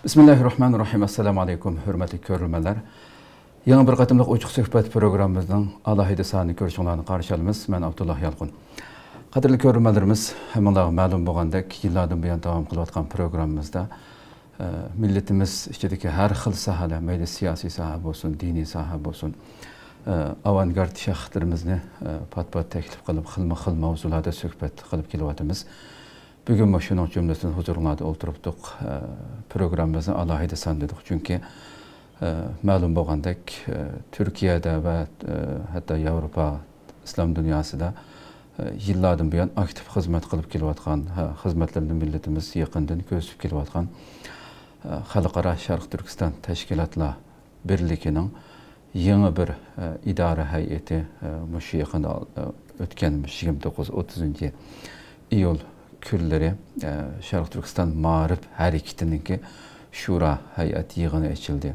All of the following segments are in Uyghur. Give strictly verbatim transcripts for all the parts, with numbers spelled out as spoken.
بىسمىللاھىررەھمانىررەھىم. ئەسسالامۇ ئەلەيكۇم، ھۆرمەتلىك كۆرۈرمەنلەر. يېڭى بىر قېتىملىق ئوچۇق سۆھبەت پروگراممىمىزنىڭ ئالاھىدە سانىنى كۆرۈشۈڭلارنى قارشى ئالىمىز. مەن ئابدۇللا يالقۇن. قەدىرلىك كۆرۈرمەنلىرىمىز، ھەممىڭلارغا مەلۇم بولغاندەك، يىللاردىن بۇيان داۋام قىلىۋاتقان پروگراممىمىزدا، ئە، مىللىتىمىز ئىچىدىكى ھەر خىل ساھەلەر، مەيلى سىياسىي ساھە بولسۇن، دىنىي ساھە بولسۇن، ئە، ئاۋانگارت شەخسلىرىمىزنى، ئە، پات-پات تەكلىپ قىلىپ، خىلمۇ خىل مەۋزۇلاردا سۆھبەت قىلىپ كېلىۋاتىمىز. بۈگۈنمۇ شۇنىڭ جۈملىسىدىن ھۇزۇرۇڭلاردا ئولتۇرۇپتۇق. ئە، پروگراممىمىزنى ئالاھىدە سان دېدۇق، چۈنكى، ئە، مەلۇم بولغاندەك، ئە، تۈركىيەدە ۋە، ئە، ھەتتا ياۋروپا ئىسلام دۇنياسىدا، ئە، يىللاردىن بۇيان ئاكتىپ خىزمەت قىلىپ كېلىۋاتقان، ھە، خىزمەتلىرىنى مىللىتىمىز يېقىندىن كۆزىتىپ كېلىۋاتقان، ئە، خەلقئارا شەرقىي تۈركىستان تەشكىلاتلار بىرلىكىنىڭ يېڭى بىر، ئە، ئىدارە ھەيئىتى، ئە، مۇشۇ يېقىندا، ئە، ئۆتكەن يىگىرمە توققۇز، ئوتتۇزىنچى ئىيۇل كۈنلىرى، ئە، شەرقىي تۈركىستان مائارىپ ھەرىكىتىنىڭكى شورا ھەيئەت يىغىنى ئېچىلدى.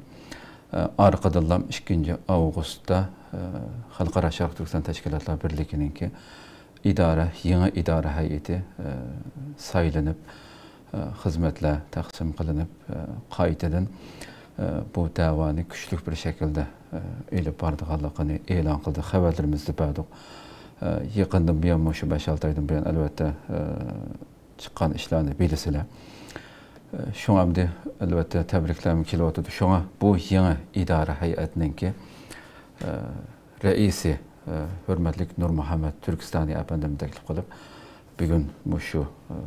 ئە، ئارقىدىنلا ئىككىنچى ئاۋغۇستتا، ئە، خەلقئارا شەرقىي تۈركىستان تەشكىلاتلار بىرلىكىنىڭكى ئىدارە، يېڭى ئىدارە ھەيئىتى، ئە، سايلىنىپ، ئە، خىزمەتلەر تەقسىم قىلىنىپ، ئە، قايتىدىن، ئە، بۇ دەۋانى كۈچلۈك بىر شەكىلدە، ئە، ئېلىپ بارىدىغانلىقىنى ئېلان قىلدى، خەۋەرلىرىمىزدە بەردۇق. ئە، يېقىندىن بۇيان، مۇشۇ بەش-ئالتە ئايدىن بۇيان، ئەلۋەتتە، ئە، چىققان ئىشلارنى بىلىسىلەر. ئە، شۇڭا ئەمدى، ئەلۋەتتە، تەبرىكلەرمۇ كېلىۋاتىدۇ. شۇڭا بۇ يېڭى ئىدارە ھەيئەتنىڭكى، ئە، رەئىسى، ئە، ھۆرمەتلىك نۇرمۇھەممەت تۈركىستانى ئەپەندىمنى تەكلىپ قىلىپ، بۈگۈن مۇشۇ، ئە،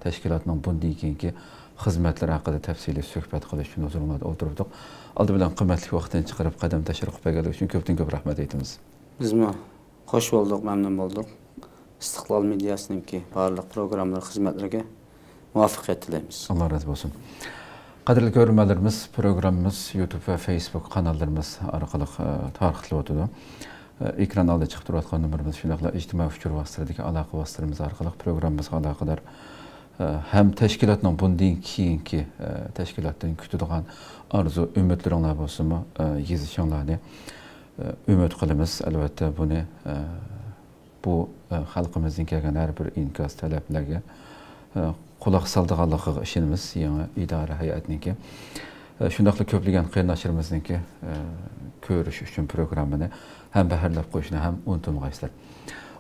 تەشكىلاتنىڭ بۇندىن كېيىنكى خىزمەتلىرى ھەققىدە تەپسىلىي سۆھبەت قىلىش ئۈچۈن ھۇزۇرۇڭلاردا ئولتۇرۇپ تۇردۇق. ئالدى بىلەن قىممەتلىك ۋاقتىنى چىقىرىپ، قەدەم تەشرىپ قىلىپ كەلگەنلىكى ئۈچۈن كۆپتىن كۆپ رەھمەت ئېيتىمىز. بىزمۇ خوش بولدۇق، مەمنۇن بولدۇق. ئىستىقلال مېدىياسىنىڭكى بارلىق پروگراممىلىرى، خىزمەتلىرىگە مۇۋەپپەقىيەت تىلەيمىز. ئاللا رازى بولسۇن. قەدىرلىك كۆرۈرمەنلىرىمىز، پروگراممىمىز يۇتۇب ۋە فېيسبۇك قاناللىرىمىز ئارقىلىق، ئە، تارقىتىلىۋاتىدۇ. ئە، ئېكران ئالدىدا چىقىپ تۇرۇۋاتقان نومۇرىمىز، شۇنداقلا ئىجتىمائىي ئۇچۇر ۋاسىتىلىرىدىكى ئالاقە ۋاسىتىلىرىمىز ئارقىلىق پروگراممىمىزغا ئالاقىدار، ئە، ھەم تەشكىلاتنىڭ بۇندىن كېيىنكى، ئە، تەشكىلاتتىن كۈتىدىغان ئارزۇ ئۈمىدلىرىڭلار بولسىمۇ، ئە، يېزىشىڭلارنى، ئە، ئۈمىد قىلىمىز. ئەلۋەتتە، بۇنى، ئە، بۇ، ئە، خەلقىمىزدىن كەلگەن ھەر بىر ئىنكاس، تەلەپلەرگە، ئە، قۇلاق سالىدىغانلىقىغا ئىشىنىمىز يېڭى ئىدارە ھەيئەتنىڭكى. ئە، شۇنداقلا كۆپلىگەن قېرىنداشلىرىمىزنىڭكى، ئە، كۆرۈش ئۈچۈن پروگراممىنى ھەم بەھرىلەپ قويۇشنى ھەم ئۇنتۇمىغايسىلەر.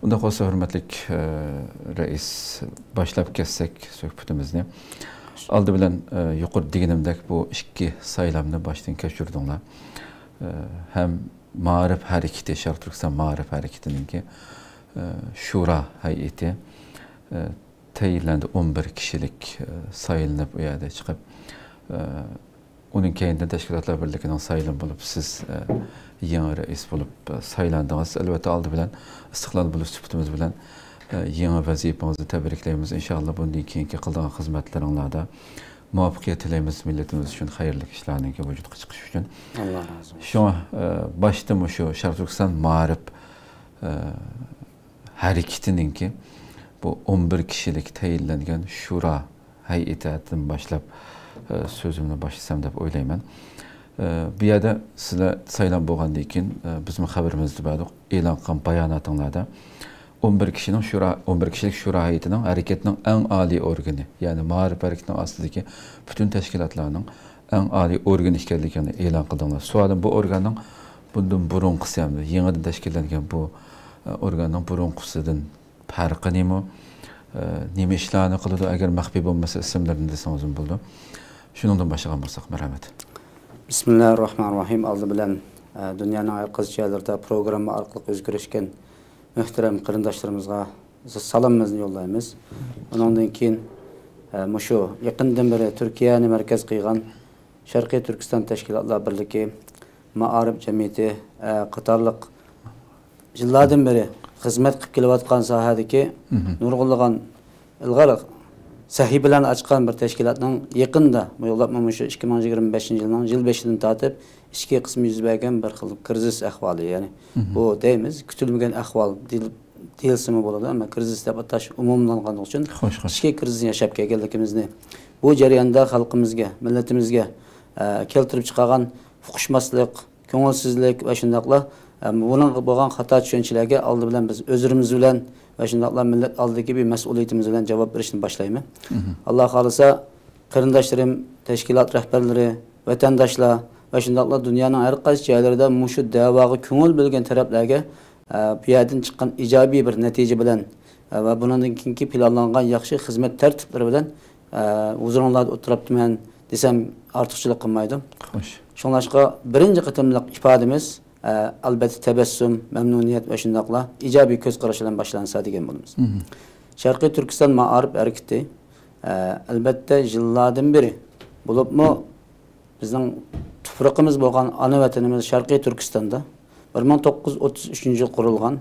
ئۇنداق بولسا، ھۆرمەتلىك، ئە، رەئىس، باشلاپ كەتسەك سۆھبىتىمىزنى. ئالدى بىلەن، ئە، يۇقىرىدا دېگىنىمدەك، بۇ ئىككى سايلامنى باشتىن كەچۈردۈڭلار. ئە، ھەم مائارىپ ھەرىكىتى، شەرقىي تۈركىستان مائارىپ ھەرىكىتىنىڭكى، ئە، شورا ھەيئىتى، ئە، تەيىنلەندى، ئون بىر كىشىلىك، ئە، سايلىنىپ ئۇ يەردە چىقىپ، ئە، ئۇنىڭ كەينىدىن تەشكىلاتلار بىرلىكىنىڭ سايلىمى بولۇپ، سىز، ئە، يېڭى رەئىس بولۇپ، ئە، سايلاندىڭىز. ئەلۋەتتە، ئالدى بىلەن ئىستىقلال بولۇش سۈپىتىمىز بىلەن، ئە، يېڭى ۋەزىپىڭىزنى تەبرىكلەيمىز. ئىنشائاللا، بۇندىن كېيىنكى قىلىدىغان خىزمەتلىرىڭلاردا مۇۋەپپەقىيەت تىلەيمىز، مىللىتىمىز ئۈچۈن خەيرلىك ئىشلارنىڭكى ۋۇجۇدقا چىقىشى ئۈچۈن. ئاللا رازى بولسۇن. شۇڭا، ئە، باشتا مۇشۇ شەرقىي تۈركىستان مائارىپ، ئە، ھەرىكىتىنىڭكى بۇ ئون بىر كىشىلىك تەيىنلەنگەن شورا ھەيئىتىدىن باشلاپ، ئە، سۆزۈمنى باشلىسام دەپ ئويلايمەن. ئە، بۇ يەردە سىلەر سايلام بولغاندىن كېيىن، ئە، بىزمۇ خەۋىرىمىزدە بەردۇق، ئېلان قىلغان باياناتىڭلاردا ئون بىر كىشىنىڭ شورا، ئون بىر كىشىلىك شورا ھەيئىتىنىڭ ھەرىكەتنىڭ ئەڭ ئالىي ئورگىنى، يەنى مائارىپ ھەرىكىتىنىڭ ئاستىدىكى پۈتۈن تەشكىلاتلارنىڭ ئەڭ ئالىي ئورگىنى ئىكەنلىكىنى ئېلان قىلدىڭلار. سوئالىم، بۇ ئورگاننىڭ بۇندىن بۇرۇنقىسى ھەمدە يېڭىدىن تەشكىللەنگەن بۇ، ئە، ئورگاننىڭ بۇرۇنقىسىدىن پەرقى نېمە؟ ئە، نېمە ئىشلارنى قىلىدۇ؟ ئەگەر مەخپىي بولمىسا، ئىسىملىرىنى دېسىڭىزمۇ بولىدۇ. شۇنىڭدىن باشلىغان بولساق، مەرھەمەت. بىسمىللاھىررەھمانىررەھىم. ئالدى بىلەن، ئە، دۇنيانىڭ ھەر قايسى جايلىرىدا پروگرامما ئارقىلىق يۈز كۆرۈشكەن مۆھتەرەم قېرىنداشلىرىمىزغا سالامىمىزنى يوللايمىز. ئۇنىڭدىن كېيىن، ئە، مۇشۇ يېقىندىن بېرى تۈركىيەنى مەركەز قىلغان شەرقىي تۈركىستان تەشكىلاتلار بىرلىكى، مائارىپ جەمئىيىتى، ئە، قاتارلىق يىللاردىن بېرى خىزمەت قىلىپ كېلىۋاتقان ساھەدىكى نۇرغۇنلىغان ئىلغار سەھىپىلەرنى ئاچقان بىر تەشكىلاتنىڭ يېقىندا، بۇ يوللانما مۇشۇ ئىككى مىڭ يىگىرمە بەشىنچى يىلنىڭ يىل بېشىدىن تارتىپ ئىچكى قىسمى يۈز بەرگەن بىر خىل كىرىزىس ئەھۋالى، يەنى بۇ دەيمىز، كۈتۈلمىگەن ئەھۋال دېيىل-، دېيىلسىمۇ بولىدۇ، ئەمما كىرىزىس دەپ ئاتاش ئومۇملانغانلىقى ئۈچۈن، خوش، خوش. ئىچكى كىرىزىسنى ياشاپ كەلگەنلىكىمىزنى، بۇ جەرياندا خەلقىمىزگە، مىللىتىمىزگە، ئە، كەلتۈرۈپ چىقارغان ئۇقۇشماسلىق، كۆڭۈلسىزلىك ۋە شۇنداقلا، ئە، بۇنىڭغا بولغان خاتا چۈشەنچىلەرگە ئالدى بىلەن بىز ئۆزلىرىمىز بىلەن ۋە شۇنداقلا مىللەت ئالدىدىكى بىر مەسئۇلىيىتىمىز بىلەن جاۋاب بېرىشنى باشلايمەن. ئاللا خالىسا، قېرىنداشلىرىم، تەشكىلات رەھبەرلىرى، ۋەتەنداشلار ۋە شۇنداقلا دۇنيانىڭ ھەر قايسى جايلىرىدا مۇشۇ دەۋاغا كۆڭۈل بۆلگەن تەرەپلەرگە، ئە، بۇ يەردىن چىققان ئىجابىي بىر نەتىجە بىلەن، ئە، ۋە بۇنىڭدىن كېيىنكى پىلانلانغان ياخشى خىزمەت تەرتىپلىرى بىلەن، ئە، ھۇزۇرۇڭلاردا ئولتۇرۇپتىمەن دېسەم ئارتۇقچىلىق قىلمايدۇ. خوش. شۇڭلاشقا بىرىنچى قېتىملىق ئىپادىمىز، ئە، ئەلۋەتتە تەبەسسۇم، مەمنۇنىيەت ۋە شۇنداقلا ئىجابىي كۆز قاراش بىلەن باشلانسا دېگەن بولىمىز. مم. شەرقىي تۈركىستان مائارىپ ھەرىكىتى، ئە، ئەلۋەتتە يىللاردىن بېرى، بولۇپمۇ بىزنىڭ تۇپرىقىمىز بولغان ئانا ۋەتىنىمىز شەرقىي تۈركىستاندا بىر مىڭ توققۇز يۈز ئوتتۇز ئۈچىنچى يىل قۇرۇلغان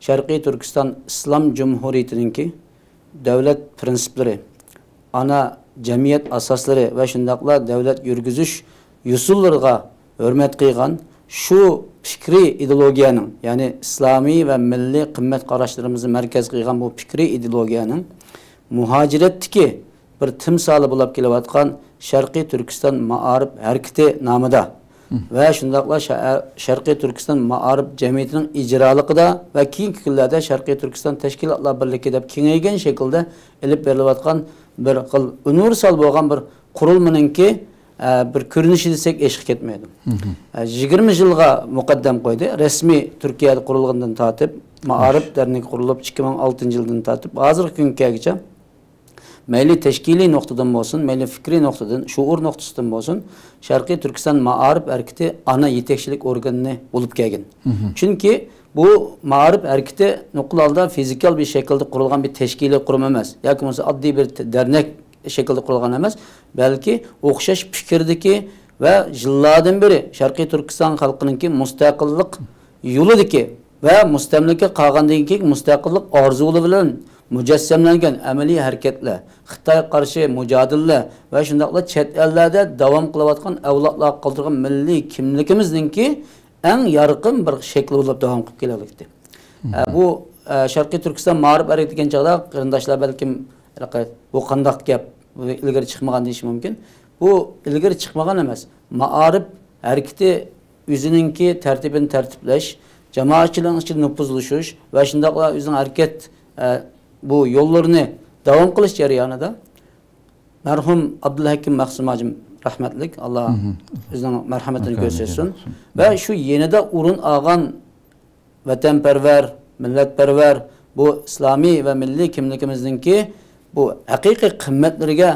شەرقىي تۈركىستان ئىسلام جۇمھۇرىيىتىنىڭكى دۆلەت پىرىنسىپلىرى، ئانا جەمئىيەت ئاساسلىرى ۋە شۇنداقلا دۆلەت يۈرگۈزۈش يوسۇنلىرىغا ھۆرمەت قىلغان شۇ پىكرىي ئىدېئولوگىيەنىڭ، يەنى ئىسلامىي ۋە مىللىي قىممەت قاراشلىرىمىزنى مەركەز قىلغان بۇ پىكرىي ئىدېئولوگىيەنىڭ مۇھاجىرەتتىكى بىر تىمسالى بولۇپ كېلىۋاتقان شەرقىي تۈركىستان مائارىپ ھەرىكىتى نامىدا ۋە شۇنداقلا شە-، شەرقىي تۈركىستان مائارىپ جەمئىيىتىنىڭ ئىجرالىقىدا ۋە كېيىنكى كۈنلەردە شەرقىي تۈركىستان تەشكىلاتلار بىرلىكى دەپ كېڭەيگەن شەكىلدە ئېلىپ بېرىلىۋاتقان بىر خىل ئۇنىۋېرسال بولغان بىر قۇرۇلمىنىڭكى، ئە، بىر كۆرۈنۈشى دېسەك ئېشىپ كەتمەيدۇ. ئە، يىگىرمە يىلغا مۇقەددەم قويدى. رەسمىي تۈركىيەدە قۇرۇلغىندىن تارتىپ، مائارىپ دەرنىكى قۇرۇلۇپ ئىككى مىڭ ئالتىنچى يىلدىن تارتىپ ھازىرقى كۈنگە كەلگۈچە مەيلى تەشكىلىي نۇقتىدىن بولسۇن، مەيلى پىكرىي نۇقتىدىن، شوئۇر نۇقتىسىدىن بولسۇن، شەرقىي تۈركىستان مائارىپ ھەرىكىتى ئانا يېتەكچىلىك ئورگىنى بولۇپ كەلگەن. چۈنكى بۇ مائارىپ ھەرىكىتى نوقۇل ھالدا فىزىكال بىر شەكىلدە قۇرۇلغان بىر تەشكىلىي قۇرۇم ئەمەس، ياكى بولمىسا ئاددىي بىر ت-، دەرنەك شەكىلدە قۇرۇلغان ئەمەس، بەلكى ئوخشاش پىكىردىكى ۋە يىللاردىن بېرى شەرقىي تۈركىستان خەلقىنىڭكى مۇستەقىللىق يولىدىكى ۋە مۇستەملىكە قالغاندىن كېيىن مۇستەقىللىق ئارزۇلىرى بىلەن مۇجەسسەملەنگەن ئەمەلىي ھەرىكەتلەر، خىتايغا قارشى مۇجادىلىلەر ۋە شۇنداقلا چەت ئەللەردە داۋام قىلىۋاتقان ئەۋلادلارغا قالدۇرغان مىللىي كىملىكىمىزنىڭكى ئەڭ يارقىن بىر شەكلى بولۇپ داۋام قىلىپ كېلەلىكتى. ئە، بۇ، ئە، شەرقىي تۈركىستان مائارىپ ھەرىكىتى دېگەن چاغدا قېرىنداشلار بەلكىم، بۇ قانداق گەپ، بۇ ئىلگىرى چىقمىغان دېيىشى مۇمكىن. بۇ ئىلگىرى چىقمىغان ئەمەس. مائارىپ ھەرىكىتى ئۆزىنىڭكى تەرتىپىنى تەرتىپلەش، جامائەتچىلىكنىڭ ئىچىدە نوپۇزلىشىش ۋە شۇنداقلا ئۆزىنىڭ ھەرىكەت، ئە، بۇ يوللىرىنى داۋام قىلىش جەريانىدا مەرھۇم ئابدۇلھەكىم مەخسۇم ھاجىم رەھمەتلىك، ئاللا ئۆزىنىڭ مەرھەمىتىنى كۆرسەتسۇن. ۋە شۇ يېنىدا ئورۇن ئالغان ۋەتەنپەرۋەر، مىللەتپەرۋەر، بۇ ئىسلامىي ۋە مىللىي كىملىكىمىزنىڭكى بۇ ھەقىقىي قىممەتلىرىگە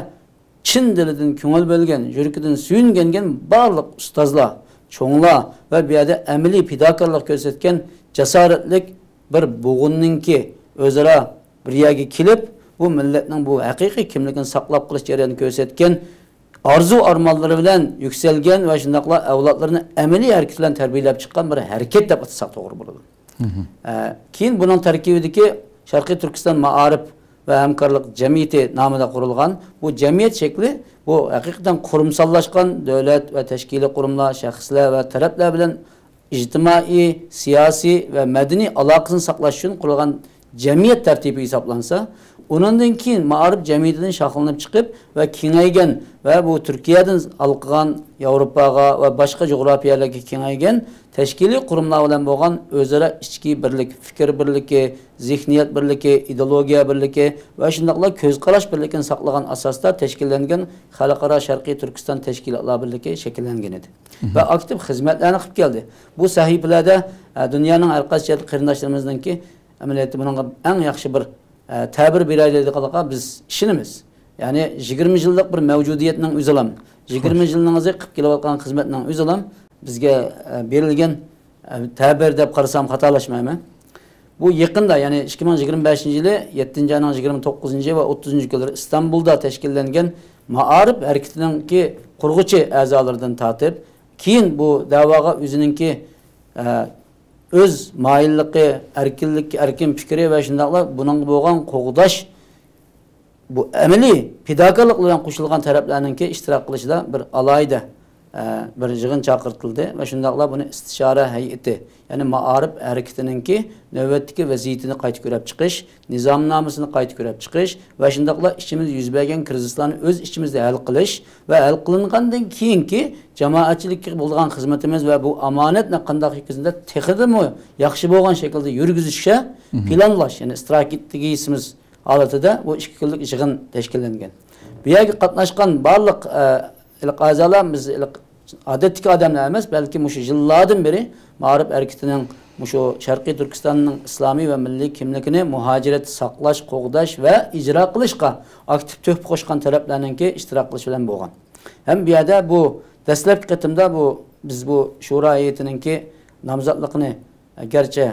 چىن دىلىدىن كۆڭۈل بۆلگەن، يۈرىكىدىن سۆيۈنگەن بارلىق ئۇستازلار، چوڭلار ۋە بۇ يەردە ئەمەلىي پىداكارلىق كۆرسەتكەن جاسارەتلىك بىر بوغۇننىڭكى ئۆزئارا بىر يەرگە كېلىپ، بۇ مىللەتنىڭ بۇ ھەقىقىي كىملىكىنى ساقلاپ قېلىش جەريانىدا كۆرسەتكەن ئارزۇ-ئارمانلىرى بىلەن يۈكسەلگەن ۋە شۇنداقلا ئەۋلادلىرىنى ئەمەلىي ھەرىكىتى بىلەن تەربىيەلەپ چىققان بىر ھەرىكەت دەپ ئاتىساق توغرا بولىدۇ. ئە، كېيىن بۇنىڭ تەركىبىدىكى شەرقىي تۈركىستان مائارىپ ۋە ھەمكارلىق جەمئىيىتى نامىدا قۇرۇلغان بۇ جەمئىيەت شەكلى، بۇ ھەقىقەتەن قۇرۇمساللاشقان دۆلەت ۋە تەشكىلىي قۇرۇملار، شەخسلەر ۋە تەرەپلەر بىلەن ئىجتىمائىي، سىياسىي ۋە مەدەنىي ئالاقىسىنى ساقلاش ئۈچۈن قۇرۇلغان جەمئىيەت تەرتىپى ھېسابلانسا، ئۇنىڭدىن كېيىن مائارىپ جەمئىيىتىدىن شاخلىنىپ چىقىپ ۋە كېڭەيگەن ۋە بۇ تۈركىيەدىن ھالقىغان ياۋروپاغا ۋە باشقا جۇغراپىيەلەرگە كېڭەيگەن تەشكىلىي قۇرۇملار بىلەن بولغان ئۆزئارا ئىچكى بىرلىك، پىكىر بىرلىكى، زېھنىيەت بىرلىكى، ئىدېئولوگىيە بىرلىكى ۋە شۇنداقلا كۆز قاراش بىرلىكىنى ساقلىغان ئاساستا تەشكىللەنگەن خەلقئارا شەرقىي تۈركىستان تەشكىلاتلار بىرلىكى شەكىللەنگەن ئىدى. ۋە ئاكتىپ خىزمەتلەرنى قىلىپ كەلدى. بۇ سەھىپىلەردە، ئە، دۇنيانىڭ ھەر قايسى جايدا قېرىنداشلىرىمىزنىڭكى ئەمەلىيەتتە بۇنىڭغا ئەڭ ياخشى بىر، ئە، تەبىر بېرەلەيدىغانلىقىغا بىز ئىشىنىمىز. يەنى يىگىرمە يىللىق بىر مەۋجۇدىيەتنىڭ ئۆزىلا، يىگىرمە يىلنىڭ ئىزى قىلىپ كېلىۋاتقان خىزمەتنىڭ ئۆزىلا بىزگە، ئە، بېرىلگەن، ئە، تەبىر دەپ قارىسام خاتالاشمايمەن. بۇ يېقىندا، يەنى ئىككى مىڭ يىگىرمە بەشىنچى يىلى يەتتىنچى ئاينىڭ يىگىرمە توققۇزىنچى ۋە ئوتتۇزىنچى كۈنلىرى ئىستانبۇلدا تەشكىللەنگەن مائارىپ ھەرىكىتىنىڭكى قۇرغۇچى ئەزالىرىدىن تارتىپ، كېيىن بۇ دەۋاغا ئۆزىنىڭكى، ئە، ئۆز مايىللىقى، ئەركىنلىك، ئەركىن پىكرى ۋە شۇنداقلا بۇنىڭغا بولغان قوغداش، بۇ ئەمەلىي پىداكارلىق بىلەن قوشۇلغان تەرەپلەرنىڭكى ئىشتىراك قىلىشىدا بىر ئالاھىدە، ئە، بىر يىغىن چاقىرتىلدى ۋە شۇنداقلا بۇنى ئىستىشارە ھەيئىتى، يەنى مائارىپ ھەرىكىتىنىڭكى نۆۋەتتىكى ۋەزىيىتىنى قايتا كۆرۈپ چىقىش، نىزامنامىسىنى قايتا كۆرۈپ چىقىش ۋە شۇنداقلا ئىچىمىزدە يۈز بەرگەن كىرىزىسلارنى ئۆز ئىچىمىزدە ھەل قىلىش ۋە ھەل قىلىنغاندىن كېيىنكى جامائەتچىلىككە بولىدىغان خىزمىتىمىز ۋە بۇ ئامانەتنى قانداق يەتكۈزگەندە تېخىدىمۇ ياخشى بولغان شەكىلدە يۈرگۈزۈشكە پىلانلاش، يەنى ئىستراتېگىيىسىمىز ھالىتىدە بۇ ئىككى كۈنلۈك يىغىن تەشكىللەنگەن. بۇ يەرگە قاتناشقان بارلىق، ئە، ئىلق ئەزالار، بىز ئىلق ئادەتتىكى ئادەملەر ئەمەس، بەلكى مۇشۇ يىللاردىن بېرى مائارىپ ھەرىكىتىنىڭ مۇشۇ شەرقىي تۈركىستاننىڭ ئىسلامىي ۋە مىللىي كىملىكىنى مۇھاجىرەتتە ساقلاش، قوغداش ۋە ئىجرا قىلىشقا ئاكتىپ تۆھپە قوشقان تەرەپلەرنىڭكى ئىشتىراك قىلىشى بىلەن بولغان. ھەم بۇ يەردە بۇ دەسلەپكى قېتىمدا بۇ، بىز بۇ شورا ھەيئىتىنىڭكى نامزاتلىقىنى، گەرچە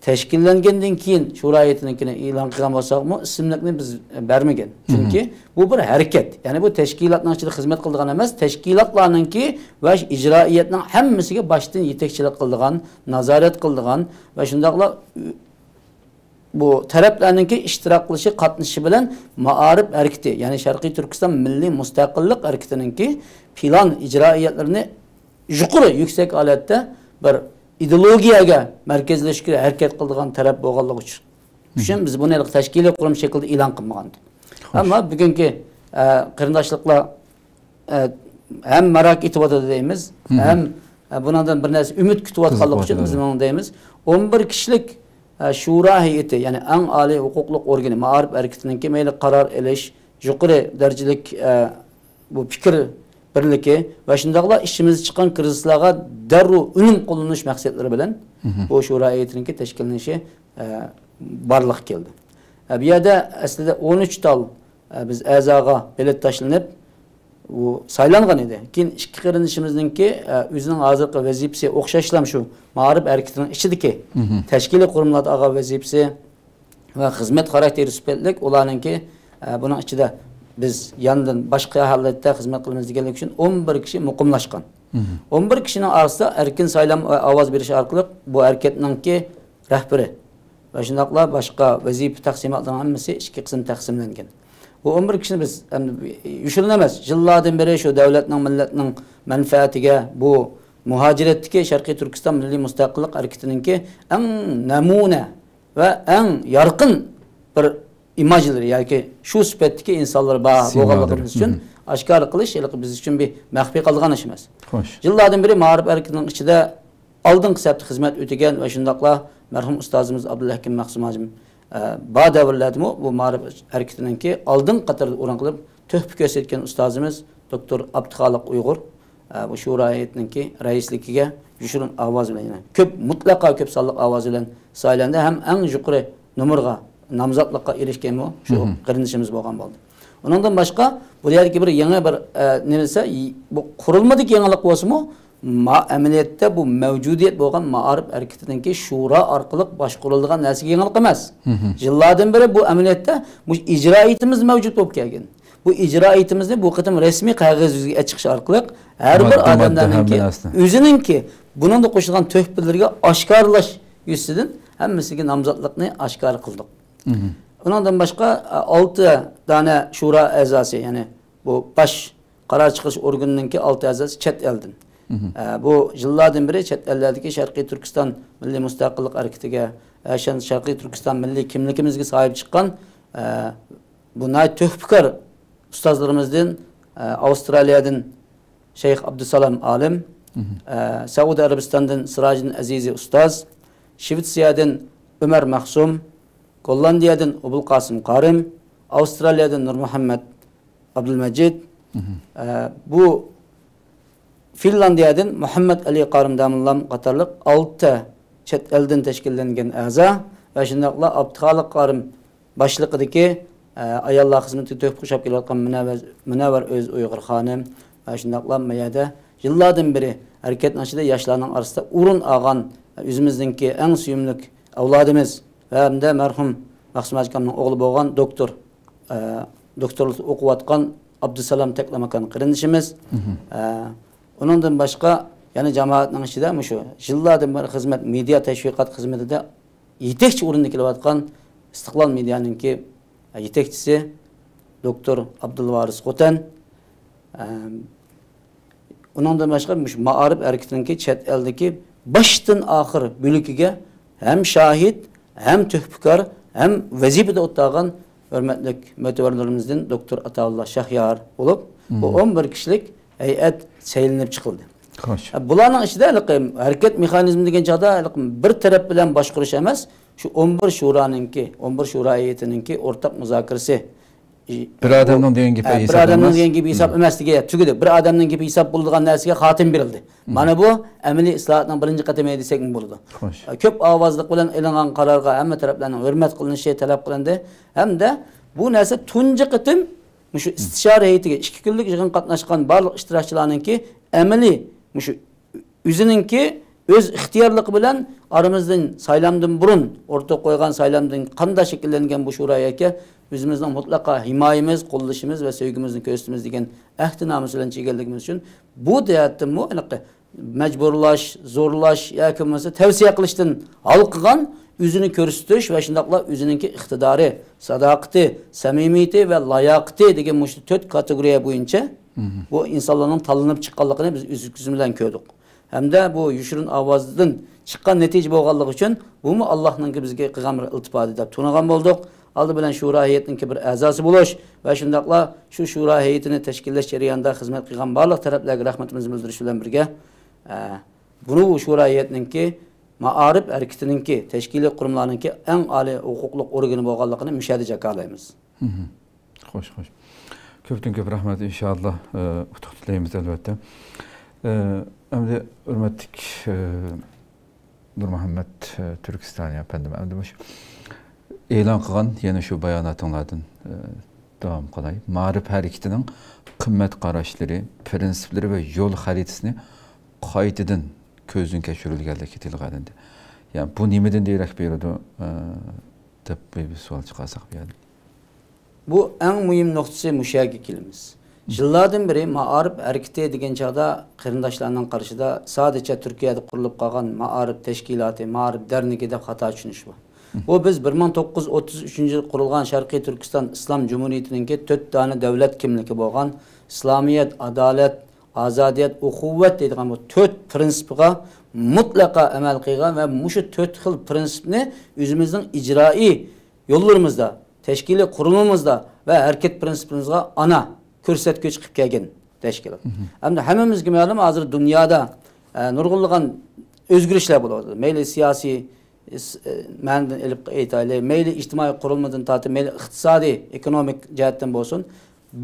تەشكىللەنگەندىن كېيىن شورا ھەيئىتىنىڭكىنى ئېلان قىلغان بولساقمۇ، ئىسىملىكنى بىز بەرمىگەن. چۈنكى بۇ بىر ھەرىكەت. يەنى بۇ تەشكىلاتنىڭ ئىچىدە خىزمەت قىلىدىغان ئەمەس، تەشكىلاتلارنىڭكى ۋە ئىجرائىيەتنىڭ ھەممىسىگە باشتىن يېتەكچىلىك قىلىدىغان، نازارەت قىلىدىغان ۋە شۇنداقلا بۇ تەرەپلەرنىڭكى ئىشتىراك قىلىشى، قاتنىشىشى بىلەن مائارىپ ھەرىكىتى، يەنى شەرقىي تۈركىستان مىللىي مۇستەقىللىق ھەرىكىتىنىڭكى پىلان ئىجرائىيەتلىرىنى يۇقىرى، يۈكسەك ھالەتتە بىر ئىدېئولوگىيەگە مەركەزلەشكە ھەرىكەت قىلىدىغان تەرەپ بولغانلىقى ئۈچۈن، ئۈچۈن بىز بۇنى ھېلىقى تەشكىلىي قۇرۇم شەكلىدە ئېلان قىلمىغانىدۇق. ئەمما بۈگۈنكى، ئە، قېرىنداشلىقلار، ئە، ھەم ماراك ئېتىۋاتىدۇ دەيمىز، ھەم، ئە، بۇنىڭدىن بىر نەرسە ئۈمىد كۈتۈۋاتقانلىقى ئۈچۈن بىز مۇنى دەيمىز. ئون بىر كىشىلىك، ئە، شورا ھەيئىتى، يەنى ئەڭ ئالىي ھوقۇقلۇق ئورگىنى، مائارىپ ھەرىكىتىنىڭكى مەيلى قارار ئېلىش، يۇقىرى دەرىجىلىك، ئە، بۇ پىكىر بىرلىكى ۋە شۇنداقلا ئىچىمىزدە چىققان كىرىزىسلارغا دەررۇ ئۈنۈم قوللىنىش مەقسەتلىرى بىلەن بۇ شورا ھەيئىتىنىڭكى تەشكىللىنىشى، ئە، بارلىققا كەلدى. ئە، بۇ يەردە ئەسلىدە ئون ئۈچ تال، ئە، بىز ئەزاغا بېلەت تاشلىنىپ، ئۇ سايلانغان ئىدى. كېيىن ئىككى قېرىندىشىمىزنىڭكى، ئە، ئۆزىنىڭ ھازىرقى ۋەزىپىسى ئوخشاشلا شۇ مائارىپ ھەرىكىتىنىڭ ئىچىدىكى تەشكىلىي قۇرۇملاردا ئالغان ۋەزىپىسى ۋە خىزمەت خاراكتېرى سۈپەتلىك ئۇلارنىڭكى، ئە، بۇنىڭ ئىچىدە بىز ياندىن باشقا ھالەتتە خىزمەت قىلىمىز دېگەنلىكى ئۈچۈن ئون بىر كىشى مۇقىملاشقان. ئون بىر كىشىنىڭ ئارىسىدا ئەركىن سايلام ۋە ئاۋاز بېرىش ئارقىلىق بۇ ھەرىكەتنىڭكى رەھبىرى ۋە شۇنداقلا باشقا ۋەزىپە تەقسىماتلىرىنىڭ ھەممىسى ئىككى قىسىم تەقسىملەنگەن. بۇ ئون بىر كىشىنى بىز ئەمدى يوشۇرۇن ئەمەس، يىللاردىن بېرى شۇ دۆلەتنىڭ، مىللەتنىڭ مەنپەئەتىگە بۇ مۇھاجىرەتتىكى شەرقىي تۈركىستان مىللىي مۇستەقىللىق ھەرىكىتىنىڭكى ئەڭ نەمۇنە ۋە ئەڭ يارقىن بىر ئىماجلىرى ياكى شۇ سۈپەتتىكى ئىنسانلار بار بولغانلىقىمىز ئۈچۈن ئاشكارا قىلىش ھېلىقى بىز ئۈچۈن بىر مەخپىي قالىدىغان ئىش ئەمەس. يىللاردىن بېرى مائارىپ ھەرىكىتىنىڭ ئىچىدە ئالدىنقى سەپتە خىزمەت ئۆتىگەن ۋە شۇنداقلا مەرھۇم ئۇستازىمىز ئابدۇلھەكىم مەخسۇم ھاجىم، ئە، بار دەۋرلەردىمۇ بۇ مائارىپ ھەرىكىتىنىڭكى ئالدىنقى قاتاردا ئورۇن قىلىپ تۆھپە كۆرسەتكەن ئۇستازىمىز دوكتور ئابدۇخالىق ئۇيغۇر، ئە، بۇ شورا ھەيئىتىنىڭكى رەئىسلىكىگە يوشۇرۇن ئاۋاز بىلەن، يەنى كۆپ، مۇتلەقا كۆپ سانلىق ئاۋاز بىلەن سايلاندى ھەم ئەڭ يۇقىرى نومۇرغا، نامزاتلىققا ئېرىشكەنمۇ شۇ قېرىندىشىمىز بولغان بولدى. ئۇنىڭدىن باشقا، بۇ يەردىكى بىر يېڭى بىر، ئە، نېمە دېسە، ي-، بۇ قۇرۇلمىدىكى يېڭىلىق بولسىمۇ، ما-، ئەمەلىيەتتە بۇ مەۋجۇدىيەت بولغان مائارىپ ھەرىكىتىنىڭكى شورا ئارقىلىق باشقۇرۇلىدىغان نەرسىگە يېڭىلىق ئەمەس. يىللاردىن بېرى بۇ ئەمەلىيەتتە مۇشۇ ئىجرائىيىتىمىز مەۋجۇت بولۇپ كەلگەن. بۇ ئىجرائىيىتىمىزنى بۇ قېتىم رەسمىي قەغەز يۈزىگە چىقىش ئارقىلىق ھەر بىر ئادەملەرنىڭكى ئۆزىنىڭكى بۇنىڭدا قوشۇلغان تۆھپىلىرىگە ئاشكارىلاش يۈزىسىدىن ھەممىسىگە نامزاتلىقنى ئاشكارا قىلدۇق. ئۇنىڭدىن باشقا، ئالتە دانە شورا ئەزاسى، يەنى بۇ باش قارار چىقىرىش ئورگىنىنىڭكى ئالتە ئەزاسى چەت ئەلدىن. ئە، بۇ يىللاردىن بېرى چەت ئەللەردىكى شەرقىي تۈركىستان مىللىي مۇستەقىللىق ھەرىكىتىگە، ئە، شەن-، شەرقىي تۈركىستان مىللىي كىملىكىمىزگە ساھىب چىققان، ئە، بۇ ناھايىتى تۆھپىكار ئۇستازلىرىمىزدىن، ئە، ئاۋسترالىيەدىن شەيخ ئابدۇسالام ئالىم، ئە، سەئۇدى ئەرەبىستاندىن سىراجىدىن ئەزىزى ئۇستاز، شىۋېتسىيەدىن ئۆمەر مەخسۇم، گوللاندىيەدىن ئوبۇلقاسىم قارىم، ئاۋسترالىيەدىن نۇرمۇھەممەت ئابدۇلمەجىد، ئە، بۇ فىنلاندىيەدىن مۇھەممەد ئەلى قارىم داموللام قاتارلىق ئالتە چەت ئەلدىن تەشكىللەنگەن ئەزا ۋە شۇنداقلا ئابدۇخالىق قارىم باشلىقىدىكى، ئە، ئاياللار خىزمىتىگە تۆھپە قوشۇپ كېلىۋاتقان مۇنەۋۋەر، مۇنەۋۋەر ئۆز ئۇيغۇر خانىم ۋە شۇنداقلا ما يەردە يىللاردىن بېرى ھەرىكەتنىڭ ئىچىدە ياشلارنىڭ ئارىسىدا ئورۇن ئالغان ئۆزىمىزنىڭكى ئەڭ سۆيۈملۈك ئەۋلادىمىز ۋە ھەمدە مەرھۇم مەخسۇم ھاجىكامنىڭ ئوغلى بولغان دوكتور، ئە، دوكتورلۇقتا ئوقۇۋاتقان ئابدۇسالام تەكلىماكان قېرىندىشىمىز. ئە، ئۇنىڭدىن باشقا يەنە جامائەتنىڭ ئىچىدە مۇشۇ يىللاردىن بېرى خىزمەت، مېدىيا تەشۋىقات خىزمىتىدە يېتەكچى ئورۇندا كېلىۋاتقان ئىستىقلال مېدىيانىڭكى يېتەكچىسى دوكتور ئابدۇلۋارىس خوتەن. ئەم، ئۇنىڭدىن باشقا مۇشۇ مائارىپ ھەرىكىتىنىڭكى چەت ئەلدىكى باشتىن ئاخىر بۆلىكىگە ھەم شاھىت، ھەم تۆھپىكار، ھەم ۋەزىپىدە ئولتۇرغان ھۆرمەتلىك مۆتىۋەرلىرىمىزدىن دوكتور ئاتاۋۇللا شاھيار بولۇپ، بۇ ئون بىر كىشىلىك ھەيئەت سەيلىنىپ چىقىلدى. خوش. بۇلارنىڭ ئىچىدە ھېلىقى ھەرىكەت مېخانىزمى دېگەن چاغدا ھېلىقى بىر تەرەپ بىلەن باشقۇرۇش ئەمەس، شۇ ئون بىر شورانىڭكى، ئون بىر شورا ھەيئىتىنىڭكى ئورتاق مۇزاكىرىسى، بىر ئادەمنىڭ دېگەن گېپى ھە، بىر ھېساب ئادەمنىڭ ئەمەس. دېگەن گېپى ھېساب ئەمەس دېگەن گەپ تۈگىدى. بىر ئادەمنىڭ گېپى ھېساب بولىدىغان نەرسىگە خاتىمە بېرىلدى. مانا بۇ ئەمەلىي ئىسلاھاتنىڭ بىرىنچى قەدىمى دېسەكمۇ بولىدۇ. خوش. كۆپ ئاۋازلىق بىلەن ئېلىنغان قارارغا ھەممە تەرەپلەرنىڭ ھۆرمەت قىلىنىشى تەلەپ قىلىندى. ھەمدە بۇ نەرسە تۇنجى قېتىم مۇشۇ ئىستىشارە ھەيئىتىگە ئىككى كۈنلۈك يىغىنغا قاتناشقان بارلىق ئىشتىراكچىلارنىڭكى ئەمەلىي مۇشۇ ئۆزىنىڭكى ئۆز ئىختىيارلىقى بىلەن ئارىمىزدىن سايلامدىن بۇرۇن ئوتتۇرىغا قويغان سايلامدىن قانداق شەكىللەنگەن بۇ شورا ھەيئەتكە ئۆزىمىزنىڭ مۇتلەقا ھىمايىمىز، قوللىشىمىز ۋە سۆيگۈمىزنى كۆرسىتىمىز دېگەن ئەھدىنامىسى بىلەن چىگەنلىكىمىز ئۈچۈن بۇ جەھەتتىنمۇ ئېنىقى مەجبۇرلاش، زورلاش ياكى بولمىسا تەۋسىيە قىلىشتىن ھالقىغان ئۆزىنى كۆرسىتىش ۋە شۇنداقلا ئۆزىنىڭكى ئىقتىدارى، ساداقىتى، سەمىمىيىتى ۋە لاياقىتى دېگەن مۇشۇ تۆت كاتېگورىيە بويىچە بۇ ئىنسانلارنىڭ تاللىنىپ چىققانلىقىنى بىز ئۆز كۆزىمىز بىلەن كۆردۇق. ھەمدە بۇ يوشۇرۇن ئاۋازدىن چىققان نەتىجە بولغانلىقى ئۈچۈن بۇمۇ ئاللاھنىڭكى بىزگە قىلغان بىر ئىلتىپاتى دەپ تونۇغان بولدۇق. ئالدى بىلەن شورا ھەيئەتنىڭكى بىر ئەزاسى بولۇش ۋە شۇنداقلا شۇ شورا ھەيئىتىنى تەشكىللەش جەريانىدا خىزمەت قىلغان بارلىق تەرەپلەرگە رەھمىتىمىزنى بىلدۈرۈش بىلەن بىرگە، ئە، بۇنى بۇ شورا ھەيئەتنىڭكى مائارىپ ھەرىكىتىنىڭكى تەشكىلىي قۇرۇملارنىڭكى ئەڭ ئالىي ھوقۇقلۇق ئورگىنى بولغانلىقىنى مۇشۇ يەردە جاكارلايمىز. خوش، خوش. كۆپتىن كۆپ رەھمەت، ئىنشاللا، ئە، ئۇتۇق تىلەيمىز، ئەلۋەتتە. ئە، ئەمدى ھۆرمەتلىك، ئە، نۇرمۇھەممەت، ئە، تۈركىستانى ئەپەندىم، ئەمدى مۇشۇ ئېلان قىلغان يەنە شۇ باياناتىڭلاردىن، ئە، داۋام قىلاي. مائارىپ ھەرىكىتىنىڭ قىممەت قاراشلىرى، پىرىنسىپلىرى ۋە يول خەرىتىسىنى قايتىدىن كۆزدىن كەچۈرۈلگەنلىكى تىلغا ئېلىندى. يەنى بۇ نېمىدىن دېرەك بېرىدۇ، ئە، دەپ بىر سوئال چىقارساق بۇ يەردە. بۇ ئەڭ مۇھىم نۇقتىسى، مۇشۇ يەرگە كېلىمىز. يىللاردىن بېرى مائارىپ ھەرىكىتى دېگەن چاغدا قېرىنداشلارنىڭ قارىشىدا سادىچە تۈركىيەدە قۇرۇلۇپ قالغان مائارىپ تەشكىلاتى، مائارىپ دەرنىكى دەپ خاتا چۈشىنىش بار. بۇ بىز بىر مىڭ توققۇز يۈز ئوتتۇز ئۈچىنچى يىل قۇرۇلغان شەرقىي تۈركىستان ئىسلام جۇمھۇرىيىتىنىڭكى تۆت دانە دۆلەت كىملىكى بولغان ئىسلامىيەت، ئادالەت، ئازادىيەت، ئۇخۇۋۋەت دەيدىغان بۇ تۆت پىرىنسىپىغا مۇتلەقا ئەمەل قىلغان ۋە مۇشۇ تۆت خىل پىرىنسىپنى ئۆزىمىزنىڭ ئىجرائىي يوللىرىمىزدا، تەشكىلىي قۇرۇلمىمىزدا ۋە ھەرىكەت پىرىنسىپىمىزغا ئانا كۆرسەتكۈچ قىلىپ كەلگەن تەشكىلات. مم. ئەمدى ھەممىمىزگە مەلۇم، ھازىر دۇنيادا، ئە، نۇرغۇنلىغان ئۆزگىرىشلەر بولۇۋاتىدۇ. مەيلى سىياسىي، ئىس-، ئە، مەنىدىن ئېلىپ ئېيتايلى، مەيلى ئىجتىمائىي قۇرۇلمىدىن تارتىپ، مەيلى ئىقتىسادىي، ئېكونومىك جەھەتتىن بولسۇن،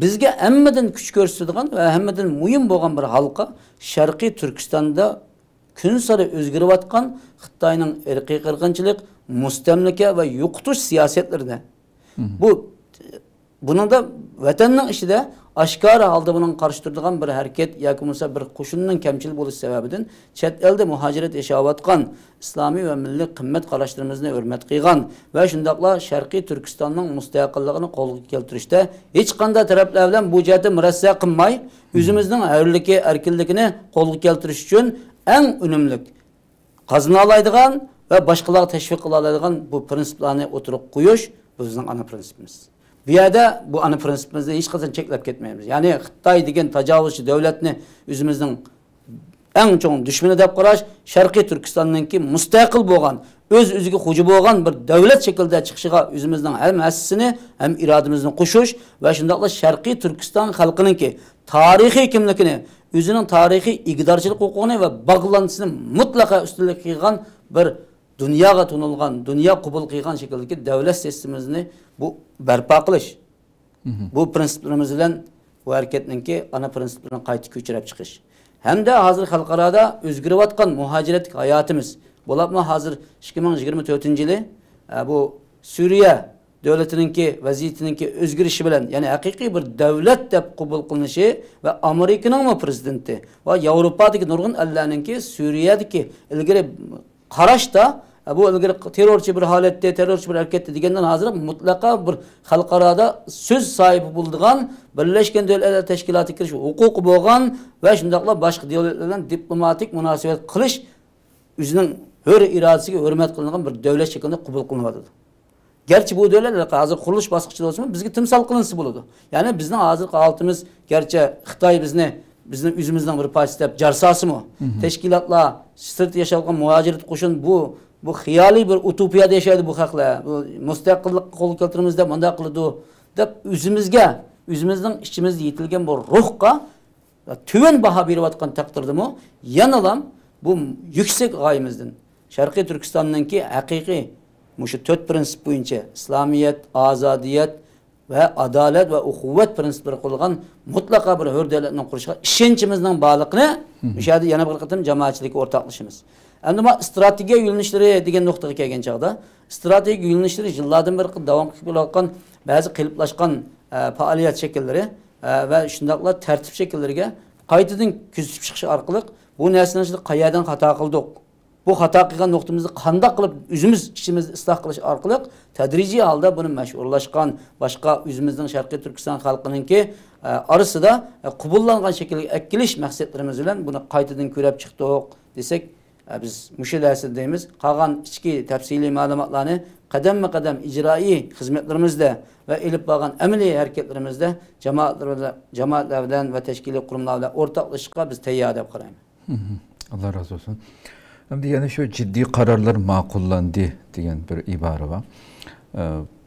بىزگە ھەممىدىن كۈچ كۆرسىتىدىغان ۋە ھەممىدىن مۇھىم بولغان بىر ھالقا شەرقىي تۈركىستاندا كۈنسېرى ئۆزگىرىۋاتقان خىتاينىڭ ئىرقىي قىرغىنچىلىق، مۇستەملىكە ۋە يوقىتىش سىياسەتلىرىدە. مم. بۇ، بۇنىڭدا ۋەتەننىڭ ئىچىدە ئاشكارا ھالدا بۇنىڭغا قارشى تۇرىدىغان بىر ھەرىكەت ياكى بولمىسا بىر قوشۇننىڭ كەمچىل بولۇشى سەۋەبىدىن چەت ئەلدە مۇھاجىرەت ياشاۋاتقان ئىسلامىي ۋە مىللىي قىممەت قاراشلىرىمىزنى ھۆرمەت قىلغان ۋە شۇنداقلا شەرقىي تۈركىستاننىڭ مۇستەقىللىقىنى قولغا كەلتۈرۈشتە ھېچقانداق تەرەپلەر بىلەن بۇ جەھەتتە مۇرەسسە قىلماي، ئۆزىمىزنىڭ ھۆرلۈكى، ئەركىنلىكىنى قولغا كەلتۈرۈش ئۈچۈن ئەڭ ئۈنۈملۈك، قازىنالايدىغان ۋە باشقىلارغا تەشۋىق قىلالايدىغان بۇ پىرىنسىپلارنى ئوتتۇرىغا قويۇش، بۇ بىزنىڭ ئانا پىرىنسىپىمىز. بۇ يەردە بۇ ئانا پىرىنسىپىمىزنى ھېچقاچان چەكلەپ كەتمەيمىز. يەنى خىتاي دېگەن تاجاۋۇزچى دۆلەتنى ئۆزىمىزنىڭ ئەڭ چوڭ دۈشمىنى دەپ قاراش، شەرقىي تۈركىستاننىڭكى مۇستەقىل بولغان، ئۆز-ئۆزىگە خوجا بولغان بىر دەۋلەت شەكلىدە چىقىشىغا ئۆزىمىزنىڭ ھەم ھەسسىسىنى، ھەم ئىرادىمىزنى قوشۇش ۋە شۇنداقلا شەرقىي تۈركىستان خەلقىنىڭكى تارىخىي كىملىكىنى، ئۆزىنىڭ تارىخىي ئىگىدارچىلىق ھوقۇقىنى ۋە باغلانتىسىنى مۇتلەقا ئۈستۈنلۈك قىلغان بىر دۇنياغا تونۇلغان، دۇنيا قوبۇل قىلغان شەكىلدىكى دەۋلەت سىستېمىسىنى بۇ بەرپا قىلىش. مم. بۇ پىرىنسىپلىرىمىز بىلەن بۇ ھەرىكەتنىڭكى ئانا پىرىنسىپلىرىنى قايتا كۆچۈرۈپ چىقىش. ھەمدە ھازىر خەلقئارادا ئۆزگىرىۋاتقان مۇھاجىرەتلىك ھاياتىمىز، بولۇپمۇ ھازىر ئىككى مىڭ يىگىرمە تۆتىنچى يىلى، ئە، بۇ سۈرىيە دۆلىتىنىڭكى ۋەزىيىتىنىڭكى ئۆزگىرىشى بىلەن، يەنى ھەقىقىي بىر دەۋلەت دەپ قوبۇل قىلىنىشى ۋە ئامېرىكىنىڭمۇ پىرېزىدېنتى ۋە ياۋروپادىكى نۇرغۇن ئەللەرنىڭكى سۈرىيەدىكى ئىلگىرى قاراشتا، بۇ ئىلگىرى تېررورچى بىر ھالەتتە، تېررورچى بىر ھەرىكەتتە دېگەندىن ھازىر مۇتلەقا بىر خەلقئارادا سۆز ساھىبى بولىدىغان، بىرلەشكەن دۆلەتلەر تەشكىلاتىغا كىرىش ھوقۇقى بولغان ۋە شۇنداقلا باشقا دۆلەتلەر بىلەن دىپلوماتىك مۇناسىۋەت قىلىش، ئۆزىنىڭ ھۆر ئىرادىسىگە ھۆرمەت قىلىنغان بىر دۆلەت شەكلىدە قوبۇل قىلىنىۋاتىدۇ. گەرچە بۇ دۆلەتلەر ھازىر قۇرۇلۇش باسقۇچىدا بولسىمۇ، بىزگە تىمسال قىلىنسا بولىدۇ. يەنى بىزنىڭ ھازىرقى ھالىتىمىز، گەرچە خىتاي بىزنى، بىزنى ئۆزىمىزنىڭ بىر پارچىسى دەپ جارساسىمۇ، مم، تەشكىلاتلار، سىرتتا ياشاۋاتقان مۇھاجىرەت قوشۇن بۇ، بۇ خىيالىي بىر ئۇتوپىيەدە ياشايدۇ بۇ خەقلەر. بۇ مۇستەقىللىققا قول كەلتۈرىمىز دەپ مۇنداق قىلىدۇ، دەپ ئۆزىمىزگە، ئۆزىمىزنىڭ ئىچىمىزدە يېتىلگەن بۇ روھقا تۆۋەن باھا بېرىۋاتقان تەقدىردىمۇ، يەنىلا بۇ يۈكسەك غايىمىزدىن، شەرقىي تۈركىستاننىڭكى ھەقىقىي مۇشۇ تۆت پىرىنسىپ بويىچە ئىسلامىيەت، ئازادىيەت، ۋە ئادالەت ۋە ئۇخۇۋەت پىرىنسىپلىرى قۇرۇلغان مۇتلەقا بىر ھۆر دۆلەتنىڭ قۇرۇشىغا ئىشەنچىمىزنىڭ بارلىقىنى مۇشۇ يەردە يەنە بىر قېتىم جامائەتچىلىككە ئورتاقلىشىمىز. ئەمدى ما ئىستراتېگىيە يۆنىلىشلىرى دېگەن نۇقتىغا كەلگەن چاغدا، ئىستراتېگىيە يۆنىلىشلىرى يىللاردىن بېرى داۋام قىلىپ كېلىۋاتقان بەزى قېلىپلاشقان، ئە، پائالىيەت شەكىللىرى، ئە، ۋە شۇنداقلا تەرتىپ شەكىللىرىگە قايتىدىن كۆزىتىپ چىقىش ئارقىلىق بۇ نەرسىنىڭ ئىچىدە قەيەردىن خاتا قىلدۇق؟ بۇ خاتا قىلغان نۇقتىمىزنى قانداق قىلىپ ئۆزىمىز ئىچىمىزدە ئىسلاھ قىلىش ئارقىلىق تەدرىجىي ھالدا بۇنى مەشھۇرلاشقان، باشقا ئۆزىمىزنىڭ شەرقىي تۈركىستان خەلقىنىڭكى، ئە، ئارىسىدا، ئە، قوبۇللانغان شەكىلگە ئەكېلىش مەقسەتلىرىمىز بىلەن بۇنى قايتىدىن كۆرۈپ چىقتۇق دېسەك، ئە، بىز مۇشۇ دەرستە دەيمىز، قالغان ئىچكى تەپسىلىي مەلۇماتلارنى قەدەممۇ قەدەم ئىجرائىي خىزمەتلىرىمىزدە ۋە ئېلىپ بارغان ئەمەلىي ھەرىكەتلىرىمىزدە جامائەتلەر بىلەن، جامائەتلەر بىلەن ۋە تەشكىلىي قۇرۇملار بىلەن ئورتاقلىشىشقا بىز تەييار دەپ قارايمەن. مھم. ئاللا رازى بولسۇن. ئەمدى يەنە شۇ جىددىي قارارلار ماقۇللاندى دېگەن بىر ئىبارە بار. ئە،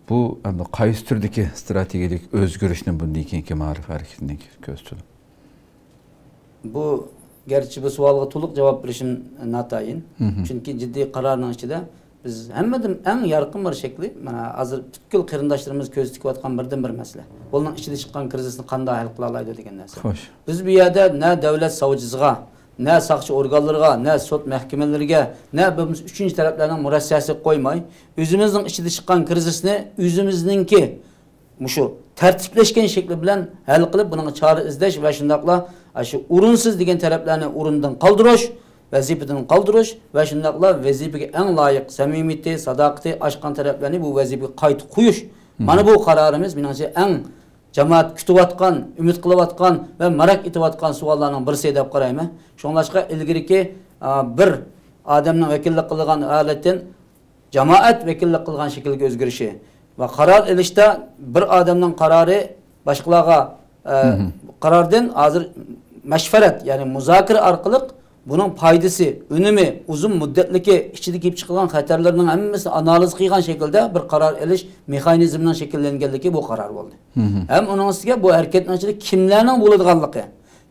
بۇ ئەمدى قايسى تۈردىكى ئىستراتېگىيەلىك ئۆزگىرىشنى بۇندىن كېيىنكى مائارىپ ھەرىكىتىنىڭ كۆزىتىدۇ؟ بۇ، گەرچە بۇ سوئالغا تولۇق جاۋاب بېرىشىم ناتايىن. مھم. چۈنكى جىددىي قارارنىڭ ئىچىدە بىز ھەممىدىن ئەڭ يارقىن بىر شەكلى، مانا، ھازىر پۈتكۈل قېرىنداشلىرىمىز كۆزىتىپ كېلىۋاتقان بىردىنبىر مەسىلە. بۇنىڭ ئىچىدە چىققان كىرىزىسنى قانداق ھەل قىلالايدۇ دېگەن نەرسە. خوش. بىز بۇ يەردە نە دۆلەت ساۋچىسىغا، نە ساقچى ئورگانلىرىغا، نە سوت مەھكىمىلىرىگە، نە بولمىسا ئۈچىنچى تەرەپلەرنىڭ مۇرەسسەسىگە قويماي، ئۆزىمىزنىڭ ئىچىدە چىققان كىرىزىسنى ئۆزىمىزنىڭكى مۇشۇ تەرتىپلەشكەن شەكلى بىلەن ھەل قىلىپ، بۇنىڭغا چارە ئىزدەش ۋە شۇنداقلا، ئاشۇ ئورۇنسىز دېگەن تەرەپلەرنى ئورنىدىن قالدۇرۇش، ۋەزىپىدىن قالدۇرۇش ۋە شۇنداقلا ۋەزىپىگە ئەڭ لايىق، سەمىمىيىتى، ساداقىتى ئاشقان تەرەپلەرنى بۇ ۋەزىپىگە قايتا قويۇش. مھم. مانا بۇ قارارىمىز، مېنىڭچە، ئەڭ جامائەت كۈتۈۋاتقان، ئۈمىد قىلىۋاتقان ۋە ماراق ئېتىۋاتقان سوئاللارنىڭ بىرسى دەپ قارايمەن. شۇڭلاشقا ئىلگىرىكى، ئا، بىر ئادەمنىڭ ۋەكىللىك قىلىدىغان ھالەتتىن جامائەت ۋەكىللىك قىلغان شەكىلگە ئۆزگىرىشى ۋە قارار ئېلىشتا بىر ئادەمنىڭ قارارى باشقىلارغا، ئە، مھم. قاراردىن ھازىر مەشۋەرەت، يەنى مۇزاكىرە ئارقىلىق بۇنىڭ پايدىسى، ئۈنۈمى، ئۇزۇن مۇددەتلىكى، ئىچىدە كېلىپ چىقىدىغان خەتەرلىرىنىڭ ھەممىسىنى ئانالىز قىلغان شەكىلدە بىر قارار ئېلىش مېخانىزمىنىڭ شەكىللەنگەنلىكى بۇ قارار بولدى. مھم. ھەم ئۇنىڭ ئۈستىگە بۇ ھەرىكەتنىڭ ئىچىدە كىملەرنىڭ بولىدىغانلىقى،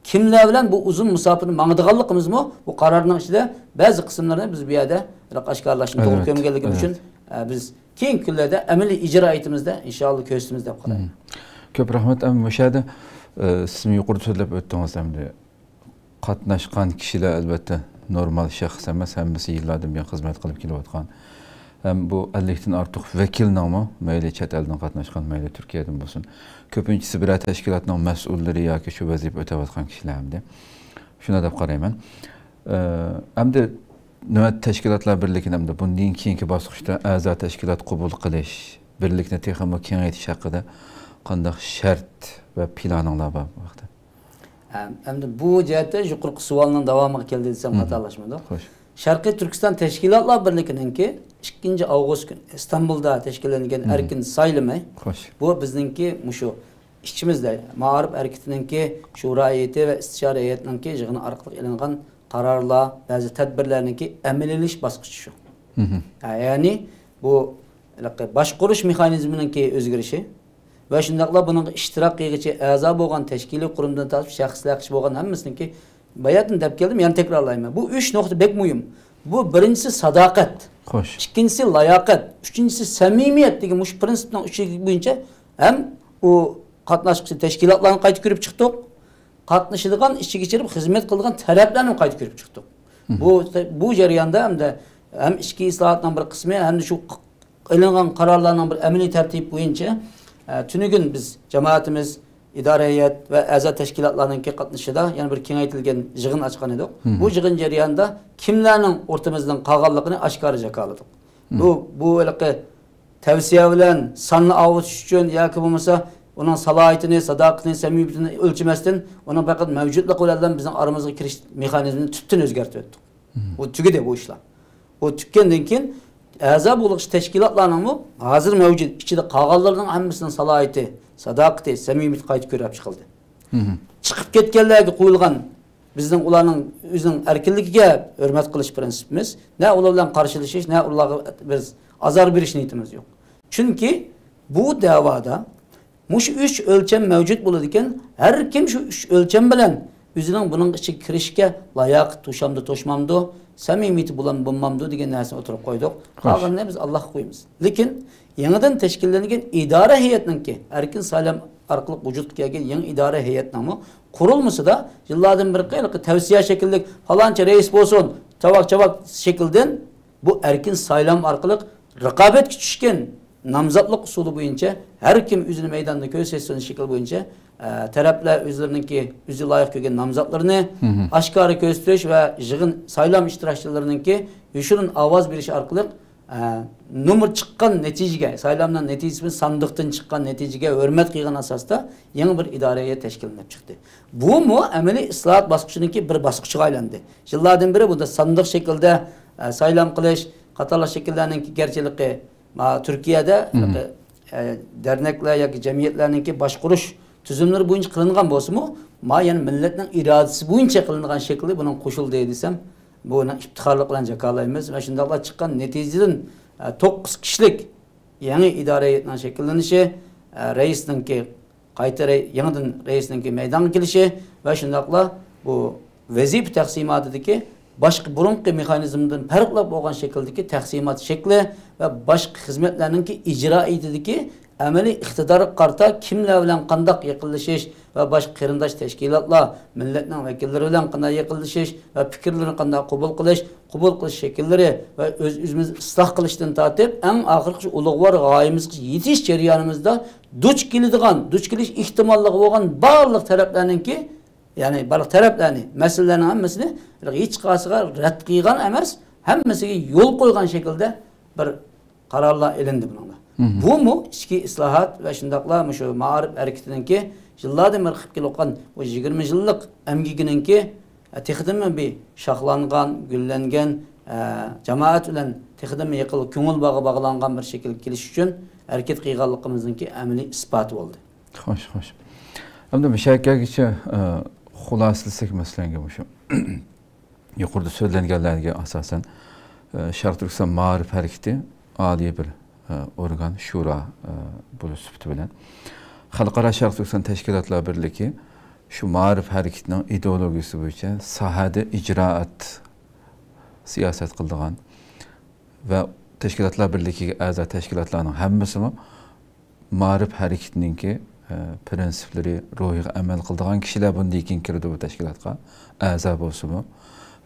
كىملەر بىلەن بۇ ئۇزۇن مۇساپىنى ماڭىدىغانلىقىمىزمۇ بۇ قارارنىڭ ئىچىدە بەزى قىسىملىرىنى بىز بۇ يەردە ئەنقە ئاشكارىلاشنى توغرا ئەلۋەتتە، كۆرمىگەنلىكىم ئۈچۈن، ئەلۋەتتە. ئە، بىز كېيىنكى كۈنلەردە ئەمەلىي ئىجرائىيىتىمىزدە ئىنشائاللا كۆرسىتىمىز دەپ قارايمەن. مم. كۆپ رەھمەت. ئەمدى مۇشۇ يەردە، ئە، سىزمۇ يۇقىرىدا سۆزلەپ ئۆتتىڭىز ئەمدى. قاتناشقان كىشىلەر ئەلۋەتتە نورمال شەخس ئەمەس، ھەممىسى يىللاردىن بۇيان خىزمەت قىلىپ كېلىۋاتقان. ھەم بۇ ئەللىكتىن ئارتۇق ۋەكىلنىڭمۇ، مەيلى چەت ئەلدىن قاتناشقان، مەيلى تۈركىيەدىن بولسۇن، كۆپىنچىسى بىرەر تەشكىلاتنىڭ مەسئۇللىرى ياكى شۇ ۋەزىپە ئۆتەۋاتقان كىشىلەر ئەمدى. شۇنداق دەپ قارايمەن. ئە، ئەمدى نۆۋەتتە تەشكىلاتلار بىرلىكىنى ئەمدى بۇندىن كېيىنكى باسقۇچتا ئەزا تەشكىلات قوبۇل قىلىش، بىرلىكنى تېخىمۇ كېڭەيتىش ھەققىدە قانداق شەرت ۋە پىلانىڭلار بار بۇ ھەقتە؟ ئەم-، ئەمدى بۇ جەھەتتە يۇقىرىقى سوئالنىڭ داۋامىغا كەلدى دېسەم، مم، خاتالاشمىدۇق. خوش. شەرقىي تۈركىستان تەشكىلاتلار بىرلىكىنىڭكى ئىككىنچى ئاۋغۇست كۈنى ئىستانبۇلدا تەشكىللەنگەن، مم، ئەركىن سايلىمى، خوش، بۇ بىزنىڭكى مۇشۇ ئىچىمىزدە مائارىپ ھەرىكىتىنىڭكى شورا ھەيئىتى ۋە ئىستىشارە ھەيئەتنىڭكى يىغىنى ئارقىلىق ئېلىنغان قارارلار، بەزى تەدبىرلەرنىڭكى ئەمەلىيلىشىش باسقۇچى شۇ. مم. ھە، يەنى بۇ ھېلىقى باشقۇرۇش مېخانىزمىنىڭكى ئۆزگىرىشى ۋە شۇنداقلا بۇنىڭغا ئىشتىراك قىلغۇچى ئەزا بولغان تەشكىلىي قۇرۇمدىن تارتىپ شەخسلەرگىچە بولغان ھەممىسىنىڭكى، باياتىن دەپ كەلدىم، يەنە تەكرارلايمەن. بۇ ئۈچ نۇقتا بەك مۇھىم. بۇ بىرىنچىسى ساداقەت. خوش. ئىككىنچىسى لاياقەت. ئۈچىنچىسى سەمىمىيەت دېگەن مۇشۇ پىرىنسىپنىڭ ئۈچى بويىچە ھەم ئۇ قاتناشقۇچى تەشكىلاتلارنى قايتا كۆرۈپ چىقتۇق. قاتنىشىدىغان، ئىچىگە چىرىپ خىزمەت قىلىدىغان تەرەپلەرنى قايتا كۆرۈپ چىقتۇق. مم. بۇ، بۇ جەرياندا ھەمدە ھەم ئىچكى ئىسلاھاتنىڭ بىر قىسمى، ھەمدە شۇ ئېلىنغان قارارلارنىڭ بىر ئەمەلىي تەرتىپى بويىچە، ئە، تۈنۈگۈن بىز جامائىتىمىز، ئىدارە ھەيئەت ۋە ئەزا تەشكىلاتلارنىڭكى قاتنىشىشىدا يەنە بىر كېڭەيتىلگەن يىغىن ئاچقان ئىدۇق. مم. بۇ يىغىن جەريانىدا كىملەرنىڭ ئورتىمىزدىن قالغانلىقىنى ئاشكارا جاكارلىدۇق. مم. بۇ، بۇ ھېلىقى تەۋسىيە بىلەن ساننى ئاۋۇتۇش ئۈچۈن ياكى بولمىسا ئۇنىڭ سالاھىيىتىنى، ساداقىتىنى، سەمىمىيىتىنى ئۆلچىمەستىن، ئۇنىڭ پەقەت مەۋجۇتلۇقى بىلەن بىزنىڭ ئارىمىزغا كىرىش مېخانىزمىنى تۈپتىن ئۆزگەرتىۋەتتۇق. مم. ئۇ تۈگىدى بۇ ئىشلار. ئۇ تۈگكەندىن كېيىن ئەزا بولغۇچى تەشكىلاتلارنىڭمۇ ھازىر مەۋجۇت ئىچىدە قالغانلىرىنىڭ ھەممىسىنىڭ سالاھىيىتى، ساداقىتى، سەمىمىيىتى قايتا كۆرۈپ چىقىلدى. مم. چىقىپ كەتكەنلەرگە قويۇلغان بىزنىڭ ئۇلارنىڭ ئۆزىنىڭ ئەركىنلىكىگە ھۆرمەت قىلىش پىرىنسىپىمىز، نە ئۇلار بىلەن قارشىلىشىش، نە ئۇلارغا بىز ئازار بېرىش نىيىتىمىز يوق. چۈنكى بۇ دەۋادا مۇشۇ ئۈچ ئۆلچەم مەۋجۇت بولىدىكەن، ھەر كىم شۇ ئۈچ ئۆلچەم بىلەن ئۆزىنىڭ بۇنىڭ ئىچىگە كىرىشكە لاياقىتى توشامدۇ، توشمامدۇ، سەمىمىيىتى بولامدۇ، بولمامدۇ دېگەن نەرسىنى ئوتتۇرىغا قويدۇق. قالغىنىنى بىز ئاللاھقا قويىمىز. لېكىن يېڭىدىن تەشكىللەنگەن ئىدارە ھەيئەتنىڭكى، ئەركىن سايلام ئارقىلىق ۋۇجۇدقا كەلگەن يېڭى ئىدارە ھەيئەتنىڭمۇ قۇرۇلمىسىدا يىللاردىن بېرى ھېلىقى تەۋسىيە شەكىللىك، پالانچى رەئىس بولسۇن، چاۋاك-چاۋاك شەكىلدىن بۇ ئەركىن سايلام ئارقىلىق رىقابەتكە چۈشكەن نامزاتلىق ئۇسۇلى بويىچە ھەر كىم ئۆزىنى مەيداندا كۆرسەتسۇن شەكلى بويىچە، ئە، تەرەپلەر ئۆزلىرىنىڭكى، ئۆزى لايىق كۆرگەن نامزاتلىرىنى ئاشكارا كۆرسىتىش ۋە يىغىن سايلام ئىشتىراكچىلىرىنىڭكى يوشۇرۇن ئاۋاز بېرىش ئارقىلىق، ئە، نومۇر چىققان نەتىجىگە، سايلامنىڭ نەتىجىسى بىلەن ساندۇقتىن چىققان نەتىجىگە ھۆرمەت قىلغان ئاساستا يېڭى بىر ئىدارە ھەيئەت تەشكىللىنىپ چىقتى. بۇمۇ ئەمەلىي ئىسلاھات باسقۇچىنىڭكى بىر باسقۇچىغا ئايلاندى. يىللاردىن بېرى بۇندا ساندۇق شەكلىدە، ئە، سايلام قىلىش قاتارلىق شەكىللەرنىڭكى گەرچىلىكى، ما، تۈركىيەدە، ئە، دەرنەكلەر ياكى جەمئىيەتلەرنىڭكى باشقۇرۇش تۈزۈملىرى بويىچە قىلىنغان بولسىمۇ، ما، يەنە مىللەتنىڭ ئىرادىسى بويىچە قىلىنغان شەكلى بۇنىڭ قوشۇلدى دېسەم، بۇنى ئىپتىخارلىق بىلەن جاكارلايمىز ۋە شۇنداقلا چىققان نەتىجىدىن، ئە، توققۇز كىشىلىك يېڭى ئىدارە ھەيئىتىنىڭ شەكىللىنىشى، ئە، رەئىسنىڭكى قايتا رەي-، يېڭىدىن رەئىسنىڭكى مەيدانغا كېلىشى ۋە شۇنداقلا بۇ ۋەزىپە تەقسىماتىدىكى باشقا بۇرۇنقى مېخانىزمدىن پەرقلىق بولغان شەكىلدىكى تەقسىمات شەكلى ۋە باشقا خىزمەتلەرنىڭكى ئىجرائىيىتىدىكى ئەمەلىي ئىقتىدارغا قارىتا كىملەر بىلەن قانداق يېقىنلىشىش ۋە باشقا قېرىنداش تەشكىلاتلار، مىللەتنىڭ ۋەكىللىرى بىلەن قانداق يېقىنلىشىش ۋە پىكىرلىرىنى قانداق قوبۇل قىلىش، قوبۇل قىلىش شەكىللىرى ۋە ئۆز-ئۆزىمىزنى ئىسلاھ قىلىشتىن تارتىپ، ئەڭ ئاخىرقى شۇ ئۇلۇغۋار غايىمىزغا يېتىش جەريانىمىزدا دۇچ كېلىدىغان، دۇچ كېلىش ئېھتىماللىقى بولغان بارلىق تەرەپلەرنىڭكى، يەنى بارلىق تەرەپلەرنى، مەسىلىلەرنىڭ ھەممىسىنى ھېچقايسىغا رەت قىلغان ئەمەس، ھەممىسىگە يول قويغان شەكىلدە بىر قارارلار ئېلىندى بۇنىڭدا. بۇمۇ ئىچكى ئىسلاھات ۋە شۇنداقلا مۇشۇ مائارىپ ھەرىكىتىنىڭكى يىللاردىن بېرى قىلىپ كېلىۋاتقان بۇ يىگىرمە يىللىق ئەمگىكىنىڭكى، ئە، تېخىدىنمۇ بىر شاخلانغان، گۈللەنگەن، ئە، جامائەت بىلەن تېخىدىنمۇ يېقىن كۆڭۈل باغى باغلانغان بىر شەكىلگە كېلىش ئۈچۈن ھەرىكەت قىلغانلىقىمىزنىڭكى ئەمەلىي ئىسپاتى بولدى. خوش، خوش. ئەمدى مۇشۇ يەرگىچە، ئە، خۇلاسىلىسەك مەسىلەنگە مۇشۇ. يۇقىرىدا سۆزلەنگەنلەرگە ئاساسەن، ئە، شەرقىي تۈركىستان مائارىپ ھەرىكىتى ئالىي بىر، ئە، ئورگان، شورا، ئە، بولۇش سۈپىتى بىلەن خەلقئارا شەرقىي تۈركىستان تەشكىلاتلار بىرلىكى شۇ مائارىپ ھەرىكىتىنىڭ ئىدېئولوگىيىسى بويىچە ساھەدە ئىجرائات سىياسەت قىلىدىغان ۋە تەشكىلاتلار بىرلىكىگە ئەزا تەشكىلاتلارنىڭ ھەممىسىمۇ مائارىپ ھەرىكىتىنىڭكى، ئە، پىرىنسىپلىرى، روھىغا ئەمەل قىلىدىغان كىشىلەر بۇندىن كېيىن كىرىدۇ بۇ تەشكىلاتقا، ئەزا بولسىمۇ.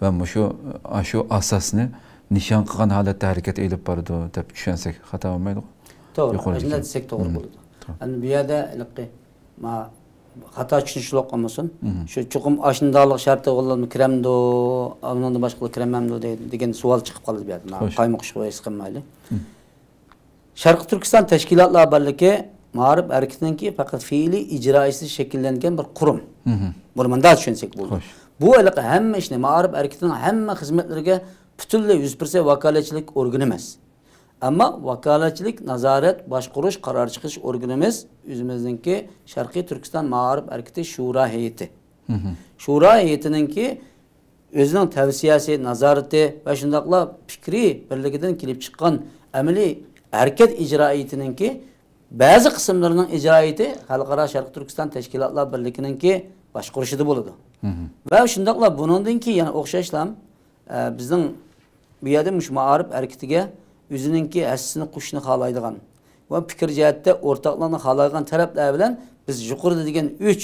ۋە مۇشۇ، ئاشۇ ئاساسنى نىشان قىلغان ھالەتتە ھەرىكەت ئېلىپ بارىدۇ دەپ چۈشەنسەك خاتا بولمايدۇ. توغرا، يۇقىرىدىكى ئاشۇنداق دېسەك توغرا بولىدۇ. ئەمدى بۇ يەردە ھېلىقى، ما، خاتا چۈشىنىشلىك بولمىسۇن. شۇ چوقۇم ئاشۇنداقلىق شەرتى بولۇپمۇ كىرەمدۇ، ئۇنىڭدىن باشقىلار كىرەلمەمدۇ دېگەن سوئال چىقىپ قالدى بۇ يەردە. ما، قايمۇقۇشقا ھېس قىلمايلى. شەرقىي تۈركىستان تەشكىلاتلار بىرلىكى مائارىپ ھەرىكىتىنىڭكى پەقەت فېئىلىي ئىجرائىيسىز شەكىللەنگەن بىر قۇرۇم. بۇنى مۇنداق چۈشەنسەك بولىدۇ. بۇ ھېلىقى ھەممە ئىشنى، مائارىپ ھەرىكىتىنىڭ ھەممە خىزمەتلىرىگە پۈتۈنلەي يۈز پىرسەنت ۋاكالەتچىلىك ئورگىنى ئەمەس. ئەمما ۋاكالەتچىلىك، نازارەت، باشقۇرۇش، قارار چىقىرىش ئورگىنىمىز ئۆزىمىزنىڭكى شەرقىي تۈركىستان مائارىپ ھەرىكىتى شورا ھەيئىتى. شورا ھەيئىتىنىڭكى ئۆزىنىڭ تەۋسىيەسى، نازارىتى ۋە شۇنداقلا پىكرىي بىرلىكىدىن كېلىپ چىققان ئەمەلىي ھەرىكەت ئىجرائىيىتىنىڭكى بەزى قىسىملىرىنىڭ ئىجرائىيىتى خەلقئارا شەرقىي تۈركىستان تەشكىلاتلار بىرلىكىنىڭكى باشقۇرۇشىدا بولىدۇ. ۋە شۇنداقلا بۇنىڭدىن كېيىن يەنە ئوخشاشلا، ئە، بىزنىڭ بۇ يەردە مۇشۇ مائارىپ ھەرىكىتىگە ئۆزىنىڭكى ھەسسىسىنى قوشۇشنى خالايدىغان ۋە پىكىر جەھەتتە ئورتاقلىقنى خالايدىغان تەرەپلەر بىلەن بىز يۇقىرىدا دېگەن ئۈچ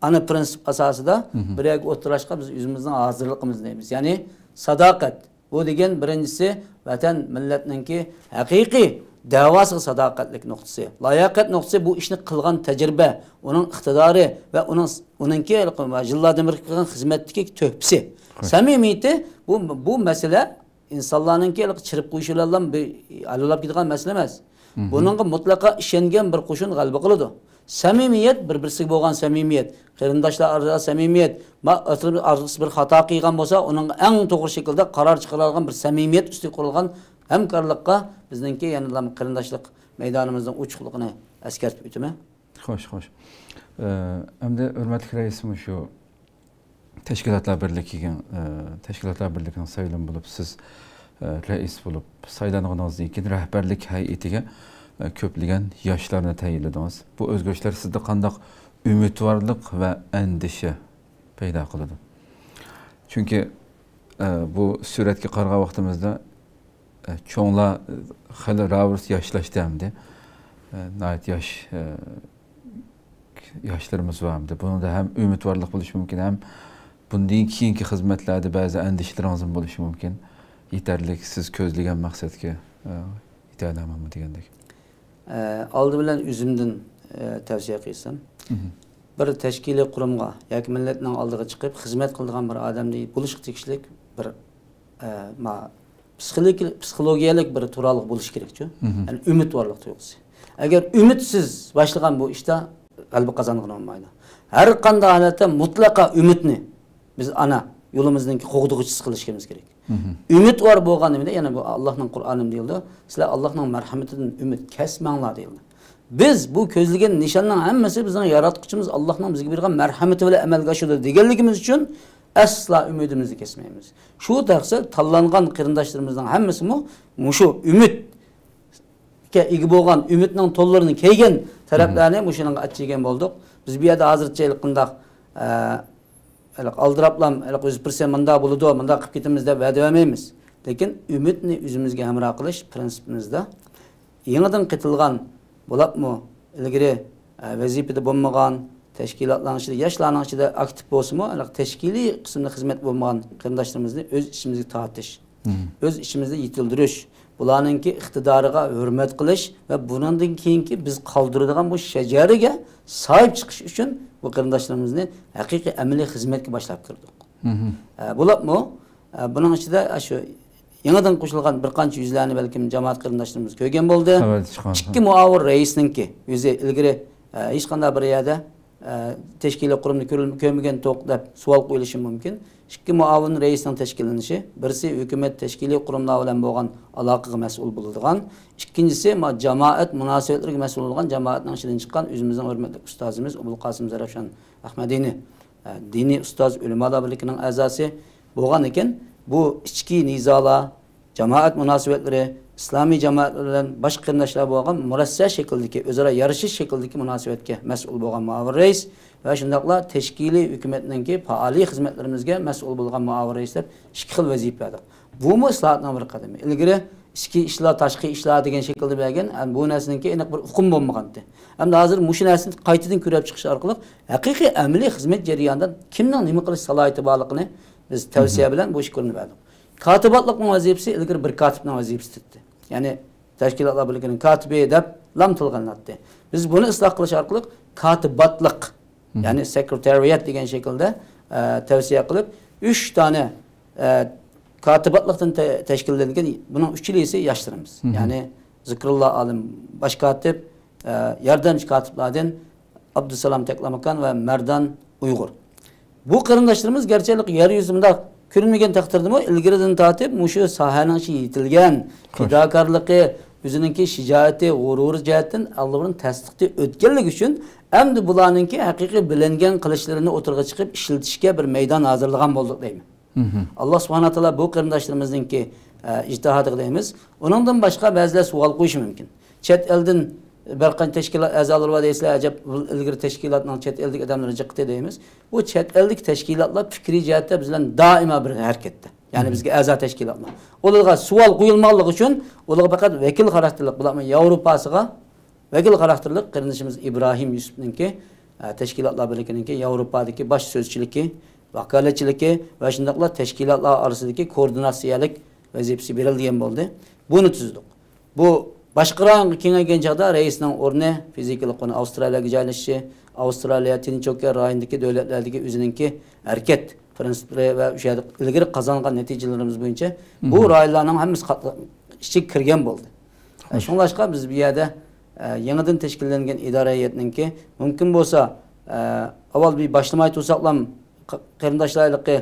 ئانا پىرىنسىپ ئاساسىدا بىر يەرگە ئولتۇرۇشقا بىز ئۆزىمىزنىڭ ھازىرلىقىمىزنى دەيمىز. يەنى ساداقەت. بۇ دېگەن بىرىنچىسى ۋەتەن مىللەتنىڭكى ھەقىقىي دەۋاسىغا ساداقەتلىك نۇقتىسى. لاياقەت نۇقتىسى بۇ ئىشنى قىلغان تەجرىبە، ئۇنىڭ ئىقتىدارى ۋە ئۇنىڭ، ئۇنىڭكى يىللاردىن بېرى قىلغان خىزمەتتىكى تۆھپىسى. سەمىمىيىتى بۇ، بۇ مەسىلە ئىنسانلارنىڭكى چىرىپ قويۇشى بىلەنلا بىر ھەل بولۇپ كېتىدىغان مەسىلە ئەمەس. بۇنىڭغا مۇتلەقا ئىشەنگەن بىر قوشۇن غەلىبە قىلىدۇ. سەمىمىيەت، بىر-بىرسىگە بولغان سەمىمىيەت، قېرىنداشلار ئارىسىدا سەمىمىيەت، ما-، ئارىسىدا بىر خاتا قىلغان بولسا، ئۇنىڭغا ئەڭ توغرا شەكىلدە قارار چىقىرىدىغان بىر سەمىمىيەت ئۈستىگە قۇرۇلغان ھەمكارلىققا بىزنىڭكى يەنىلا قېرىنداشلىق مەيدانىمىزنىڭ ئوچۇقلۇقىنى ئەسكەرتىپ ئۆتىمەن. خوش، خوش. ئە، ئەمدى ھۆرمەتلىك رەئىس، مۇشۇ تەشكىلاتلار بىرلىكىگە، ئە، تەشكىلاتلار بىرلىكىنىڭ سايلىمى بولۇپ سىز، ئە، رەئىس بولۇپ سايلانغىنىڭىزدىن كېيىن رەھبەرلىك ھەيئىتىگە، ئە، كۆپلىگەن ياشلارنى تەيىنلىدىڭىز. بۇ ئۆزگىرىشلەر سىزدە قانداق ئۈمىدۋارلىق ۋە ئەندىشە پەيدا قىلىدۇ. چۈنكى، ئە، بۇ سۈرەتكە قارىغان ۋاقتىمىزدا، ئە، چوڭلار، ئە، خېلى راۋۇرۇس ياشلاشتى ئەمدى. ئە، ناھايىتى ياش، ئە، ياشلىرىمىز بار ئەمدى. بۇنىڭدا ھەم ئۈمىدۋارلىق بولۇشى مۇمكىن، ھەم بۇندىن كېيىنكى خىزمەتلەردە بەزى ئەندىشىلىرىڭىزمۇ بولۇشى مۇمكىن. يېتەرلىك سىز كۆزلىگەن مەقسەتكە، ئە، يېتەلەيمەنمۇ دېگەندەك. ئە، ئالدى بىلەن ئۆزۈمدىن، ئە، تەۋسىيە قىلسام، مهم. بىر تەشكىلىي قۇرۇمغا ياكى مىللەتنىڭ ئالدىغا چىقىپ خىزمەت قىلىدىغان بىر ئادەمدە بولۇشقا تېگىشلىك بىر، ئە، ما-، پسىخولوگىيە-، پسىخولوگىيەلىك بىر تۇرالغۇ بولۇشى كېرەكچۇ. مهم. يەنى ئۈمىدۋارلىق تۇيغۇسى. ئەگەر ئۈمىدسىز باشلىغان بۇ ئىشتا غەلىبە قازانغىلى بولمايدۇ. ھەر قانداق ھالەتتە مۇتلەقا ئۈمىدنى بىز ئانا يولىمىزنىڭكى قوغدىغۇچىسى قىلىشىمىز كېرەك. مهم. ئۈمىدۋار بولغان نېمىدە، يەنە بۇ ئاللاھنىڭ قۇرئانىدا دېيىلدى، سىلەر ئاللاھنىڭ مەرھەمىتىدىن ئۈمىد كەسمەڭلار دېيىلدى. بىز بۇ كۆزلىگەن نىشاننىڭ ھەممىسى بىزنىڭ ياراتقۇچىمىز ئاللاھنىڭ بىزگە بەرگەن مەرھەمىتى بىلەن ئەمەلگە ئاشىدۇ دېگەنلىكىمىز ئۈچۈن ئەسلا ئۈمىدىمىزنى كەسمەيمىز. شۇ تەقسىر تاللانغان قېرىنداشلىرىمىزنىڭ ھەممىسىمۇ مۇشۇ ئۈمىدكە ئىگە بولغان، ئۈمىدنىڭ تونلىرىنى كىيگەن تەرەپلەرنى مۇشۇنىڭغا ئەچىگەن بولدۇق. بىز بۇ يەردە ھازىرچە ھېلىقى ئۇنداق، ئە، ھېلىقى ئالدىراپلام، ھېلىقى يۈز پىرسەنت مۇنداق بولىدۇ، مۇنداق قىلىپ كېتىمىز دەپ ۋەدە بەرمەيمىز. لېكىن ئۈمىدنى ئۆزىمىزگە ھەمراھ قىلىش پىرىنسىپىمىزدا يېڭىدىن قېتىلغان، بولۇپمۇ ئىلگىرى، ئە، ۋەزىپىدە بولمىغان، تەشكىلاتلارنىڭ ئىچىدە، ياشلارنىڭ ئىچىدە ئاكتىپ بولسىمۇ، ھېلىقى تەشكىلىي قىسىمدا خىزمەت بولمىغان قېرىنداشلىرىمىزنى ئۆز ئىچىمىزگە تارتىش، مم. ئۆز ئىچىمىزدە يېتىلدۈرۈش، بۇلارنىڭكى ئىقتىدارىغا ھۆرمەت قىلىش ۋە بۇنىڭدىن كېيىنكى بىز قالدۇرىدىغان بۇ شەجەرىگە ساھىب چىقىش ئۈچۈن بۇ قېرىنداشلىرىمىزنى ھەقىقىي ئەمەلىي خىزمەتكە باشلاپ كىردۇق. مم. ئە، بولۇپمۇ، ئە، بۇنىڭ ئىچىدە، ئە، شۇ يېڭىدىن قوشۇلغان بىر قانچە يۈزلەرنى بەلكىم جامائەت قېرىنداشلىرىمىز كۆرگەن بولدى. خەۋەردە چىققان. ئىككى مۇئاۋىن رەئىسنىڭكى ئۆزى ئىلگىرى، ئە، ھېچقانداق بىر يەردە، ئە، تەشكىلىي قۇرۇمنى كۆرۈل-، كۆرمىگەندۇق دەپ سوئال قويۇلۇشى مۇمكىن. ئىككى مۇئاۋىن رەئىسنىڭ تەشكىللىنىشى، بىرسى ھۆكۈمەت تەشكىلىي قۇرۇملار بىلەن بولغان ئالاقىگە مەسئۇل بولىدىغان، ئىككىنچىسى ما-، جامائەت مۇناسىۋەتلىرىگە مەسئۇل بولغان جامائەتنىڭ ئىچىدىن چىققان ئۆزىمىزنىڭ ھۆرمەتلىك ئۇستازىمىز ئوبۇلقاسىم زەرەپشان ئەخمەدىنى، ئە، دىنىي ئۇستاز، ئۆلىمالار بىرلىكىنىڭ ئەزاسى بولغاندىكىن، بۇ ئىچكى نىزالار، جامائەت مۇناسىۋەتلىرى، ئىسلامىي جامائەتلەر بىلەن باشقا قېرىنداشلار بولغان مۇرەسسە شەكلىدىكى، ئۆزئارا يارىشىش شەكلىدىكى مۇناسىۋەتكە مەسئۇل بولغان مۇئاۋىن رەئىس ۋە شۇنداقلا تەشكىلىي ھۆكۈمەتنىڭكى پائالىي خىزمەتلىرىمىزگە مەسئۇل بولغان مۇئاۋىن رەئىس دەپ ئىككى خىل ۋەزىپە بەردۇق. بۇمۇ ئىسلاھاتنىڭ بىر قەدىمى. ئىلگىرى ئىچكى ئىشلار، تاشقى ئىشلار دېگەن شەكىلدە بەرگەن، ئەمدى بۇ نەرسىنىڭكى ئېنىق بىر ئۇقۇم بولمىغانتى. ئەمدى ھازىر مۇشۇ نەرسىنى قايتىدىن كۆرۈپ چىقىش ئارقىلىق ھەقىقىي ئەمەلىي خىزمەت جەريانىدا كىمنىڭ نېمە قىلىش سالاھىيىتى بارلىقىنى بىز تەۋسىيە بىلەن بۇ ئىككى ئورۇننى بەردۇق. كاتىباتلىقنىڭ ۋەزىپىسى ئىلگىرى بىر كاتىپنىڭ ۋەزىپىسى ئىدى. يەنى تەشكىلاتلار بىرلىكىنىڭ كاتىپى دەپ لام تىلغا ئېلىناتتى. بىز بۇنى ئىسلاھ قىلىش ئارقىلىق كاتىباتلىق، يەنى سېكرېتارىيات دېگەن شەكىلدە، ئە، تەۋسىيە قىلىپ، ئۈچ دانە، ئە، كاتىباتلىقتىن تە-، تەشكىللەنگەن، بۇنىڭ ئۈچىلىسى ياشلىرىمىز. يەنى زىكرۇللا ئالىم باش كاتىپ، ئە، ياردەمچى كاتىپلاردىن ئابدۇسالام تەكلىماكان ۋە مەردان ئۇيغۇر. بۇ قېرىنداشلىرىمىز گەرچە يەر يۈزى مۇنداق كۆرۈنمىگەن تەقدىردىمۇ، ئىلگىرىدىن تارتىپ مۇشۇ ساھەنىڭ ئىچىگە يېتىلگەن پىداكارلىقى، ئۆزىنىڭكى شىجائىتى، غۇرۇرى جەھەتتىن ئاللىبۇرۇن تەستىقتىن ئۆتكەنلىكى ئۈچۈن، ئەمدى بۇلارنىڭكى ھەقىقىي بىلىنگەن قىلىچلىرىنى ئوتتۇرىغا چىقىپ ئىشلىتىشكە بىر مەيدان ھازىرلىغان بولدۇق دەيمەن. ئاللا سۇبھانە تائالا بۇ قېرىنداشلىرىمىزنىڭكى، ئە، ئىجتىھادىغا دەيمىز. ئۇنىڭدىن باشقا بەزىلەر سوئال قويۇشى مۇمكىن. چەت ئەلدىن بىر قانچە تەشكىلات ئەزالىرى بار دەيسىلەر، ئەجەب، بۇ ئىلگىرى تەشكىلاتنىڭ چەت ئەلدىكى ئادەملىرى جىقتى دەيمىز. بۇ چەت ئەلدىكى تەشكىلاتلار پىكرىي جەھەتتە بىز بىلەن دائىما بىر ھەرىكەتتە. يەنى بىزگە ئەزا تەشكىلاتلار. ئۇلارغا سوئال قويۇلمىغانلىقى ئۈچۈن ئۇلارغا پەقەت ۋەكىل خاراكتېرلىق، بۇلارمۇ ياۋروپاسىغا ۋەكىل خاراكتېرلىك قېرىندىشىمىز ئىبراھىم يۈسۈپنىڭكى، ئە، تەشكىلاتلار بىرلىكىنىڭكى ياۋروپادىكى باش سۆزچىلىكى، ۋاكالەتچىلىكى ۋە شۇنداقلا تەشكىلاتلار ئارىسىدىكى كوئوردىناتسىيەلىك ۋەزىپىسى بېرىلگەن بولدى. بۇنى تۈزدۇق. بۇ باشقا رايونغا كېڭەيگەن چاغدا رەئىسنىڭ ئورنى، فىزىكىلىق ئورنى ئاۋسترالىيەگە جايلىشىشى، ئاۋسترالىيە، تىنچ ئوكيان رايونىدىكى دۆلەتلەردىكى ئۆزىنىڭكى ھەرىكەت پىرىنسىپلىرى ۋە ئۇ يەردە ئىلگىرى قازانغان نەتىجىلىرىمىز بويىچە بۇ رايونلارنىڭ ھەممىسى قاتلىق ئىچىگە كىرگەن بولدى. ئە، شۇڭلاشقا بىز بۇ يەردە، ئە، يېڭىدىن تەشكىللەنگەن ئىدارە ھەيئەتنىڭكى مۇمكىن بولسا، ئە، ئاۋۋال بىر باشلىماي تۇرساقلام ق-، قېرىنداشلار ھېلىقى،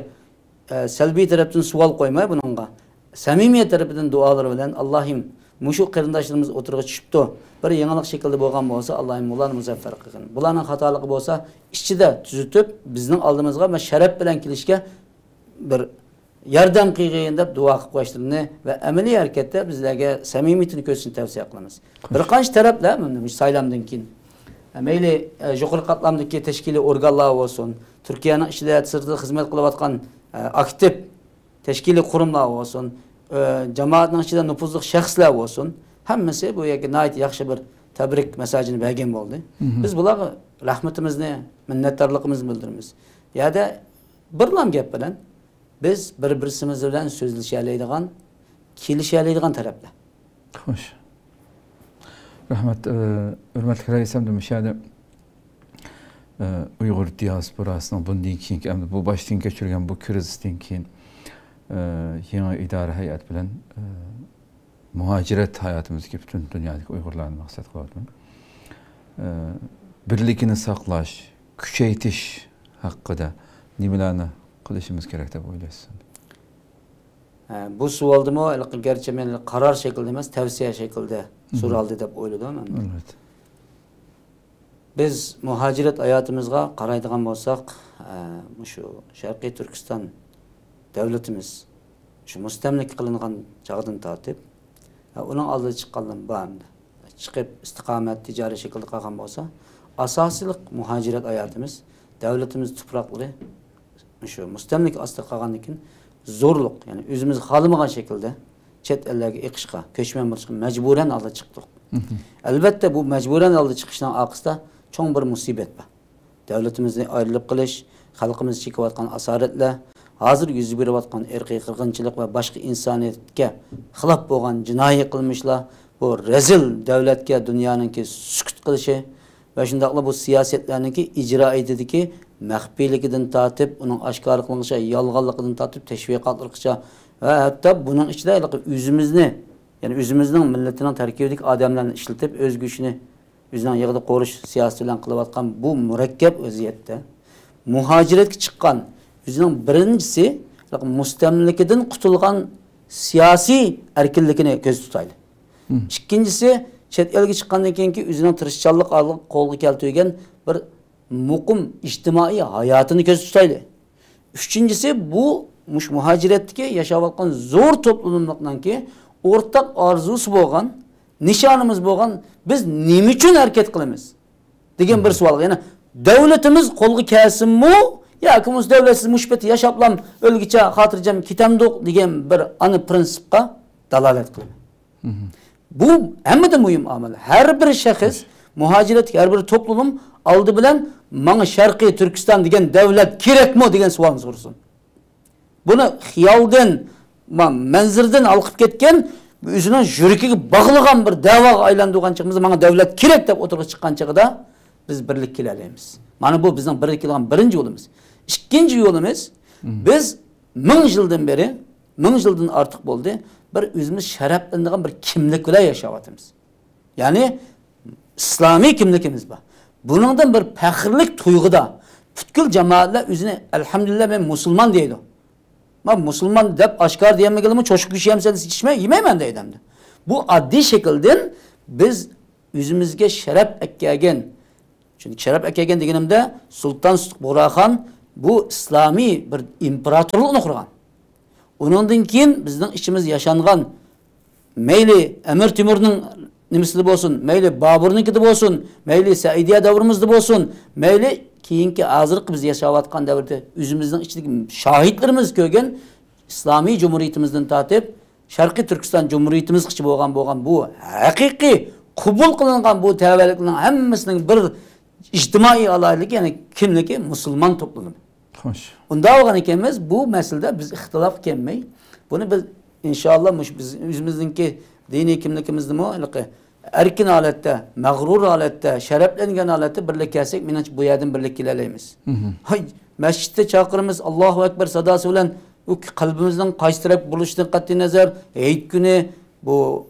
ئە، سەلبىي تەرەپتىن سوئال قويماي بۇنىڭغا، سەمىمىيەت تەرىپىدىن دۇئالىرى بىلەن، ئاللاھىم، مۇشۇ قېرىنداشلىرىمىز ئوتتۇرىغا چۈشۈپتۇ، بىر يېڭىلىق شەكلىدە بولغان بولسا، ئاللاھىم، بۇلارنى مۇزەففەر قىلغىن. بۇلارنىڭ خاتالىقى بولسا، ئىچىدە تۈزىتىپ، بىزنىڭ ئالدىمىزغا ۋە شەرەپ بىلەن كېلىشكە بىر ياردەم قىلغىن دەپ دۇئا قىلىپ قويۇشلىرىنى ۋە ئەمەلىي ھەرىكەتتە بىزلەرگە سەمىمىيىتىنى كۆرسىتىشنى تەۋسىيە قىلىمىز. بىر قانچە تەرەپلەر مۇشۇ سايلامدىن كېيىن، مەيلى، ئە، يۇقىرى قاتلامدىكى تەشكىلىي ئورگانلار بولسۇن، تۈركىيەنىڭ ئىچىدە، سىرتىدا خىزمەت قىلىۋاتقان، ئە، ئاكتىپ تەشكىلىي قۇرۇملار بولسۇن، ئە، جامائەتنىڭ ئىچىدە نوپۇزلۇق شەخسلەر بولسۇن، ھەممىسى بۇ يەرگە ناھايىتى ياخشى بىر تەبرىك مېسساژىنى بەرگەن بولدى. مھم. بىز بۇلارغا رەھمىتىمىزنى، مىننەتدارلىقىمىزنى بىلدۈرىمىز. يەنە بىرلا گەپ بىلەن بىز بىر-بىرسىمىز بىلەن سۆزلىشەلەيدىغان، كېلىشەلەيدىغان تەرەپلەر. خوش. رەھمەت، ئە، ھۆرمەتلىك رەئىس، ئەمدى مۇشۇ يەردە، ئە، ئۇيغۇر دىياسپوراسىنىڭ بۇندىن كېيىنكى، ئەمدى بۇ باشتىن كەچۈرگەن بۇ كىرىزىستىن كېيىن، ئە، يېڭى ئىدارە ھەيئەت بىلەن، ئە، مۇھاجىرەت ھاياتىمىزدىكى پۈتۈن دۇنيادىكى ئۇيغۇرلارنى مەقسەت قىلىۋاتىمەن. ئە، بىرلىكىنى ساقلاش، كۈچەيتىش ھەققىدە نېمىلەرنى قىلىشىمىز كېرەك دەپ ئويلايسىز؟ ھە، بۇ سوئالدىمۇ ھېلىقى گەرچە مەن قارار شەكلىدە ئەمەس، تەۋسىيە شەكلىدە مھم. سورالدى دەپ ئويلىدىم مەن. ئەلۋەتتە. بىز مۇھاجىرەت ھاياتىمىزغا قارايدىغان بولساق، ئە، مۇشۇ شەرقىي تۈركىستان دۆلىتىمىز شۇ مۇستەملىكە قىلىنغان چاغدىن تارتىپ، ئە، ئۇنىڭ ئالدىدا چىققانلىرىمۇ بار ئەمدى. چىقىپ ئىستىقامەت، تىجارىي شەكىلدە قالغان بولسا، ئاساسلىق مۇھاجىرەت ھاياتىمىز، دۆلىتىمىز تۇپراقلىرى شۇ مۇستەملىكە ئاستىدا قالغاندىن كېيىن زورلۇق، يەنى ئۆزىمىز خالىمىغان شەكىلدە چەت ئەللەرگە ئېقىشقا، كۆچمەن بولۇشقا مەجبۇرەن ھالدا چىقتۇق. مھم. ئەلۋەتتە، بۇ مەجبۇرەن ھالدا چىقىشنىڭ ئارقىسىدا چوڭ بىر مۇسىبەت بار. دۆلىتىمىزنى ئايرىلىپ قېلىش، خەلقىمىز چېكىۋاتقان ئاسارەتلەر، ھازىر يۈز بېرىۋاتقان ئىرقىي قىرغىنچىلىق ۋە باشقا ئىنسانىيەتكە خىلاپ بولغان جىنايى قىلمىشلار، بۇ رەزىل دۆلەتكە دۇنيانىڭكى سۈكۈت قىلىشى ۋە شۇنداقلا بۇ سىياسەتلەرنىڭكى ئىجرائىيىتىدىكى مەخپىيلىكىدىن تارتىپ، ئۇنىڭ ئاشكارا قىلىنىشىغا، يالغانلىقىدىن تارتىپ تەشۋىقاتلىرىغىچە ۋە ھەتتا بۇنىڭ ئىچىدە ھېلىقى ئۆزىمىزنى، يەنى ئۆزىمىزنىڭ مىللىتىنىڭ تەركىبىدىكى ئادەملەرنى ئىشلىتىپ، ئۆز گۆشىنى ئۆزىنىڭ يېغىدا قورۇش سىياسىتى بىلەن قىلىۋاتقان بۇ مۇرەككەپ ۋەزىيەتتە مۇھاجىرەتكە چىققان، ئۆزىنىڭ بىرىنچىسى مۇستەملىكىدىن قۇتۇلغان سىياسىي ئەركىنلىكىنى كۆزدە تۇتايلى. مم. ئىككىنچىسى، چەت ئەلگە چىققاندىن كېيىنكى ئۆزىنىڭ تىرىشچانلىق ئارقىلىق قولغا كەلتۈرگەن بىر مۇقىم ئىجتىمائىي ھاياتىنى كۆزدە تۇتايلى. ئۈچىنچىسى، بۇ مۇشۇ مۇھاجىرەتتىكى ياشاۋاتقان زور توپلۇملۇقنىڭكى ئورتاق ئارزۇسى بولغان، نىشانىمىز بولغان، بىز نېمە ئۈچۈن ھەرىكەت قىلىمىز دېگەن بىر سوئال. يەنى دۆلىتىمىز قولغا كەلسىمۇ ياكى بولمىسا دۆلەتسىز مۇشۇ پېتى ياشاپلام ئۆلگۈچە خاتىرجەم كېتەمدۇق دېگەن بىر ئانا پرىنسىپقا دالالەت قىلىمەن. بۇ ھەممىدىن مۇھىم ئامىل. ھەر بىر شەخس، مۇھاجىرەتتىكى ھەر بىر توپلۇم ئالدى بىلەن ماڭا شەرقىي تۈركىستان دېگەن دۆلەت كېرەكمۇ دېگەن سوئالنى سورىسۇن. بۇنى خىيالدىن، ما-، مەنزىرىدىن ھالقىپ كەتكەن، ئۆزىنىڭ يۈرىكىگە باغلىغان بىر دەۋاغا ئايلاندۇرغان چېغىمىزدا، ماڭا دۆلەت كېرەك دەپ ئوتتۇرىغا چىققان چېغىدا بىز بىرلىككە كېلەلەيمىز. مانا بۇ بىزنىڭ بىرلىككە كېلىدىغان بىرىنچى يولىمىز. ئىككىنچى يولىمىز، بىز مىڭ يىلدىن بېرى، مىڭ يىلدىن ئارتۇق بولدى، بىر ئۆزىمىز شەرەپلىنىدىغان بىر كىملىك بىلەن ياشاۋاتىمىز. يەنى ئىسلامىي كىملىكىمىز بار. بۇنىڭدىن بىر پەخىرلىك تۇيغۇدا پۈتكۈل جامائەتلەر ئۆزىنى، ئەلھەمدۇلىللا، مەن مۇسۇلمان دەيدۇ. ما مۇسۇلمان دەپ ئاشكارا دېيەلمىگىلىمۇ چوشقا گۆشى يەمسەن، ھېچ ئىچمەي، يېمەيمەن دەيدۇ ئەمدى. بۇ ئاددىي شەكىلدىن بىز ئۆزىمىزگە شەرەپ ئەكەلگەن، چۈنكى شەرەپ ئەكەلگەن دېگىنىمدە، سۇلتان سۇتۇق بۇغراخان بۇ ئىسلامىي بىر ئىمپېراتورلۇقنى قۇرغان. ئۇنىڭدىن كېيىن بىزنىڭ ئىچىمىز ياشانغان، مەيلى ئەمىر تېمۇرنىڭ نېمىسىدە بولسۇن، مەيلى بابۇرنىڭكىدە بولسۇن، مەيلى سەئىدىيە دەۋرىمىزدە بولسۇن، مەيلى كېيىنكى ھازىرقى بىز ياشاۋاتقان دەۋردە ئۆزىمىزنىڭ ئىچىدىكى شاھىتلىرىمىز كۆرگەن ئىسلامىي جۇمھۇرىيىتىمىزدىن تارتىپ شەرقىي تۈركىستان جۇمھۇرىيىتىمىزغىچە بولغان، بولغان بۇ ھەقىقىي قوبۇل قىلىنغان بۇ تەۋەلىكلەرنىڭ ھەممىسىنىڭ بىر ئىجتىمائىي ئالاھىدىلىكى، يەنى كىملىكى مۇسۇلمان توپلىمى. خوش. ئۇنداق بولغان ئىكەنمىز، بۇ مەسىلىدە بىز ئىختىلاپقا كەلمەي، بۇنى بىز ئىنشاللا مۇشۇ بىز ئۆزىمىزنىڭكى دىنىي كىملىكىمىزنىمۇ ھېلىقى ئەركىن ھالەتتە، مەغرۇر ھالەتتە، شەرەپلەنگەن ھالەتتە بىرلىككە كەلسەك، مېنىڭچە بۇ يەردىن بىرلىككە كېلەلەيمىز. ھاي، مەسچىتتە چاقىرىمىز، ئاللاھۇ ئەكبەر ساداسى بىلەن ئۇ قەلبىمىزنىڭ قايسى تەرەپكە بۇرۇلۇشىدىن قەتئىينەزەر، ھېيت كۈنى بۇ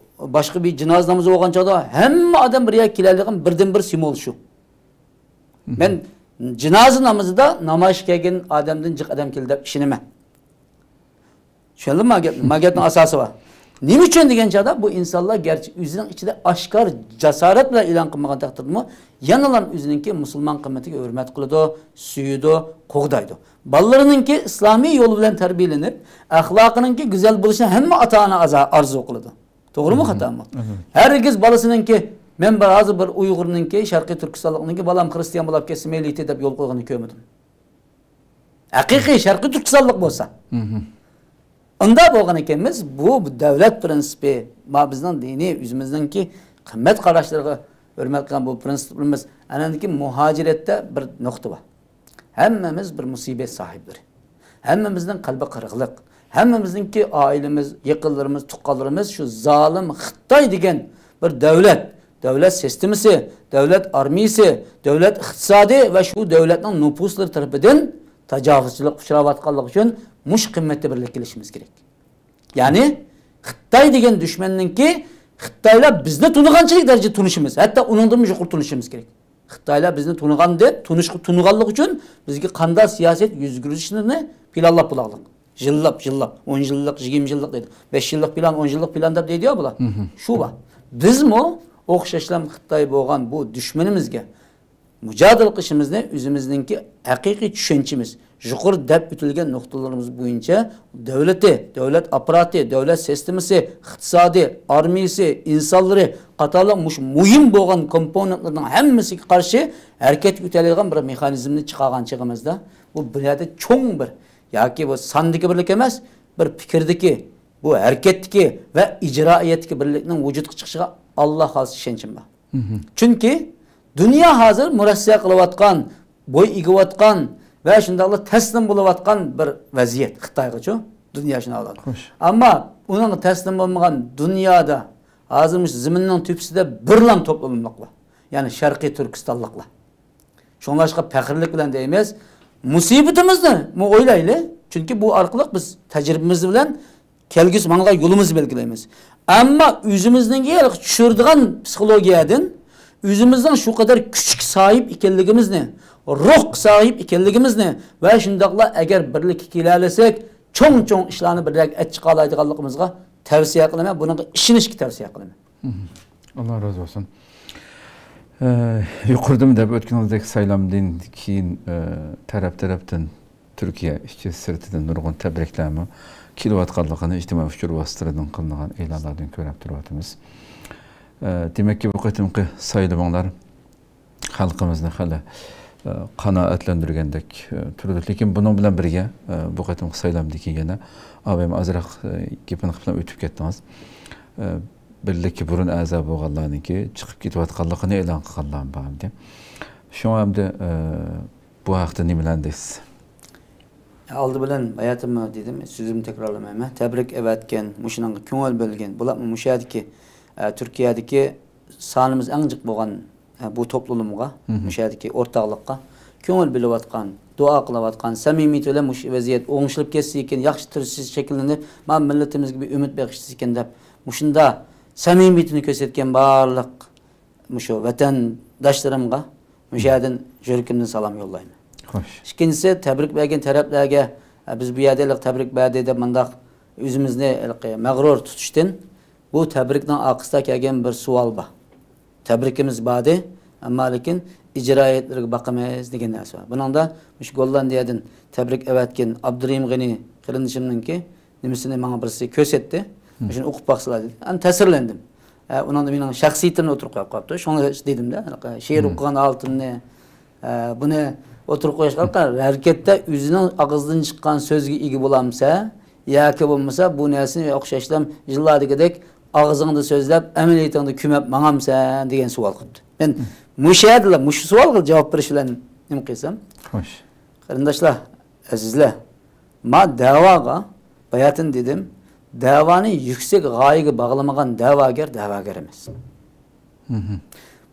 باشقا بىر جىنازا نامىزى بولغان چاغدا ھەممە ئادەم بىر يەرگە كېلەلەيدىغان بىردىنبىر سىمۋول شۇ. مەن جىنازا نامىزىدا نامايىشقا كەلگەن ئادەمدىن جىق ئادەم كېلدى دەپ ئىشىنىمەن. چۈشەندىڭمۇ؟ ما گەپ-، ما گەپنىڭ ئاساسى بار. نېمە ئۈچۈن دېگەن چاغدا بۇ ئىنسانلار گەرچە ئۆزىنىڭ ئىچىدە ئاشكارا جاسارەت بىلەن ئېلان قىلمىغان تەقدىردىمۇ، يەنىلا ئۆزىنىڭكى مۇسۇلمان قىممىتىگە ھۆرمەت قىلىدۇ، سۆيىدۇ، قوغدايدۇ. بالىلىرىنىڭكى ئىسلامىي يول بىلەن تەربىيەلىنىپ، ئەخلاقىنىڭكى گۈزەل بولۇشىنى ھەممە ئاتا-ئانا ئازا-، ئارزۇ قىلىدۇ. توغرىمۇ، خاتامۇ؟ ھەرگىز بالىسىنىڭكى، مەن بىر ھازىر بىر ئۇيغۇرنىڭكى، شەرقىي تۈركىستانلىقنىڭكى، بالام خىرىستىيان بولاپ كەتسە مەيلى ئىدى دەپ يول قويغىنىنى كۆرمىدىم. ھەقىقىي شەرقىي تۈركىستانلىق بولسا. ئۇنداق بولغان ئىكەن، بىز بۇ دۆلەت پىرىنسىپى، ما بىزنىڭ دىنىي ئۆزىمىزنىڭكى قىممەت قاراشلىرىغا ھۆرمەت قىلغان بۇ پىرىنسىپلىرىمىز، ئەنەندىكى مۇھاجىرەتتە بىر نۇقتا بار. ھەممىمىز بىر مۇسىبەت ساھىبلىرى. ھەممىمىزنىڭ قەلبى قىرغىنلىق. ھەممىمىزنىڭكى ئائىلىمىز، يېقىنلىرىمىز، تۇغقانلىرىمىز شۇ زالىم خىتاي دېگەن بىر دۆلەت، دۆلەت سىستېمىسى، دۆلەت ئارمىيىسى، دۆلەت ئىقتىسادى ۋە شۇ دۆلەتنىڭ نوپۇسلىرى تەرىپىدىن تاجاۋۇزچىلىققا ئۇچراۋاتقانلىقى ئۈچۈن مۇشۇ قىممەتتە بىرلىككە كېلىشىمىز كېرەك. يەنى خىتاي دېگەن دۈشمەننىڭكى خىتايلار بىزنى تونۇغانچىلىك دەرىجىدە تونۇشىمىز، ھەتتا ئۇنىڭدىنمۇ يۇقىرى تونۇشىمىز كېرەك. خىتايلار بىزنى تونۇغاندىن، تونۇش-، تونۇغانلىقى ئۈچۈن بىزگە قانداق سىياسەت يۈرگۈزۈشنى پىلانلاپ بولارلىق. يىللاپ، يىللاپ، ئون يىللىق، يىگىرمە يىللىق دەيدۇ. بەش يىللىق پىلان، ئون يىللىق پىلان دەپ دەيدۇ يا بۇلار. شۇ بار. بىزمۇ ئوخشاشلا خىتاي بولغان بۇ دۈشمىنىمىزگە مۇجادىلە قىلىشىمىزنى ئۆزىمىزنىڭكى ھەقىقىي چۈشەنچىمىز، يۇقىرىدا دەپ ئۆتۈلگەن نۇقتىلىرىمىز بويىچە دۆلىتى، دۆلەت ئاپپاراتى، دۆلەت سىستېمىسى، ئىقتىسادى، ئارمىيىسى، ئىنسانلىرى قاتارلىق مۇشۇ مۇھىم بولغان كومپونېنتلىرىنىڭ ھەممىسىگە قارشى ھەرىكەتكە ئۆتەلەيدىغان بىر مېخانىزمنى چىقارغان چېغىمىزدا، بۇ، بۇ يەردە چوڭ بىر، ياكى بۇ ساندىكى بىرلىك ئەمەس، بىر پىكىردىكى، بۇ ھەرىكەتتىكى ۋە ئىجرائىيەتتىكى بىرلىكنىڭ ۋۇجۇدقا چىقىشىغا ئاللا خالىسا ئىشەنچىم بار. چۈنكى دۇنيا ھازىر مۇرەسسە قىلىۋاتقان، بوي ئېگىۋاتقان ۋە شۇنداقلا تەسلىم بولۇۋاتقان بىر ۋەزىيەت خىتايغىچۇ، دۇنيا شۇنداق ئالىدۇ. ئەمما ئۇنىڭغا تەسلىم بولمىغان دۇنيادا ھازىر مۇشۇ زېمىننىڭ تۆپىسىدە بىرلا توپلىمىلىق بار. يەنى شەرقىي تۈركىستانلىقلار. شۇڭلاشقا پەخىرلىك بىلەن دەيمىز، مۇسىبىتىمىزنى مۇ ئويلايلى. چۈنكى بۇ ئارقىلىق بىز تەجرىبىمىز بىلەن كەلگۈسى ماڭىدىغان يولىمىزنى بەلگىلەيمىز. ئەمما ئۆزىمىزنىڭكى ھېلىقى چۈشۈرىدىغان پسىخولوگىيەدىن ئۆزىمىزنىڭ شۇ قەدەر كۈچكە ساھىب ئىكەنلىكىمىزنى، روھقا ساھىب ئىكەنلىكىمىزنى ۋە شۇنداقلا ئەگەر بىرلىككە كېلەلىسەك، چوڭ-چوڭ ئىشلارنى بىرلەككە ئەتچىقالايدىغانلىقىمىزغا تەۋسىيە قىلىمەن، بۇنىڭغا ئىشىنىشكە تەۋسىيە قىلىمەن. ئاللا رازى بولسۇن. ئە، يۇقىرىدىمۇ دەپ ئۆتكىنىڭىزدەك سايلامدىن كېيىن، ئە، تەرەپ-تەرەپتىن تۈركىيە ئىچى سىرتىدىن نۇرغۇن تەبرىكلەرمۇ كېلىۋاتقانلىقىنى ئىجتىمائىي ئۇچۇر ۋاسىتىلىرىدىن قىلىنغان ئېلانلاردىن كۆرۈپ تۇرۇۋاتىمىز. ئە، دېمەككى، بۇ قېتىمقى سايلىمىڭلار خەلقىمىزنى خېلى، ئە، قانائەتلەندۈرگەندەك، ئە، تۇرىدۇ. لېكىن بۇنىڭ بىلەن بىرگە، ئە، بۇ قېتىمقى سايلامدىكى يەنە ئابايىم ئازراق، ئە، گېپىنى قىلىپ ئۆتۈپ كەتتىڭىز. ئە، بىرلىككە بۇرۇن ئەزا بولغانلارنىڭكى چىقىپ كېتىۋاتقانلىقىنى ئېلان قىلغانلار بار ئىدى. شۇڭا ئەمدى، ئە، بۇ ھەقتە نېمىلەرنى دەيسىز؟ ئالدى بىلەن باياتىنمۇ دېدىم، سۆزۈمنى تەكرارلىمايمەن. تەبرىك ئەۋەتكەن، مۇشۇنىڭغا كۆڭۈل بۆلگەن، بۇلارمۇ مۇشۇ يەردىكى، ئە، تۈركىيەدىكى سانىمىز ئەڭ جىق بولغان، ئە، بۇ توپلىلىمغا، مۇشۇ يەردىكى ئورتاقلىققا كۆڭۈل بۆلۈۋاتقان، دۇئا قىلىۋاتقان، سەمىمىيىتى بىلەن مۇشۇ ۋەزىيەت ئوڭشىلىپ كەتسىكىن، ياخشى تۈرتكە شەكىللىنىپ، مانا مىللىتىمىزگە بىر ئۈمىد بېغىشلىسىكىن دەپ، مۇشۇنداق سەمىمىيىتىنى كۆرسەتكەن بارلىق مۇشۇ ۋەتەنداشلىرىمغا مۇشۇ يەردىن يۈرىكىمدىن سالام يوللايمەن. خوش. ئىككىنچىسى، تەبرىك بەرگەن تەرەپلەرگە، ئە، بىز بۇ يەردە ھېلىقى تەبرىك بەردى دەپ مۇنداق ئۆزىمىزنى ھېلىقى مەغرۇر تۇتۇشتىن، بۇ تەبرىكنىڭ ئارقىسىدا كەلگەن بىر سوئال بار. تەبرىكىمىز باردى، ئەمما لېكىن ئىجرائىيەتلىرىگە باقىمىز دېگەن نەرسە بار. بۇنىڭدا مۇشۇ گوللاندىيەدىن تەبرىك ئەۋەتكەن ئابدۇرېھىم غېنى قېرىندىشىمنىڭكى نېمىسىنى ماڭا بىرسى كۆرسەتتى. مم. شۇنى ئوقۇپ باقسىلا دېدى. ئەمدى تەسىرلەندىم. ئە، ئۇنىڭدا مېنىڭ شەخسىيىتىمنى ئوتتۇرىغا قويۇپ قويۇپتۇ. شۇڭا دېدىمدە، شېئىر مم. ئوقۇغان ھالىتىمنى، ئە، بۇنى ئوتتۇرىغا قويۇشقا ھەرىكەتتە ئۆزىنىڭ ئاغزىدىن چىققان سۆزگە ئىگە بولامسە، ياكى بولمىسا بۇ نەرسىنى ئوخشاشلا يىللاردىكىدەك ئاغزىڭدا سۆزلەپ، ئەمەلىيىتىڭدە كۆمەپ ماڭامسەن دېگەن سوئال قىپتۇ. مەن مم. مۇشۇ يەردىلا مۇشۇ سوئالغا جاۋاب بېرىش بىلەن نېمە قىلسام؟ خوش. قېرىنداشلار، ئەزىزلەر، ما دەۋاغا، باياتىن دېدىم، دەۋانى يۈكسەك غايىگە باغلىمىغان دەۋاگەر دەۋاگەر ئەمەس. مم.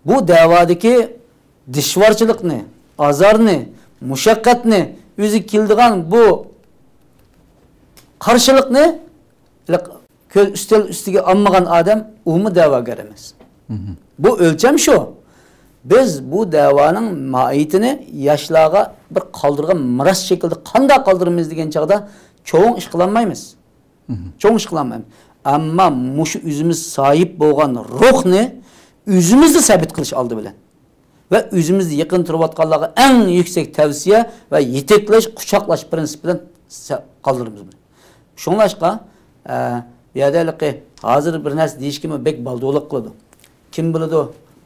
بۇ دەۋادىكى دىشۋارچىلىقنى، ئازارنى، مۇشەققەتنى، ئۆزىگە كېلىدىغان بۇ قارشىلىقنى كۆز ئۈستەل ئۈستىگە ئالمىغان ئادەم ئۇمۇ دەۋاگەر ئەمەس. مم. بۇ ئۆلچەم شۇ. بىز بۇ دەۋانىڭ ماھىيىتىنى ياشلارغا بىر قالدۇرغان مىراس شەكلىدە قانداق قالدۇرىمىز دېگەن چاغدا چوڭ ئىش قىلالمايمىز. مم. چوڭ ئىش قىلالمايمىز. ئەمما مۇشۇ ئۆزىمىز ساھىب بولغان روھنى ئۆزىمىزدە سەبىت قىلىش ئالدى بىلەن. ۋە ئۆزىمىزدە يېقىن تۇرۇۋاتقانلارغا ئەڭ يۈكسەك تەۋسىيە ۋە يېتەكلەش، قۇچاقلاش پىرىنسىپى بىلەن سە-، قالدۇرىمىز بۇنى. شۇڭلاشقا، ئە، بۇ يەردە ھېلىقى ھازىر بىر نەرسە دېيىشكىمۇ بەك بالدۇرلۇق قىلىدۇ. كىم بىلىدۇ،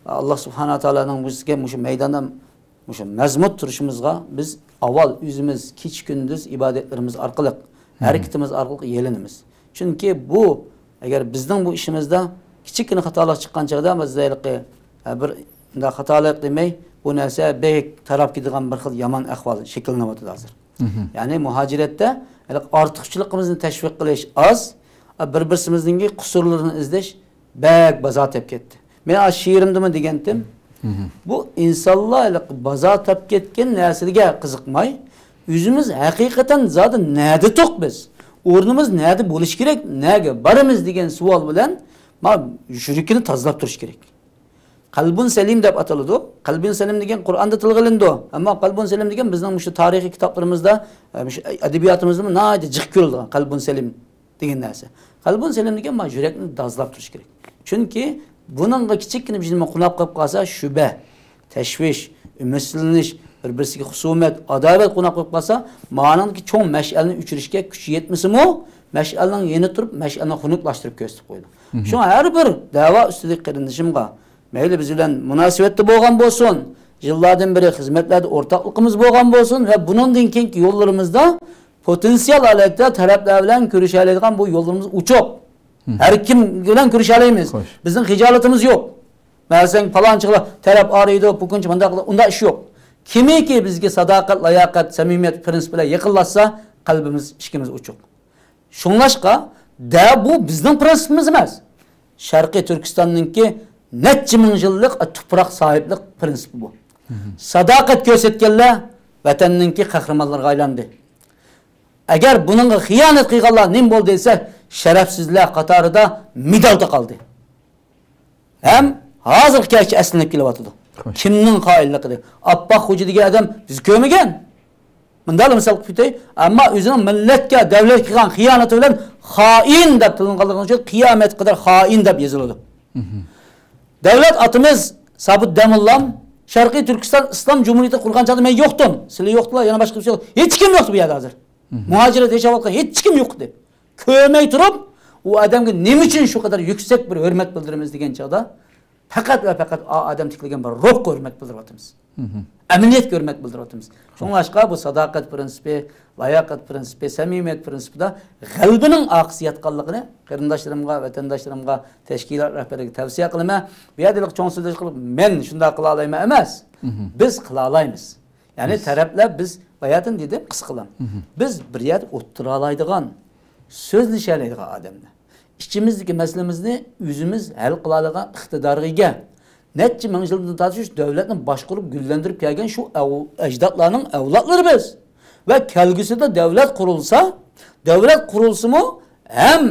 ئاللا سۇبھانەھۇ ۋە تائالانىڭ بىزگە مۇشۇ مەيداندا مۇشۇ مەزمۇت تۇرۇشىمىزغا بىز ئاۋۋال ئۆزىمىز كېچە-كۈندۈز ئىبادەتلىرىمىز ئارقىلىق، ھەرىكىتىمىز ئارقىلىق يېلىنىمىز. چۈنكى بۇ، ئەگەر بىزنىڭ بۇ ئىشىمىزدا كىچىككىنە خاتالىق چىققان چاغدا، بىز ھېلىقى، ئە، بىر مۇنداق خاتالىق دېمەي، بۇ نەرسە بەك تاراپ كېتىدىغان بىر خىل يامان ئەھۋال شەكىللىنىۋاتىدۇ ھازىر. يەنى مۇھاجىرەتتە ھېلىقى ئارتۇقچىلىقىمىزنى تەشۋىق قىلىش ئاز، بىر-بىرسىمىزنىڭكى قۇسۇرلىرىنى ئىزدەش بەك بازار تېپىپ كەتتى. مەن ئاشۇ شېئىرىمدىمۇ دېگەنتىم، بۇ ئىنسانلار ھېلىقى بازار تېپىپ كەتكەن نەرسىلىرىگە قىزىقماي، ئۆزىمىز ھەقىقەتەن زادى نەدە تۇق بىز؟ ئورنىمىز نەدە بولۇشى كېرەك؟ نەگە بارىمىز دېگەن سوئال بىلەن ما يۈرىكىنى تازىلاپ تۇرۇش كېرەك. قەلبۇن سەلىم دەپ ئاتىلىدۇ. قەلبۇن سەلىم دېگەن قۇرئاندا تىلغا ئېلىنىدۇ. ئەمما قەلبۇن سەلىم دېگەن بىزنىڭ مۇشۇ تارىخىي كىتابلىرىمىزدا، ئە، مۇشۇ ئەدەبىياتىمىزدىمۇ ناھايىتى جىق كۆرۈلىدىغان قەلبۇن سەلىم دېگەن نەرسە. قەلبۇن سەلىم دېگەن ما يۈرەكنى تازىلاپ تۇرۇش كېرەك. چۈنكى بۇنىڭغا كىچىككىنە بىر نېمە قوناپ قېلىپ قالسا، شۈبھە، تەشۋىش، ئۈمىدسىزلىنىش، بىر-بىرسىگە خۇسۇمەت، ئاداۋەت قوناپ قېلىپ قالسا، مانىڭدىكى چوڭ مەشئەلنى ئۆچۈرۈشكە كۈچى يەتمىسىمۇ، مەشئەلنىڭ يېنى تۇرۇپ، مەشئەلنى خۇنۈكلاشتۇرۇپ كۆرسىتىپ قويىدۇ. شۇڭا ھەر بىر دەۋا ئۈستىدىكى قېرىندىشىمغا، مەيلى بىز بىلەن مۇناسىۋەتتە بولغان بولسۇن، يىللاردىن بېرى خىزمەتلەردە ئورتاقلىقىمىز بولغان بولسۇن ۋە بۇنىڭدىن كېيىنكى يوللىرىمىزدا پوتېنسىيال ھالەتتە تەرەپلەر بىلەن كۆرۈشەلەيدىغان بۇ يوللىرىمىز ئوچۇق. ھەر كىم بىلەن كۆرۈشەلەيمىز. بىزنىڭ خىجالىتىمىز يوق. مەسىلەن، پالانچىغا تەرەپ ئايرىيدۇ، بۇ كۈنچە مۇنداق قىلىدۇ، ئۇنداق ئىش يوق. كىمكى بىزگە ساداقەت، لاياقەت، سەمىمىيەت پىرىنسىپى بىلەن يېقىنلاشسا، قەلبىمىز، ئىشىكىمىز ئوچۇق. شۇڭلاشقا، دە بۇ بىزنىڭ پىرىنسىپىمىز ئەمەس. شەرقىي تۈركىستاننىڭكى نەچچە مىڭ يىللىق تۇپراق ساھىبلىق پىرىنسىپى بۇ. ساداقەت كۆرسەتكەنلەر ۋەتەننىڭكى قەھرىمانلىرىغا ئايلاندى. ئەگەر بۇنىڭغا خىيانەت قىلغانلار نېمە بولدى دېسە، شەرەپسىزلەر قاتارىدا مېدالدا قالدى. ھەم ھازىرغىچە ئەسلىنىپ كېلىۋاتىدۇ. كىمنىڭ خائىنلىقى دەپ. ئاپپاق خوجا دېگەن ئادەم بىز كۆرمىگەن. مۇنداقلا مىسال قىلىپ كېتەي. ئەمما ئۆزىنىڭ مىللەتكە، دۆلەتكە قىلغان خىيانىتى بىلەن خائىن دەپ تىلغا ئالغان ئۈچۈن قىيامەتكە قەدەر خائىن دەپ يېزىلىدۇ. دۆلەت ئاتىمىز سابىت دەموللام شەرقىي تۈركىستان ئىسلام جۇمھۇرىيىتى قۇرغان چاغدا مەن يوقتۇم. سىلەر يوقتۇلار، يەنە باشقا بىر شەخس يوق. ھېچكىم يوقتى بۇ يەردە ھازىر. مۇھاجىرەت ياشاۋاتقان ھېچكىم يوق ئىدى. كۆرمەي تۇرۇپ، ئۇ ئادەمگە نېمە ئۈچۈن شۇ قەدەر يۈكسەك بىر ھۆرمەت بىلدۈرىمىز دېگەن چاغدا، پەقەت ۋە پەقەت ئا ئادەم تىكلىگەن بىر روھقا ھۆرمەت بىلدۈرۈۋاتىمىز. ئەمەلىيەتكە ھۆرمەت بىلدۈرۈۋاتىمىز. شۇڭلاشقا بۇ ساداقەت پىرىنسىپى، لاياقەت پىرىنسىپى، سەمىمىيەت پىرىنسىپىدا غەلىبىنىڭ ئارقىسى ياتقانلىقىنى قېرىنداشلىرىمغا، ۋەتەنداشلىرىمغا، تەشكىلات رەھبەرلىرىگە تەۋسىيە قىلىمەن. بۇ يەردە ھېلىقى چوڭ سۆزلەش قىلىپ، مەن شۇنداق قىلالايمەن ئەمەس. بىز قىلالايمىز. يەنى تەرەپلەر بىز، باياتىن دېدىم، قىسقىلام. بىز بىر يەردە ئولتۇرالايدىغان، سۆزلىشەلەيدىغان ئادەملەر. ئىچىمىزدىكى مەسىلىمىزنى ئۆزىمىز ھەل قىلالايدىغان ئىقتىدارغا ئىگە. نەچچە مىڭ يىلدىن تارتىپ شۇ دۆلەتنى باشقۇرۇپ، گۈللەندۈرۈپ كەلگەن شۇ ئەۋ-، ئەجدادلارنىڭ ئەۋلادلىرى بىز. ۋە كەلگۈسىدە دۆلەت قۇرۇلسا، دۆلەت قۇرۇلسىمۇ ھەم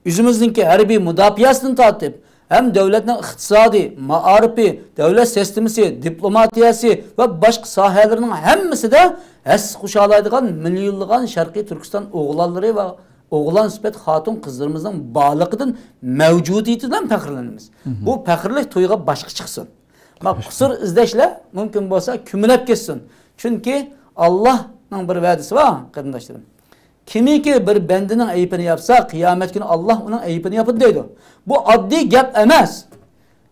ئۆزىمىزنىڭكى ھەربىي مۇداپىئەسىدىن تارتىپ، ھەم دۆلەتنىڭ ئىقتىسادى، مائارىپى، دۆلەت سىستېمىسى، دىپلوماتىيەسى ۋە باشقا ساھەلىرىنىڭ ھەممىسىدە ھەسسە قوشالايدىغان مىليونلىغان شەرقىي تۈركىستان ئوغلانلىرى ۋە ئوغلان سۈپەت خاتۇن قىزلىرىمىزنىڭ بارلىقىدىن، مەۋجۇدىيىتىدىن پەخىرلىنىمىز. بۇ پەخىرلىك تۇيغۇ باشقا چىقسۇن. ما قۇسۇر ئىزدەشلەر مۇمكىن بولسا كۆمۈلۈپ كەتسۇن. چۈنكى ئاللاھنىڭ بىر ۋەدىسى بار، قېرىنداشلىرىم. كىمكى بىر بەندىنىڭ ئەيىبىنى ياپسا، قىيامەت كۈنى ئاللاھ ئۇنىڭ ئەيىبىنى ياپىدۇ دەيدۇ. بۇ ئاددىي گەپ ئەمەس.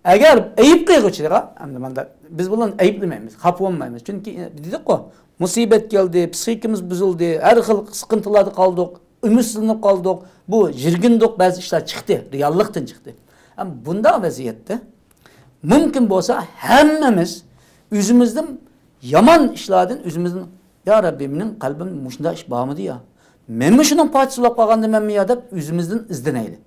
ئەگەر ئەيىب قىلغۇچىغا، ئەمدى ماندا بىز بۇلارنى ئەيىبلىمەيمىز، خاپا بولمايمىز. چۈنكى دېدۇققۇ، مۇسىبەت كەلدى، پسىخىكىمىز بۇزۇلدى، ھەر خىل سىقىنتىلاردا قالدۇق، ئۈمىدسىزلىنىپ قالدۇق، بۇ يىرگىندۇق، بەزى ئىشلار چىقتى، رېئاللىقتىن چىقتى. ھەم بۇنداق ۋەزىيەتتە مۇمكىن بولسا ھەممىمىز ئۆزىمىزدىن يامان ئىشلاردىن ئۆزىمىزدىن، يا رەببى، مېنىڭ قەلبىمدە مۇشۇنداق ئىش بارمىدى يا؟ مەنمۇ شۇنىڭ پارچىسى بولۇپ قالغاندىمەنمۇ يا دەپ ئۆزىمىزدىن ئىزدىنەيلى.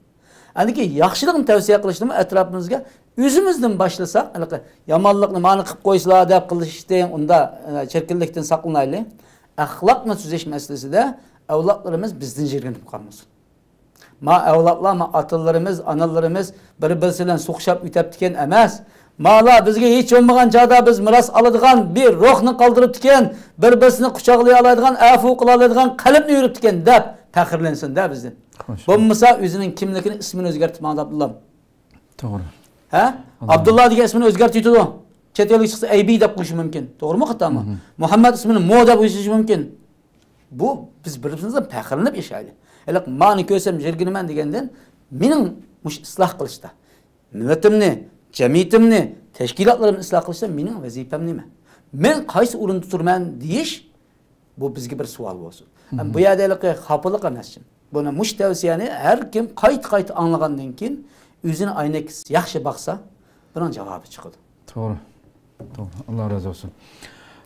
ئەندىكى ياخشىلىقنى تەۋسىيە قىلىشنىمۇ ئەتراپىمىزغا ئۆزىمىزدىن باشلىساق، ھېلىقى يامانلىقنى مانا قىلىپ قويسىلا دەپ قىلىشتىن، ئۇندا، ئە، چىركىنلىكتىن ساقلىنايلى. ئەخلاقنى تۈزەش مەسىلىسىدە ئەۋلادلىرىمىز بىزدىن يىرگىنىپ قالمىسۇن. ما ئەۋلادلار، ما ئاتىلىرىمىز، ئانىلىرىمىز بىر-بىرسى بىلەن سوقۇشۇپ ئۆتەپتىكەن ئەمەس. مالا بىزگە ھېچ بولمىغان چاغدا بىز مىراس ئالىدىغان بىر روھنى قالدۇرۇپتىكەن، بىر-بىرسىنى قۇچاقلىيالايدىغان، ئەپۇ قىلالايدىغان قەلبنى يورۇپتىكەن دەپ پەخىرلەنسۇن-دە بىزدىن. خوش. بولمىسا ئۆزىنىڭ كىملىكىنى، ئىسمىنى ئۆزگەرتىپ ماڭىدۇ ئابدۇللام. توغرا. ھە؟ ئابدۇللا. ئابدۇللا دېگەن ئىسمىنى ئۆزگەرتىۋېتىدۇ. چەت ئەلگە چىقسا ئەيبى دەپ قويۇشى مۇمكىن. توغرىمۇ خاتامۇ؟ مۇھەممەد ئىسمىنى مو دەپ قويۇشى مۇمكىن. بۇ بىز بىر-بىرىمىزدىن پەخىرلىنىپ ياشايلى. ھېلىقى مانى كۆرسەم يىرگىنىمەن دېگەندىن مېنىڭ مۇشۇ ئىسلاھ قىلىشتا، مىللىتىمنى، جەمئىيىتىمنى، تەشكىلاتلىرىمنى ئىسلاھ قىلىشتا مېنىڭ ۋەزىپەم نېمە؟ مەن قايسى ئورۇندا تۇرىمەن دېيىش، بۇ بىزگە بىر سوئال بولسۇن. ھەم بۇ يەردە ھېلىقى خاپىلىق ئەمەسچۇ. بۇنى مۇشۇ تەۋسىيەنى ھەر كىم قايتا-قايتا ئاڭلىغاندىن كېيىن ئۆزىنى ئەينەككە ياخشى باقسا، بۇنىڭ جاۋابى چىقىدۇ. توغرا. توغرا. ئاللا رازى بولسۇن.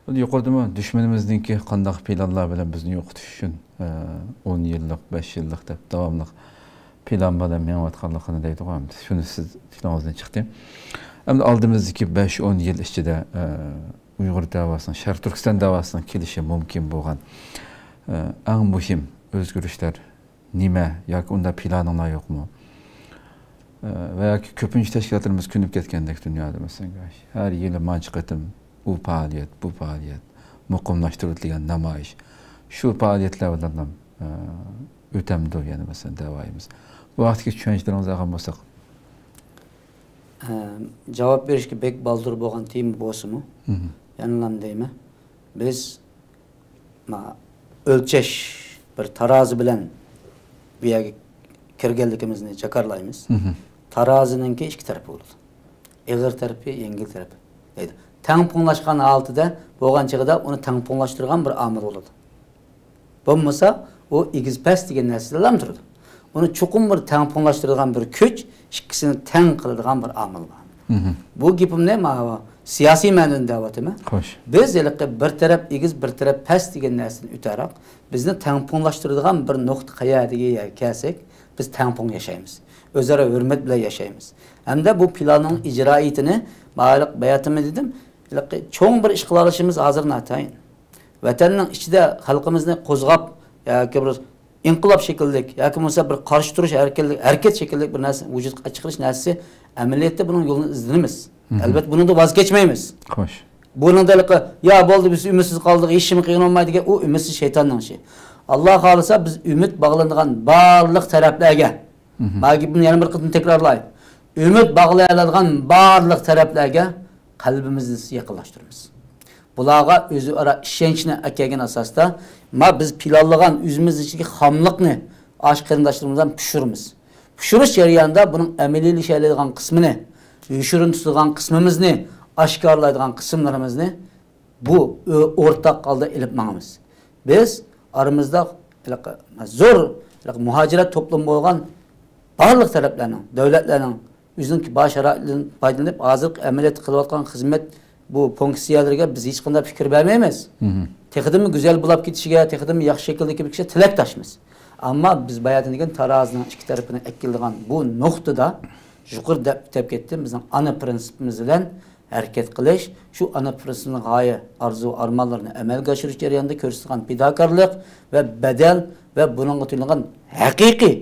يۇقىرىدىمۇ دۈشمىنىمىزنىڭكى قانداق پىلانلار بىلەن بىزنى يوقىتىش ئۈچۈن، ئە، ئون يىللىق، بەش يىللىق دەپ داۋاملىق پىلان بىلەن مېڭىۋاتقانلىقىنى دەيدىغۇ ئەمدى. شۇنى سىز تىلىڭىزدىن چىقتى. ئەمدى ئالدىمىزدىكى بەش، ئون يىل ئىچىدە، ئە، ئۇيغۇر دەۋاسىنىڭ، شەرقىي تۈركىستان دەۋاسىنىڭ كېلىشى مۇمكىن بولغان، ئە، ئەڭ مۇھىم ئۆزگىرىشلەر نېمە؟ ياكى ئۇنداق پىلانىڭلار يوقمۇ؟ ئە، ۋە ياكى كۆپىنچە تەشكىلاتلىرىمىز كۆنۈپ كەتكەندەك دۇنيادا، مەسىلەن، ھەر يىلى مانچە قېتىم ئۇ پائالىيەت، بۇ پائالىيەت، مۇقىملاشتۇرۇلدى دېگەن نامايىش. شۇ پائالىيەتلەر بىلەن، ئە، ئۆتەمدۇ يەنە، مەسىلەن، دەۋايىمىز؟ بۇ ھەقتىكى چۈشەنچىلىرىڭىزنى ئالغان بولساق. ئە، جاۋاب بېرىشكە بەك بالدۇر بولغان تېما بولسىمۇ، يەنىلا دەيمەن، بىز ما، ئۆلچەش بىر تارازا بىلەن بۇ يەرگە كىرگەنلىكىمىزنى جاكارلايمىز. تارازىنىڭكى ئىككى تەرىپى بولىدۇ. ئېغىر تەرىپى، يەڭگىل تەرىپى دەيدۇ. تەڭپۇڭلاشقان ھالىتىدە بولغان چېغىدا ئۇنى تەڭپۇڭلاشتۇرغان بىر ئامىل بولىدۇ. بولمىسا، ئۇ ئېگىز پەس دېگەن نەرسىدىلا تۇرىدۇ. ئۇنى چوقۇم بىر تەڭپۇڭلاشتۇرىدىغان بىر كۈچ، ئىككىسىنى تەڭ قىلىدىغان بىر ئامىل بار. بۇ گېپىمنى ماۋۇ سىياسىي مەنىدىن دەۋاتىمەن. خوش. بىز ھېلىقى بىر تەرەپ ئېگىز، بىر تەرەپ پەس دېگەن نەرسىدىن ئۆتەرەك، بىزنى تەڭپۇڭلاشتۇرىدىغان بىر نۇقتا قەيەردىگە كەلسەك، بىز تەڭپۇڭ ياشايمىز. ئۆزئارا ھۆرمەت بىلەن ياشايمىز. ھەمدە بۇ پىلاننىڭ ئىجرائىيىتىنى، ماۋۇ باياتىنمۇ دېدىم، ھېلىقى چوڭ بىر ئىش قىلالىشىمىز ھازىر ناتايىن. ۋەتەننىڭ ئىچىدە خەلقىمىزنى قوزغاپ ياكى بىر ئىنقىلاب شەكىللىك ياكى بولمىسا بىر قارشى تۇرۇش ھەرىكەتلىك، ھەرىكەت شەكىللىك بىر نەرسە ۋۇجۇدقا چىقىرىش نەرسىسى ئەمەلىيەتتە بۇنىڭ يولىنى ئىزدىنىمىز. ئەلبەتتە، بۇنىڭدىن ۋاز كەچمەيمىز. خوش. بۇنىڭدا ھېلىقى، يا بولدى، بىز ئۈمىدسىز قالدۇق، ھېچنېمە قىلغىلى بولمايدۇ دېگەن، ئۇ ئۈمىدسىز شەيتاننىڭ ئىشى. ئاللا خالىسا، بىز ئۈمىد باغلىنىدىغان بارلىق تەرەپلەرگە، مانا گېپىمنى يەنە بىر قېتىم تەكرارلاي. ئۈمىد باغلىيالىدىغان بارلىق تەرەپلەرگە قەلبىمىزنى يېقىنلاشتۇرىمىز. بۇلارغا ئۆزئارا ئىشەنچنى ئەكەلگەن ئاساستا، ما بىز پىلانلىغان ئۆزىمىزنىڭ ئىچىدىكى خاملىقنى ئاشۇ قېرىنداشلىرىمىز بىلەن پىشۇرىمىز. پىشۇرۇش جەريانىدا بۇنىڭ ئەمەلىيلىشەلەيدىغان قىسمىنى، يوشۇرۇن تۇتىدىغان قىسمىمىزنى، ئاشكارىلايدىغان قىسىملىرىمىزنى بۇ ئۆ-، ئورتاق ھالدا ئېلىپ ماڭىمىز. بىز ئارىمىزدا ھېلىقى زور، ھېلىقى مۇھاجىرەت توپلىمى بولغان بارلىق تەرەپلەرنىڭ، دۆلەتلەرنىڭ ئۆزىنىڭ بار شارائىتىدىن پايدىلىنىپ، ھازىرقى ئەمەلىيەتتە قىلىۋاتقان خىزمەت بۇ فۇنكسىيەلىرىگە بىز ھېچقانداق پىكىر بەرمەيمىز. تېخىدىنمۇ گۈزەل بولاپ كېتىشىگە، تېخىدىنمۇ ياخشى شەكىلدە كېلىپ كېتىشىگە تىلەكداشمىز. ئەمما بىز باياتىن دېگەن تارازىنىڭ ئىككى تەرىپىنى ئەكېلىدىغان بۇ نۇقتىدا، يۇقىرىدا دەپ كەتتىم، بىزنىڭ ئانا پىرىنسىپىمىز بىلەن ھەرىكەت قىلىش، شۇ ئانا پىرىنسىپنىڭ غايە، ئارزۇ، ئارمانلىرىنى ئەمەلگە ئاشۇرۇش جەريانىدا كۆرسىتىدىغان پىداكارلىق ۋە بەدەل ۋە بۇنىڭغا تۆلىنىدىغان ھەقىقىي،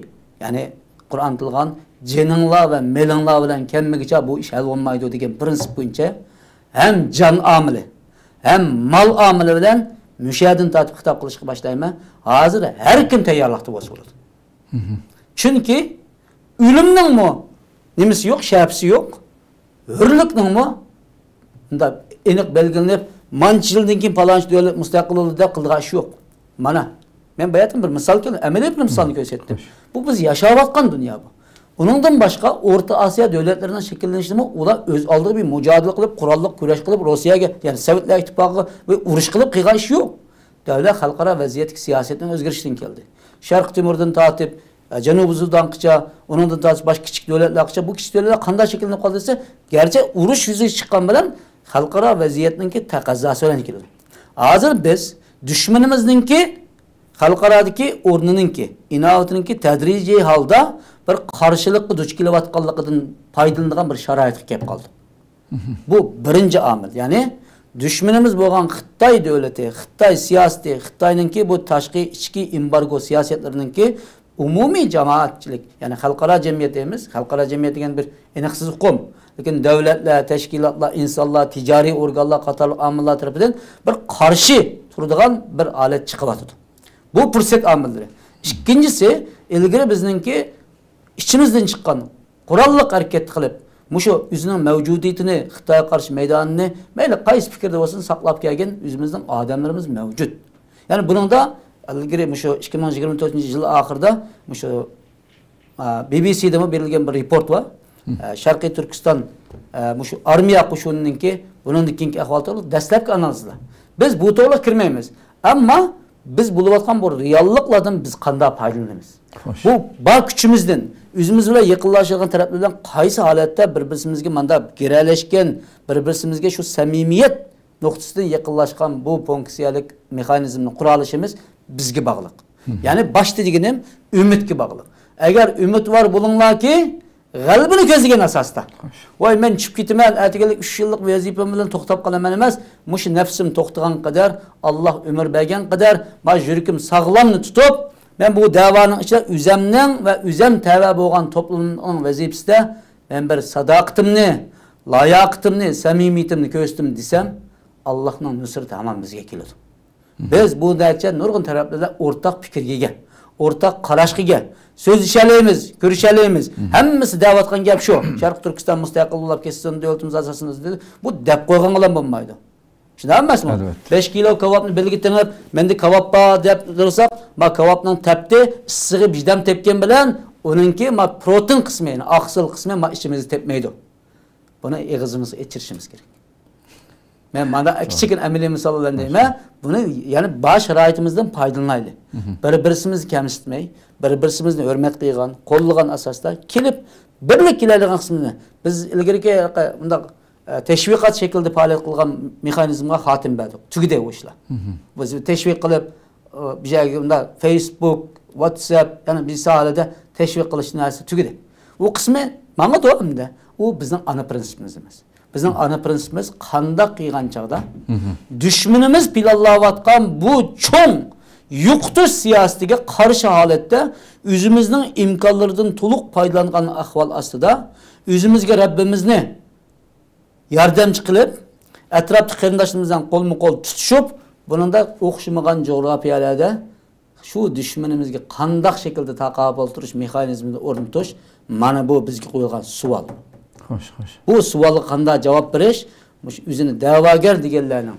يەنى قۇرئان تىلغان جېنىڭلار ۋە مېلىڭلار بىلەن كەلمىگۈچە بۇ ئىش ھەل بولمايدۇ دېگەن پىرىنسىپ بويىچە ھەم جان ئامىلى، ھەم مال ئامىلى بىلەن مۇشۇ يەردىن تارتىپ خىتاب قىلىشقا باشلايمەن. ھازىر ھەر كىم تەييارلىقتا بولسا بولىدۇ. چۈنكى ئۆلۈمنىڭمۇ نېمىسى يوق، شەپىسى يوق. ھۆرلۈكنىڭمۇ مۇنداق ئېنىق بەلگىلىنىپ، مانچە يىلدىن كېيىن پالانچى دۆلەت مۇستەقىل بولدى دەپ قىلىدىغان ئىش يوق. مانا، مەن باياتىن بىر مىسال كەلدىم، ئەمەلىي بىر مىسالنى كۆرسەتتىم. بۇ بىز ياشاۋاتقان دۇنيا بۇ. ئۇنىڭدىن باشقا ئورتا ئاسىيا دۆلەتلىرىنىڭ شەكىللىنىشىدىمۇ ئۇلار ئۆز ئالدىغا بىر مۇجادىلە قىلىپ، قوراللىق كۈرەش قىلىپ، روسىيەگە، يەنى سوۋېتلار ئىتتىپاقىغا بىر ئۇرۇش قىلىپ قىلغان ئىش يوق. دەۋلەت خەلقئارا ۋەزىيەتتىكى سىياسەتنىڭ ئۆزگىرىشىدىن كەلدى. شەرقىي تىمۇردىن تارتىپ، ئە، جەنۇبىي سۇدانغىچە، ئۇنىڭدىن تارتىپ باشقا كىچىك دۆلەتلەرگىچە، بۇ كىچىك دۆلەتلەر قانداق شەكىللىنىپ قالدى دېسە، گەرچە ئۇرۇش يۈزىگە چىققان بىلەن خەلقئارا ۋەزىيەتنىڭكى تەقەززاسى بىلەن كېلىدۇ. ھازىر بىز دۈشمىنىمىزنىڭكى خەلقئارادىكى ئورنىنىڭكى، ئىناۋىتىنىڭكى تەدرىجىي ھالدا بىر قارشىلىققا دۇچ كېلىۋاتقانلىقىدىن پايدىلىنىدىغان بىر شارائىتقا كېلىپ قالدۇق. بۇ بىرىنچى ئامىل. يەنى دۈشمىنىمىز بولغان خىتاي دۆلىتى، خىتاي سىياسىتى، خىتاينىڭكى بۇ تاشقى، ئىچكى ئېمبارگو سىياسەتلىرىنىڭكى ئومۇمىي جامائەتچىلىك، يەنى خەلقئارا جەمئىيەت دەيمىز. خەلقئارا جەمئىيەت دېگەن بىر ئېنىقسىز ئۇقۇم. لېكىن دۆلەتلەر، تەشكىلاتلار، ئىنسانلار، تىجارىي ئورگانلار قاتارلىق ئامىللار تەرىپىدىن بىر قارشى تۇرىدىغان بىر ھالەت چىقىۋاتىدۇ. بۇ پۇرسەت ئامىللىرى. ئىككىنچىسى، ئىلگىرى بىزنىڭكى ئىچىمىزدىن چىققان قوراللىق ھەرىكەت قىلىپ، مۇشۇ ئۆزىنىڭ مەۋجۇدىيىتىنى، خىتايغا قارشى مەيدانىنى مەيلى قايسى پىكىردە بولسۇن ساقلاپ كەلگەن ئۆزىمىزنىڭ ئادەملىرىمىز مەۋجۇت. يەنى بۇنىڭدا ئىلگىرى مۇشۇ ئىككى مىڭ يىگىرمە تۆتىنچى يىل ئاخىرىدا مۇشۇ، ئا، بى بى سىدىمۇ بېرىلگەن بىر رېپورت بار. ئە، شەرقىي تۈركىستان، ئە، مۇشۇ ئارمىيە قوشۇنىنىڭكى بۇنىڭدىن كېيىنكى ئەھۋالى توغرىلىق دەسلەپكى ئانالىزلار. بىز بۇ توغرىلىق كىرمەيمىز. ئەمما بىز بولۇۋاتقان بۇ رېئاللىقلاردىن بىز قانداق پايدىلىنىمىز؟ خوش. بۇ بار كۈچىمىزدىن، ئۆزىمىز بىلەن يېقىنلاشىدىغان تەرەپلەر بىلەن قايسى ھالەتتە بىر-بىرسىمىزگە مانداق گىرەلەشكەن، بىر-بىرسىمىزگە شۇ سەمىمىيەت نۇقتىسىدىن يېقىنلاشقان بۇ فۇنكسىيەلىك مېخانىزمنى قۇرالىشىمىز بىزگە باغلىق. يەنى باشتا دېگىنىم ئۈمىدكە باغلىق. ئەگەر ئۈمىدۋار بولۇڭلاركى، غەلىبىنى كۆزلىگەن ئاساستا. خوش. ۋاي، مەن چۈشۈپ كېتىمەن، ئەتىگەنلىك ئۈچ يىللىق ۋەزىپەم بىلەن توختاپ قالىمەن ئەمەس، مۇشۇ نەپسىم توختىغان قەدەر، ئاللا ئۆمۈر بەرگەن قەدەر، ما يۈرىكىم ساغلامنى تۇتۇپ، مەن بۇ دەۋانىڭ ئىچىدە ئۆزەمنىڭ ۋە ئۆزەم تەۋە بولغان توپلۇمنىڭ ۋەزىپىسىدە مەن بىر ساداقىتىمنى، لاياقىتىمنى، سەمىمىيىتىمنى كۆرسىتىمەن دېسەم، ئاللانىڭ نۇسرىتى ھامان بىزگە كېلىدۇ. بىز بۇ نەچچە نۇرغۇن تەرەپلەردە ئورتاق پىكىرگە ئىگە، ئورتاق قاراشقا ئىگە. سۆزلىشەلەيمىز، كۆرۈشەلەيمىز. ھەممىسى دەۋاتقان گەپ شۇ. شەرقىي تۈركىستان مۇستەقىل بولۇپ كەتسۇن، دۆلىتىمىز ئاساسىمىز دېدى. بۇ دەپ قويغان بىلەن بولمايدۇ. شۇنداق ئەمەسمۇ؟ ئەلۋەتتە. بەش كىلو كاۋاپنى بىلگە تېڭىپ، مەندە كاۋاپ بار دەپ تۇرساق، ما كاۋاپنىڭ تەپتى ئىسسىغى بىردەم تەپكەن بىلەن ئۇنىڭكى ما پروتېئىن قىسمى، يەنى ئاقسىل قىسمى ما ئىچىمىزدە تەپمەيدۇ. بۇنى ئېغىزىمىزغا ئېچىرىشىمىز كېرەك. مەن مانا كىچىككىنە ئەمەلىي مىسال بىلەن دەيمەن، بۇنى يەنى بار شارائىتىمىزدىن پايدىلىنايلى. بىر-بىرسىمىزنى كەمسىتمەي، بىر-بىرسىمىزنى ھۆرمەت قىلغان، قوللىغان ئاساستا كېلىپ، بىرلىك كېلەلىگەن قىسمىنى بىز ئىلگىرىكى مۇنداق، ئە، تەشۋىقات شەكلىدە پائالىيەت قىلغان مېخانىزمغا خاتىمە بەردۇق. تۈگىدى ئۇ ئىشلار. بىز تەشۋىق قىلىپ، ئۇ، بىر جايغا مۇنداق فېيسبۇك، ۋاتساپ، يەنە بىر ساھەلەردە تەشۋىق قىلىش نەرسە تۈگىدى. ئۇ قىسمى ماڭىدۇ ئەمدى. ئۇ بىزنىڭ ئانا پرىنسىپىمىز ئەمەس. بىزنىڭ ئانا پرىنسىپىمىز قانداق قىلغان چاغدا دۈشمىنىمىز پىلانلاۋاتقان بۇ چوڭ يوقىتىش سىياسىتىگە قارشى ھالەتتە ئۆزىمىزنىڭ ئىمكانلىرىدىن تولۇق پايدىلانغان ئەھۋال ئاستىدا ئۆزىمىزگە رەببىمىزنى ياردەمچى قىلىپ، ئەتراپتىكى قېرىنداشلىرىمىز بىلەن قولمۇ قول تۇتۇشۇپ، بۇنىڭدا ئوخشىمىغان جۇغراپىيەلەردە شۇ دۈشمىنىمىزگە قانداق شەكىلدە تاقابىل تۇرۇش مېخانىزمىنى ئورنىتىش، مانا بۇ بىزگە قويۇلغان سوئال. خوش، خوش. بۇ سوئالغا قانداق جاۋاب بېرىش، مۇشۇ ئۆزىنى دەۋاگەر دېگەنلەرنىڭ،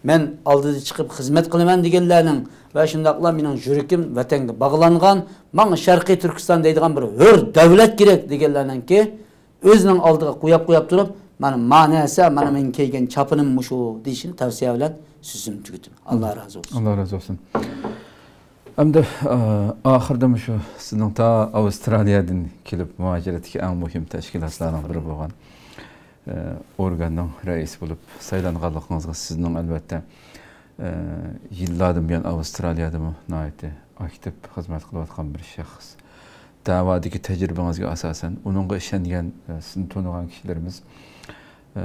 مەن ئالدىدا چىقىپ خىزمەت قىلىمەن دېگەنلەرنىڭ ۋە شۇنداقلا مېنىڭ يۈرىكىم ۋەتەنگە باغلانغان، ماڭا شەرقىي تۈركىستان دەيدىغان بىر ھۆر دۆلەت كېرەك دېگەنلەرنىڭكى ئۆزىنىڭ ئالدىغا قوياپ، قوياپ تۇرۇپ، مانا، ما نەرسە، مانا مېنىڭ كىيگەن چاپىنىم مۇشۇ دېيىشىنى تەۋسىيە بىلەن سۆزۈمنى تۈگىتىمەن. ئاللا رازى بولسۇن. ئاللا رازى بولسۇن. ئەمدى، ئا، ئاخىرىدا مۇشۇ سىزنىڭ تا ئاۋسترالىيەدىن كېلىپ مۇھاجىرەتتىكى ئەڭ مۇھىم تەشكىلاتلارنىڭ بىرى بولغان، ئا، ئورگاننىڭ رەئىسى بولۇپ سايلانغانلىقىڭىزغا سىزنىڭ ئەلۋەتتە، ئا، يىللاردىن بۇيان ئاۋسترالىيەدىمۇ ناھايىتى ئاكتىپ خىزمەت قىلىۋاتقان بىر شەخس. دەۋادىكى تەجرىبىڭىزگە ئاساسەن، ئۇنىڭغا ئىشەنگەن، ئە، سىزنى تونۇغان كىشىلىرىمىز، ئە،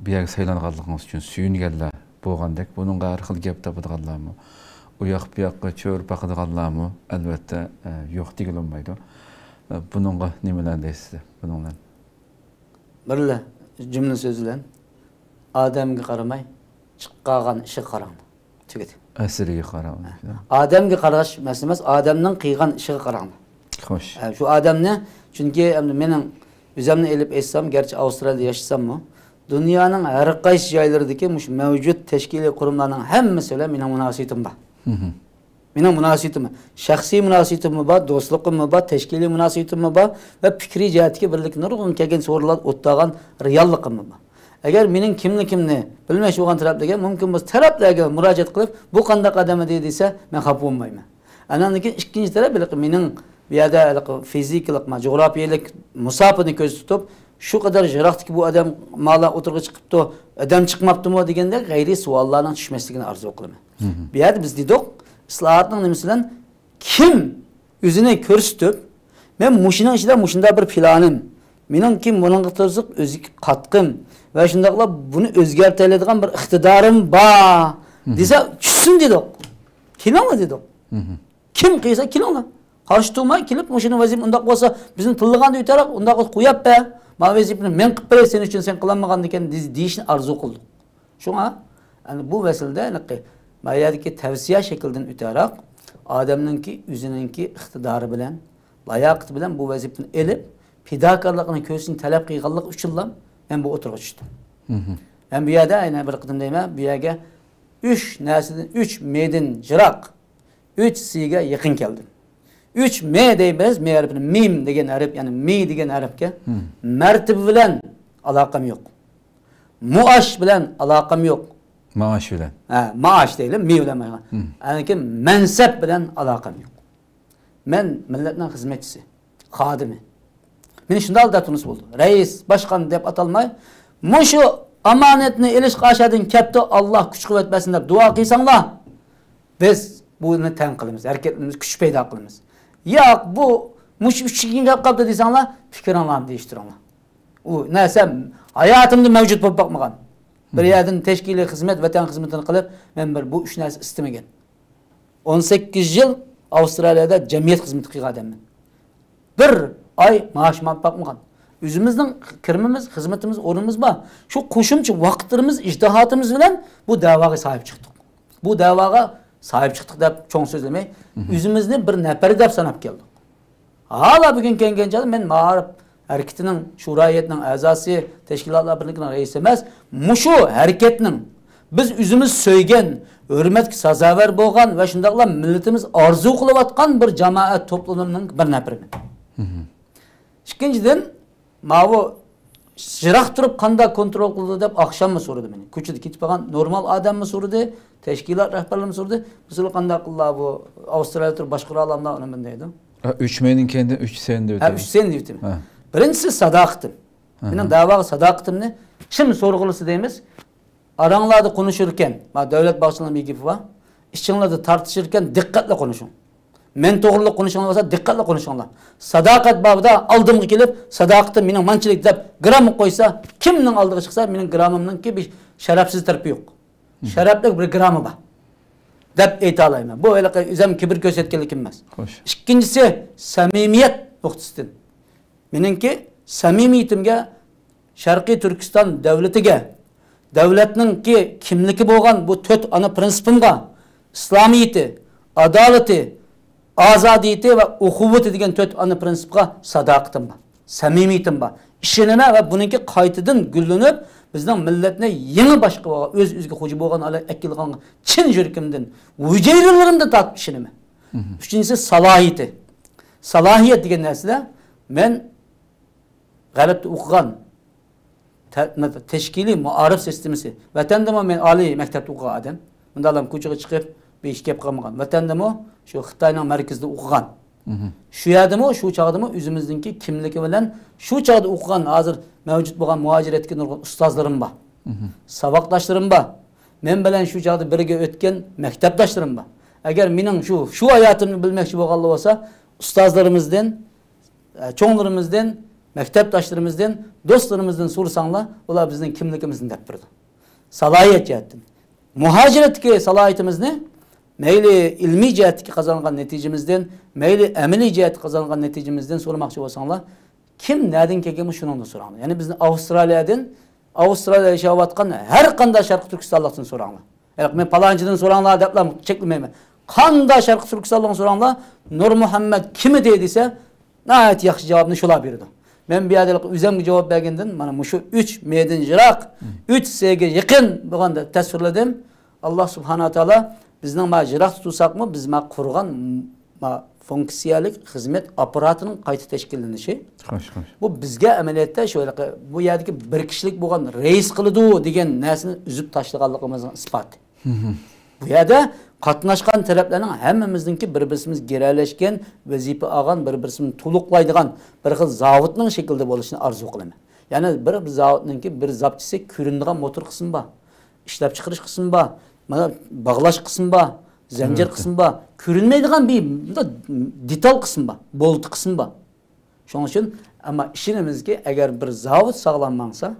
بۇ يەرگە سايلانغانلىقىڭىز ئۈچۈن سۆيۈنگەنلەر بولغاندەك، بۇنىڭغا ھەر خىل گەپ تاپىدىغانلارمۇ، ئۇ ياق بۇ ياققا چۆرە باقىدىغانلارمۇ، ئەلۋەتتە، ئە، يوق دېگىلى بولمايدۇ. ئە، بۇنىڭغا نېمىلەرنى دەيسىز، بۇنىڭ بىلەن؟ بىرلا جۈملە سۆز بىلەن، ئادەمگە قارىماي، چىققان ئىشىغا قاراڭ. تۈگىدى. ئەسلىگە قاراڭ. ئادەمگە قاراش مەسىلە ئەمەس، ئادەمنىڭ قىلغان ئىشىغا قاراڭ. خوش. ئە، شۇ ئادەمنى، چۈنكى ئەمدى مېنىڭ ئۆزۈمنى ئېلىپ ئېيتسام، گەرچە ئاۋسترالىيەدە ياشىساممۇ، دۇنيانىڭ ھەر قايسى جايلىرىدىكى مۇشۇ مەۋجۇت تەشكىلىي قۇرۇملارنىڭ ھەممىسى بىلەن مېنىڭ مۇناسىۋىتىم بار. مېنىڭ مۇناسىۋىتىم، شەخسىي مۇناسىۋىتىممۇ بار، دوستلۇقۇممۇ بار، تەشكىلىي مۇناسىۋىتىممۇ بار ۋە پىكرىي جەھەتتىكى بىرلىككە نۇرغۇن كەلگەن سورۇنلاردا ئولتۇرغان رېئاللىقىممۇ بار. ئەگەر مېنىڭ كىملىكىمنى بىلمەكچى بولغان تەرەپلەرگە مۇمكىن بولسا تەرەپلەرگە مۇراجىئەت قىلىپ، بۇ قانداق ئادەم ئىدى دېسە، مەن خاپا بولمايمەن. ئاندىن كېيىن ئىككىنچى تەرەپ، ھېلىقى مېنىڭ بۇ يەردە ھېلىقى فىزىكىلىق، ما، جۇغراپىيەلىك مۇساپىنى كۆزدە تۇتۇپ، شۇ قەدەر يىراقتىكى بۇ ئادەم مالا ئوتتۇرىغا چىقىپتۇ، ئادەم چىقماپتىمۇ دېگەندەك غەيرىي سوئاللارنىڭ چۈشمەسلىكىنى ئارزۇ قىلىمەن. بۇ يەردە بىز دېدۇق، ئىسلاھاتنىڭ نېمىسى بىلەن كىم ئۆزىنى كۆرسىتىپ، مەن مۇشۇنىڭ ئىچىدە مۇشۇنداق بىر پىلانىم، مېنىڭكى بۇنىڭغا تۇرسۇق ئۆزىگە قاتقىم ۋە شۇنداقلا بۇنى ئۆزگەرتەلەيدىغان بىر ئىقتىدارىم بار دېسە، چۈشسۇن دېدۇق. كېلىڭلار دېدۇق. كىم قىلسا كېلىڭلار. قارشى تۇرماي كېلىپ، مۇشۇنى ۋەزىپە ئۇنداق بولسا، بىزنى تىللىغاندا يۆتەرەق، ئۇنداق بولسا قويۇپ بەر. مانا ۋەزىپىنى مەن قىلىپ بېرەي، سېنىڭ ئۈچۈن سەن قىلالمىغاندىكىن دېيىشنى ئارزۇ قىلدۇق. شۇڭا، يەنى بۇ مەسىلىدە، يەنى ما يەردىكى تەۋسىيە شەكلىدىن ئۆتەرەق، ئادەمنىڭكى ئۆزىنىڭكى ئىقتىدارى بىلەن، لاياقىتى بىلەن بۇ ۋەزىپىنى ئېلىپ، پىداكارلىقىنى كۆرسىتىشنى تەلەپ قىلغانلىقى ئۈچۈنلا مەن بۇ ئوتتۇرىغا چۈشتۈم. مەن بۇ يەردە يەنە بىر قېتىم دەيمەن، بۇ يەرگە ئۈچ نەرسىدىن، ئۈچ مېدىن يىراق، ئۈچ سىگە يېقىن كەلدىم. ئۈچ مې دەيمىز، مې ھەرپىنى، مىم دېگەن ھەرپ، يەنى مې دېگەن ھەرپكە. مەرتىبە بىلەن ئالاقەم يوق. مۇئاش بىلەن ئالاقەم يوق. مائاش بىلەن. ھە، مائاش دەيلى، مې بىلەن. ئاندىن كېيىن مەنسەپ بىلەن ئالاقەم يوق. مەن مىللەتنىڭ خىزمەتچىسى، خادىمى. مېنى شۇنداق دەپ تونۇسا بولىدۇ. رەئىس، باشقان دەپ ئاتالماي، مۇشۇ ئامانەتنى ئېلىشقا ئاشادىن كەپتۇ، ئاللا كۈچ قۇۋۋەت بەرسۇن دەپ دۇئا قىلساڭلار، بىز بۇنى تەڭ قىلىمىز، ھەرىكەتلىرىمىز، كۈچ پەيدا قىلىمىز. ياق، بۇ مۇشۇ ئۈچ كۈن گەپ قاپتۇ دېسەڭلار، پىكرىڭلارنى دېيىشتۈرۈڭلار. ئۇ نەرسە ھاياتىمدا مەۋجۇت بولۇپ باقمىغان. بىر يەردىن تەشكىلىي خىزمەت، ۋەتەن خىزمىتىنى قىلىپ، مەن بىر بۇ ئۈچ نەرسە ئىستىمىگەن. ئون سەككىز يىل ئاۋسترالىيەدە جەمئىيەت خىزمىتى قىلغان ئادەممەن. بىر ئاي مائاشىم ئاپ باقمىغان. ئۆزىمىزنىڭ كىرىمىمىز، خىزمىتىمىز، ئورنىمىز بار. شۇ قوشۇمچە ۋاقىتلىرىمىز، ئىجتىھاتىمىز بىلەن بۇ دەۋاغا ساھىب چىقتۇق. بۇ دەۋاغا ساھىب چىقتۇق دەپ چوڭ سۆزلىمەي، ئۆزىمىزنى بىر نەپەر دەپ ساناپ كەلدۇق. ھالا بۈگۈن كەلگەن چاغدا مەن مائارىپ ھەرىكىتىنىڭ شۇرا ھەيئىتىنىڭ ئەزاسى، تەشكىلاتلار بىرلىكىنىڭ رەئىسى ئەمەس، مۇشۇ ھەرىكەتنىڭ، بىز ئۆزىمىز سۆيگەن، ھۆرمەتكە سازاۋەر بولغان ۋە شۇنداقلا مىللىتىمىز ئارزۇ قىلىۋاتقان بىر جامائەت توپلىمىنىڭ بىر نەپىرىمەن. ئىككىنچىدىن، ماۋۇ يىراق تۇرۇپ قانداق كونترول قىلىدۇ دەپ ئاخشاممۇ سورىدى مېنى. كوچىدا كېتىپ قالغان نورمال ئادەممۇ سورىدى، تەشكىلات رەھبەرلىرىمۇ سورىدى. مىسالى قانداق قىلىلا بۇ ئاۋسترالىيەدە تۇرۇپ باشقۇرالاملا ئۇنى مەن دەيدۇ. ھە، ئۈچ مېنىڭ كەينىدىن ئۈچ سېنى دەۋېتىڭ. ھە، ئۈچ سېنى دەۋېتىم. ھە. بىرىنچىسى ساداقىتىم. مېنىڭ دەۋاغا ساداقىتىمنى كىم سورىغۇلىسى دەيمىز. ئاراڭلاردا قونۇشۇركەن، ما دۆلەت باغچىلىرىنىڭ بىر گېپى بار. ئىچىڭلاردا تارتىشىركەن، دىققەتلىك قونۇشۇڭ. مەن توغرىلىق قونۇشۇڭلار بولسا، دىققەتلىك قونۇشۇڭلار. ساداقەت بابىدا ئالدىمغا كېلىپ، ساداقىتىم مېنىڭ مانچىلىك دەپ گىرامغا قويسا، كىمنىڭ ئالدىغا چىقسا، مېنىڭ گىرامىمنىڭكى بىر شەرەپسىز تەرىپى يوق. شەرەپلىك بىر گىرامى بار دەپ ئېيتالايمەن. بۇ ھېلىقى ئۆزۈم كىبىر كۆرسەتكەنلىكىم ئەمەس. خوش. ئىككىنچىسى، سەمىمىيەت نۇقتىسىدىن. مېنىڭكى سەمىمىيىتىمگە، شەرقىي تۈركىستان دۆلىتىگە، دۆلەتنىڭكى كىملىكى بولغان بۇ تۆت ئانا پىرىنسىپىمغا، ئىسلامىيىتى، ئادالىتى، ئازادىيىتى ۋە ئۇخۇۋۋىتى دېگەن تۆت ئانا پىرىنسىپقا ساداقىتىم بار، سەمىمىيىتىم بار، ئىشىنىمەن ۋە بۇنىڭكى قايتىدىن گۈللىنىپ، بىزنىڭ مىللەتنى يېڭى باشقا بولغان، ئۆز-ئۆزىگە خوجا بولغان ھالەتكە ئەكېلىدىغانغا چىن يۈرىكىمدىن، ھۈجەيرىلىرىمدىن تارتىپ ئىشىنىمەن. ئۈچىنچىسى، سالاھىيىتى. سالاھىيەت دېگەن نەرسىدە مەن غەربتە ئوقۇغان، تە-، تەشكىلىي مائارىپ سىستېمىسى. ۋەتەندىمۇ مەن ئالىي مەكتەپتە ئوقۇغان ئادەم. مۇنداقلام كوچىغا چىقىپ، بىر ئىش گەپ قىلمىغان. ۋەتەندىمۇ شۇ خىتاينىڭ مەركىزىدە ئوقۇغان. شۇ يەردىمۇ، شۇ چاغدىمۇ ئۆزىمىزنىڭكى كىملىكى بىلەن، شۇ چاغدا ئوقۇغان، ھازىر مەۋجۇت بولغان مۇھاجىرەتتىكى نۇرغۇن ئۇستازلىرىم بار. ساۋاقداشلىرىم بار. مەن بىلەن شۇ چاغدا بىرگە ئۆتكەن مەكتەپداشلىرىم بار. ئەگەر مېنىڭ شۇ، شۇ ھاياتىمنى بىلمەكچى بولغانلار بولسا، ئۇستازلىرىمىزدىن، ئە، چوڭلىرىمىزدىن، مەكتەپداشلىرىمىزدىن، دوستلىرىمىزدىن سورىساڭلار، ئۇلار بىزنىڭ كىملىكىمىزنى دەپ بېرىدۇ. سالاھىيەت جەھەتتىن. مۇھاجىرەتتىكى سالاھىيىتىمىزنى مەيلى ئىلمىي جەھەتتىكى قازانغان نەتىجىمىزدىن، مەيلى ئەمەلىي جەھەتتە قازانغان نەتىجىمىزدىن سورىماقچى بولساڭلار، كىم نەدىن كەلگەنمۇ شۇنىڭدىن سوراڭلار. يەنى بىزنى ئاۋسترالىيەدىن، ئاۋسترالىيەدە ياشاۋاتقان ھەر قانداق شەرقىي تۈركىستانلىقتىن سوراڭلار. ياق، مەن پالانچىدىن سوراڭلار دەپلا چەكلىمەيمەن. قانداق شەرقىي تۈركىستانلىقتىن سوراڭلار، نۇرمۇھەممەد كىم ئىدى دېسە، ناھايىتى ياخشى جاۋابنى شۇلار بېرىدۇ. مەن بۇ يەردە ئۆزۈمگە جاۋاب بەرگەندىن، مانا مۇشۇ ئۈچ مېدىن يىراق، ئۈچ سېگە يېقىن بولغاندا تەسۋىرلىدىم. ئاللا سۇبھانەھۇ ۋە تائالا بىزنىڭ ما يىراقتا تۇرساقمۇ، بىز ما قۇرغان ما فۇنكسىيەلىك خىزمەت ئاپپاراتىنىڭ قايتا تەشكىللىنىشى. خوش، خوش. بۇ بىزگە ئەمەلىيەتتە شۇ ھېلىقى بۇ يەردىكى بىر كىشىلىك بولغان رەئىس قىلىدۇ دېگەن نەرسىنى ئۈزۈپ تاشلىغانلىقىمىزنىڭ ئىسپاتى. بۇ يەردە قاتناشقان تەرەپلەرنىڭ ھەممىمىزنىڭكى بىر-بىرسىمىز گىرەلەشكەن، ۋەزىپە ئالغان، بىر-بىرسىمىزنى تولۇقلايدىغان بىر خىل زاۋۇتنىڭ شەكلىدە بولۇشىنى ئارزۇ قىلىمەن. يەنى بىر، بىر زاۋۇتنىڭكى بىر زاپچىسى، كۆرۈنىدىغان موتور قىسمى بار، ئىشلەپچىقىرىش قىسمى بار، مانا باغلاش قىسمى بار، زەنجىر قىسمى بار، كۆرۈنمەيدىغان بىر دېتال قىسمى بار، بولتا قىسمى بار. شۇنىڭ ئۈچۈن، ئەمما ئىشىنىمىزكى، ئەگەر بىر زاۋۇت ساغلام ماڭسا،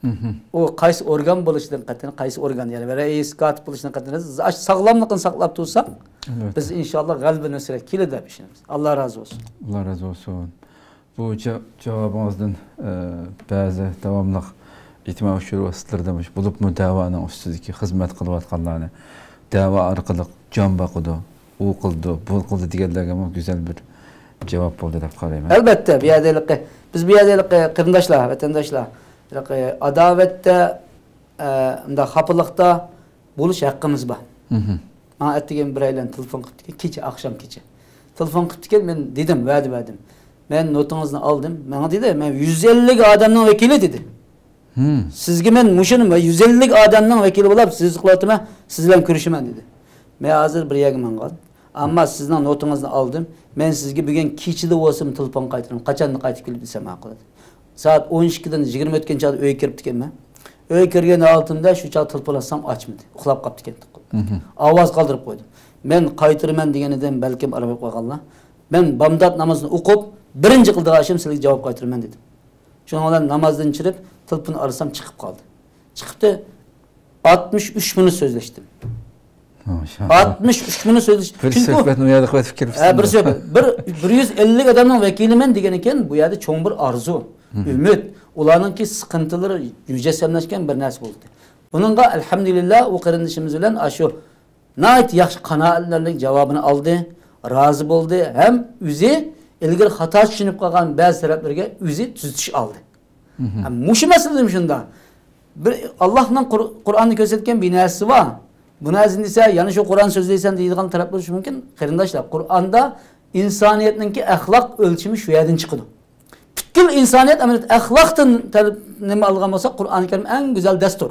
ئۇ قايسى ئورگان بولۇشىدىن قەتئىي، قايسى ئورگان، يەنى رەئىس، كاتىپ بولۇشىدىن قەتئىي، ئاش-، ساغلاملىقىنى ساقلاپ تۇرساق، بىز ئىنشاللا غەلىبە نۇسرەت كېلىدۇ دەپ ئىشىنىمىز. ئاللا رازى بولسۇن. ئاللا رازى بولسۇن. بۇ جا-، جاۋابىڭىزدىن، ئە، بەزى داۋاملىق ئىجتىمائىي ئۇچۇر ۋاسىتىلىرىدا مۇش-، بولۇپمۇ دەۋانىڭ ئۈستىدىكى خىزمەت قىلىۋاتقانلارنى دەۋا ئارقىلىق جان باقىدۇ، ئۇ قىلىدۇ، بۇ قىلىدۇ دېگەنلەرگىمۇ گۈزەل بىر جاۋاب بولدى دەپ قارايمەن. ئەلۋەتتە، بۇ يەردە ھېلىقى، بىز بۇ يەردە ھېلىقى قېرىنداشلار، ۋەتەنداشلار، ھېلىقى ئاداۋەتتە، ئە، مۇنداق خاپىلىقتا بولۇش ھەققىمىز بار. ماڭا ئەتىگەن بىرەيلەن تېلېفون قىپتىكەن، كېچە، ئاخشام، كېچە. تېلېفون قىپتىكەن، مەن دېدىم، ۋەدە بەردىم. مەن نوتىڭىزنى ئالدىم. ماڭا دېدى، مەن يۈز ئەللىك ئادەمنىڭ ۋەكىلى دېدى. سىزگە مەن مۇشۇنى يۈز ئەللىك ئادەمنىڭ ۋەكىلى بولاپ سۆزلىشىۋاتىمەن، سىز بىلەن كۆرۈشىمەن دېدى. مەن ھازىر بىر يەرگە ماڭغان. ئەمما سىزنىڭ نوتىڭىزنى ئالدىم. مەن سىزگە بۈگۈن كېچىدە بولسىمۇ تېلېفون قايتۇرىمەن. قاچاندا قايتىپ كېلىپ دېسەم ماقۇل. سائەت ئون ئىككىدىن يىگىرمە ئۆتكەن چاغدا ئۆيگە كىرىپتىكەنمەن. ئۆيگە كىرگەن ھالىتىمدە شۇ چاغ تېلېفون ئاچسام ئاچمىدى. ئۇخلاپ قاپتىكەن. ئاۋاز قالدۇرۇپ قويدۇم. مەن قايتۇرىمەن دېگىنىدىن بەلكىم ئارام قويغانلار. مەن بامدات نامىزىنى ئوقۇپ، بىرىنچى قىلىدىغان ئىشىم سىلەرگە جاۋاب قايتۇرىمەن دېدىم. شۇنىڭ بىلەن نامازدىن چىرىپ، تېلېفون ئارىسام چىقىپ قالدى. چىقىپتۇ. ئاتمىش ئۈچ مىنۇت سۆزلەشتىم. ماشائاللا. ئاتمىش ئۈچ مىنۇت سۆزلەش. بىر چۈنكى سۆھبەتنى ئۇ يەردە قىلىۋېتىپ كىرىپسىز. ھە، بىر سۆھبەت. بىر، بىر يۈز ئەللىك ئادەمنىڭ ۋەكىلىمەن دېگەن ئىكەن، بۇ يەردە چوڭ بىر ئارزۇ، ئۈمىد، ئۇلارنىڭكى سىقىنتىلىرى مۇجەسسەملەشكەن بىر نەرسە بولدى. بۇنىڭغا ئەلھەمدۇلىللا ئۇ قېرىندىشىمىز بىلەن ئاشۇ ناھايىتى ياخشى قانائەتلەنەرلىك جاۋابىنى ئالدى، رازى بولدى ھەم ئۆزى ئىلگىرى خاتا چۈشىنىپ قالغان بەزى تەرەپلىرىگە ئۆزى تۈزىتىش ئالدى. ھە، مۇشۇ مەسىلىدىمۇ شۇنداق. بىر ئاللاھنىڭ قۇر-، قۇرئاندا كۆرسەتكەن بىر نەرسىسى بار. بۇنى ئەزىز دېسە، يەنە شۇ قۇرئان سۆزلەيسەن دەيدىغان تەرەپلەر شۇ مۇمكىن. قېرىنداشلار، قۇرئاندا ئىنسانىيەتنىڭكى ئەخلاق ئۆلچىمى شۇ يەردىن چىقىدۇ. پۈتكۈل ئىنسانىيەت ئەمەلىيەتتە ئەخلاقتىن تەر-، نېمە ئالغان بولسا، قۇرئانى كەرىم ئەڭ گۈزەل دەستۇر.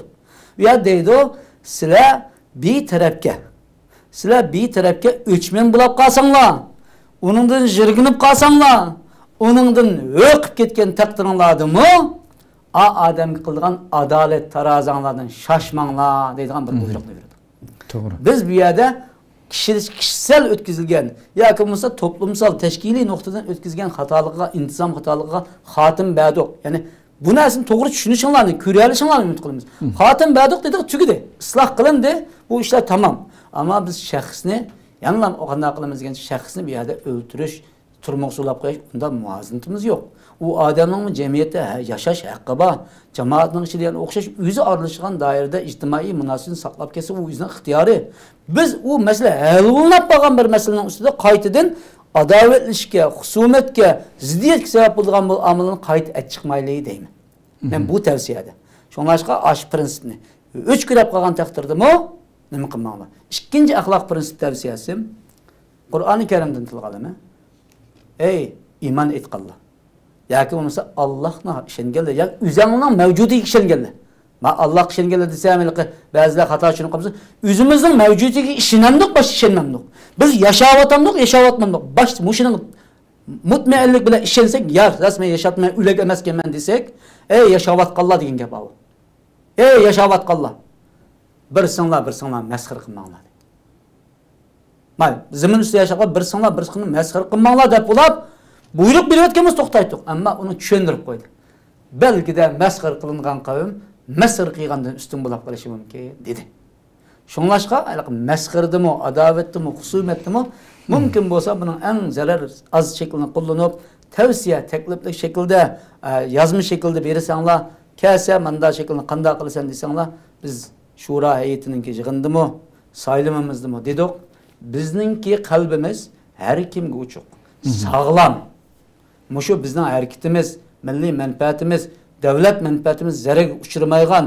ئۇ يەردە دەيدۇ، سىلەر بىتەرەپكە، سىلەر بىتەرەپكە ئۆچمەن بولاپ قالساڭلار، ئۇنىڭدىن يىرگىنىپ قالساڭلار، ئۇنىڭدىن ھۆر قىلىپ كەتكەن تەقدىرىڭلاردىمۇ ئا ئادەمگە قىلىدىغان ئادالەت تارازاڭلاردىن شاشماڭلار دەيدىغان بىر بۇيرۇقنى بېرىدۇ. توغرا. بىز بۇ يەردە كىشى-، كىشىسەل ئۆتكۈزۈلگەن ياكى بولمىسا توپلۇمسال، تەشكىلىي نۇقتىدىن ئۆتكۈزگەن خاتالىقىغا، ئىنتىزام خاتالىقىغا خاتىمە بەردۇق. يەنى بۇ نەرسىنى توغرا چۈشىنىشىڭلارنى، كۆرەلىشىڭلارنى ئۈمىد قىلىمىز. خاتىمە بەردۇق دېدۇق، تۈگىدى. ئىسلاھ قىلىندى. بۇ ئىشلار تامام. ئەمما بىز شەخسنى، يەنىلا قانداق قىلىمىز دېگەن شەخسنى بۇ يەردە ئۆلتۈرۈش، تۈرمىگە سولاپ قويۇش، ئۇنداق مۇۋازىنىتىمىز يوق. ئۇ ئادەمنىڭمۇ جەمئىيەتتە ھە-، ياشاش ھەققى بار. جامائەتنىڭ ئىچىدە يەنە ئوخشاش ئۆزى ئارىلىشىدىغان دائىرىدە ئىجتىمائىي مۇناسىۋىتىنى ساقلاپ كەلسە، ئۇ ئۆزىنىڭ ئىختىيارى. بىز ئۇ مەسىلە ھەل بولۇپ قالغان بىر مەسىلىنىڭ ئۈستىدە قايتىدىن ئاداۋەتلىشىشكە، خۇسۇمەتكە، زىددىيەتكە سەۋەب بولىدىغان بۇ ئامىلنى قايتا ئەچىقىپ چىقمايلى دەيمەن. مەن بۇ تەۋسىيەدە. شۇڭلاشقا ئاشۇ پىرىنسىپنى ئۆچكىلەپ قالغان تەقدىردىمۇ نېمە قىلماڭلار. ئىككىنچى ئەخلاق پىرىنسىپ تەۋسىيەسىم، قۇرئانى كەرىمدىن تىلغا ئالىمەن. ئەي ئىمان ئېيتقانلار. ياكى بولمىسا ئاللاھقا ئىشەنگەنلەر، ياكى ئۆزەڭنىڭ مەۋجۇدىيىتىگە ئىشەنگەنلەر. مەن ئاللاھقا ئىشەنگەنلەر دېسەم، ھېلىقى بەزىلەر خاتا چۈشىنىپ قالمىسۇن. ئۆزىمىزنىڭ مەۋجۇدىيىتىگە ئىشىنەمدۇق، باشتا ئىشەنمەمدۇق. بىز ياشاۋاتامدۇق، ياشاۋاتمامدۇق. باشتا مۇشۇنىڭ مۇتمەئىنلىك بىلەن ئىشەنسەك، يا راست، مەن ياشاپتىمەن، ئۆلۈك ئەمەسكەنمەن دېسەك، ئەي ياشاۋاتقانلار دېگەن گەپ ئاۋۇ. ئەي ياشاۋاتقانلار، بىرسىڭلار بىرسىڭلار مەسخىرە قىلماڭلار. مانا زېمىن ئۈستىدە ياشاۋاتقان بىرسىڭلار بىرسىڭلار مەسخىرە قىلماڭلار دەپ بولاپ بۇيرۇق بېرىۋەتكەنمىز، توختايتتۇق. ئەمما ئۇنى چۈشەندۈرۈپ قويدى. بەلكىدە مەسخىرە قىلىنغان قەۋم مەسخىرە قىلغاندىن ئۈستۈن بولاپ قېلىشى مۇمكىن، دېدى. شۇڭلاشقا، ھېلىقى مەسخىرىدىمۇ، ئاداۋەتتىمۇ، خۇسۇمەتتىمۇ مۇمكىن بولسا بۇنىڭ ئەڭ زەرەر ئاز شەكلىنى قوللىنىپ، تەۋسىيە، تەكلىپلىك شەكىلدە، ئە، يازما شەكىلدە بېرسەڭلار، كەلسە مانداق شەكىلنى قانداق قىلىسەن دېسەڭلار، بىز شورا ھەيئىتىنىڭكى يىغىنىدىمۇ، سايلىمىمىزدىمۇ دېدۇق، بىزنىڭكى قەلبىمىز ھەر كىمگە ئوچۇق، ساغلام. مۇشۇ بىزنىڭ ھەرىكىتىمىز، مىللىي مەنپەئەتىمىز، دۆلەت مەنپەئەتىمىز زەرەرگە ئۇچرىمايدىغان،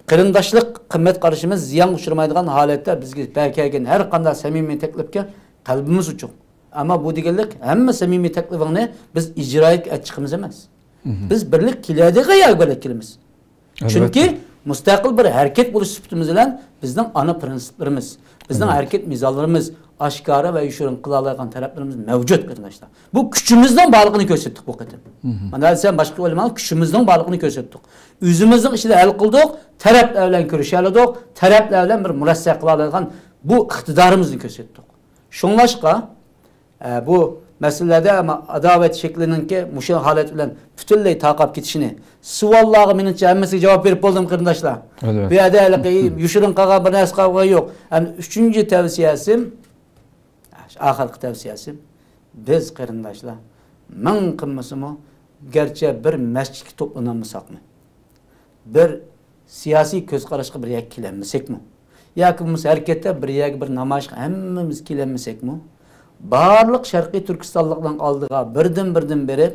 قېرىنداشلىق قىممەت قارىشىمىز زىيانغا ئۇچرىمايدىغان ھالەتتە بىزگە بەرگەن ھەر قانداق سەمىمىي تەكلىپكە قەلبىمىز ئوچۇق. ئەمما بۇ دېگەنلىك ھەممە سەمىمىي تەكلىپىڭنى بىز ئىجرائىيەگە ئەتىپ چىقىمىز ئەمەس. بىز بىرلىك كېلەلەيدىغان يەرگە بىرلىك كېلىمىز. ئەلۋەتتە. چۈنكى مۇستەقىل بىر ھەرىكەت بولۇش سۈپىتىمىز بىلەن بىزنىڭ ئانا پىرىنسىپلىرىمىز، بىزنىڭ ھەرىكەت مىزانلىرىمىز، ئاشكارا ۋە يوشۇرۇن قىلالايدىغان تەرەپلىرىمىز مەۋجۇت، قېرىنداشلار. بۇ كۈچىمىزنىڭ بارلىقىنى كۆرسەتتۇق بۇ قېتىم. مانا دېسەم باشقا ئويلىماڭ، كۈچىمىزنىڭ بارلىقىنى كۆرسەتتۇق. ئۆزىمىزنىڭ ئىچىدە ھەل قىلدۇق، تەرەپلەر بىلەن كۆرۈشەلىدۇق، تەرەپلەر بىلەن بىر مۇرەسسە قىلالايدىغان بۇ ئىقتىدارىمىزنى كۆرسەتتۇق. شۇڭلاشقا، ئە، بۇ مەسىلىلەردە ئەمما ئاداۋەت شەكلىنىڭكى مۇشۇ ھالەت بىلەن پۈتۈنلەي تارقاپ كېتىشىنى، سوئاللارغا مېنىڭچە ھەممىسىگە جاۋاب بېرىپ بولدۇم، قېرىنداشلار. ئەلۋەتتە. بۇ يەردە ھېلىقى يوشۇرۇن قالغان بىر نەرسە قالغىنى يوق. ئەمدى ئۈچىنچى تەۋسىيەسىم، ئاخىرقى تەۋسىيەسىم، بىز قېرىنداشلار مىڭ قىلمىسىمۇ، گەرچە بىر مەسچىتكە توپلىنالمىساقمۇ، بىر سىياسىي كۆز قاراشقا بىر يەرگە كېلەلمىسەكمۇ، ياكى بولمىسا ھەرىكەتتە بىر يەرگە بىر نامايىشقا ھەممىمىز كېلەلمىسەكمۇ، بارلىق شەرقىي تۈركىستانلىقلارنىڭ ئالدىغا بىردىن-بىردىن بېرىپ،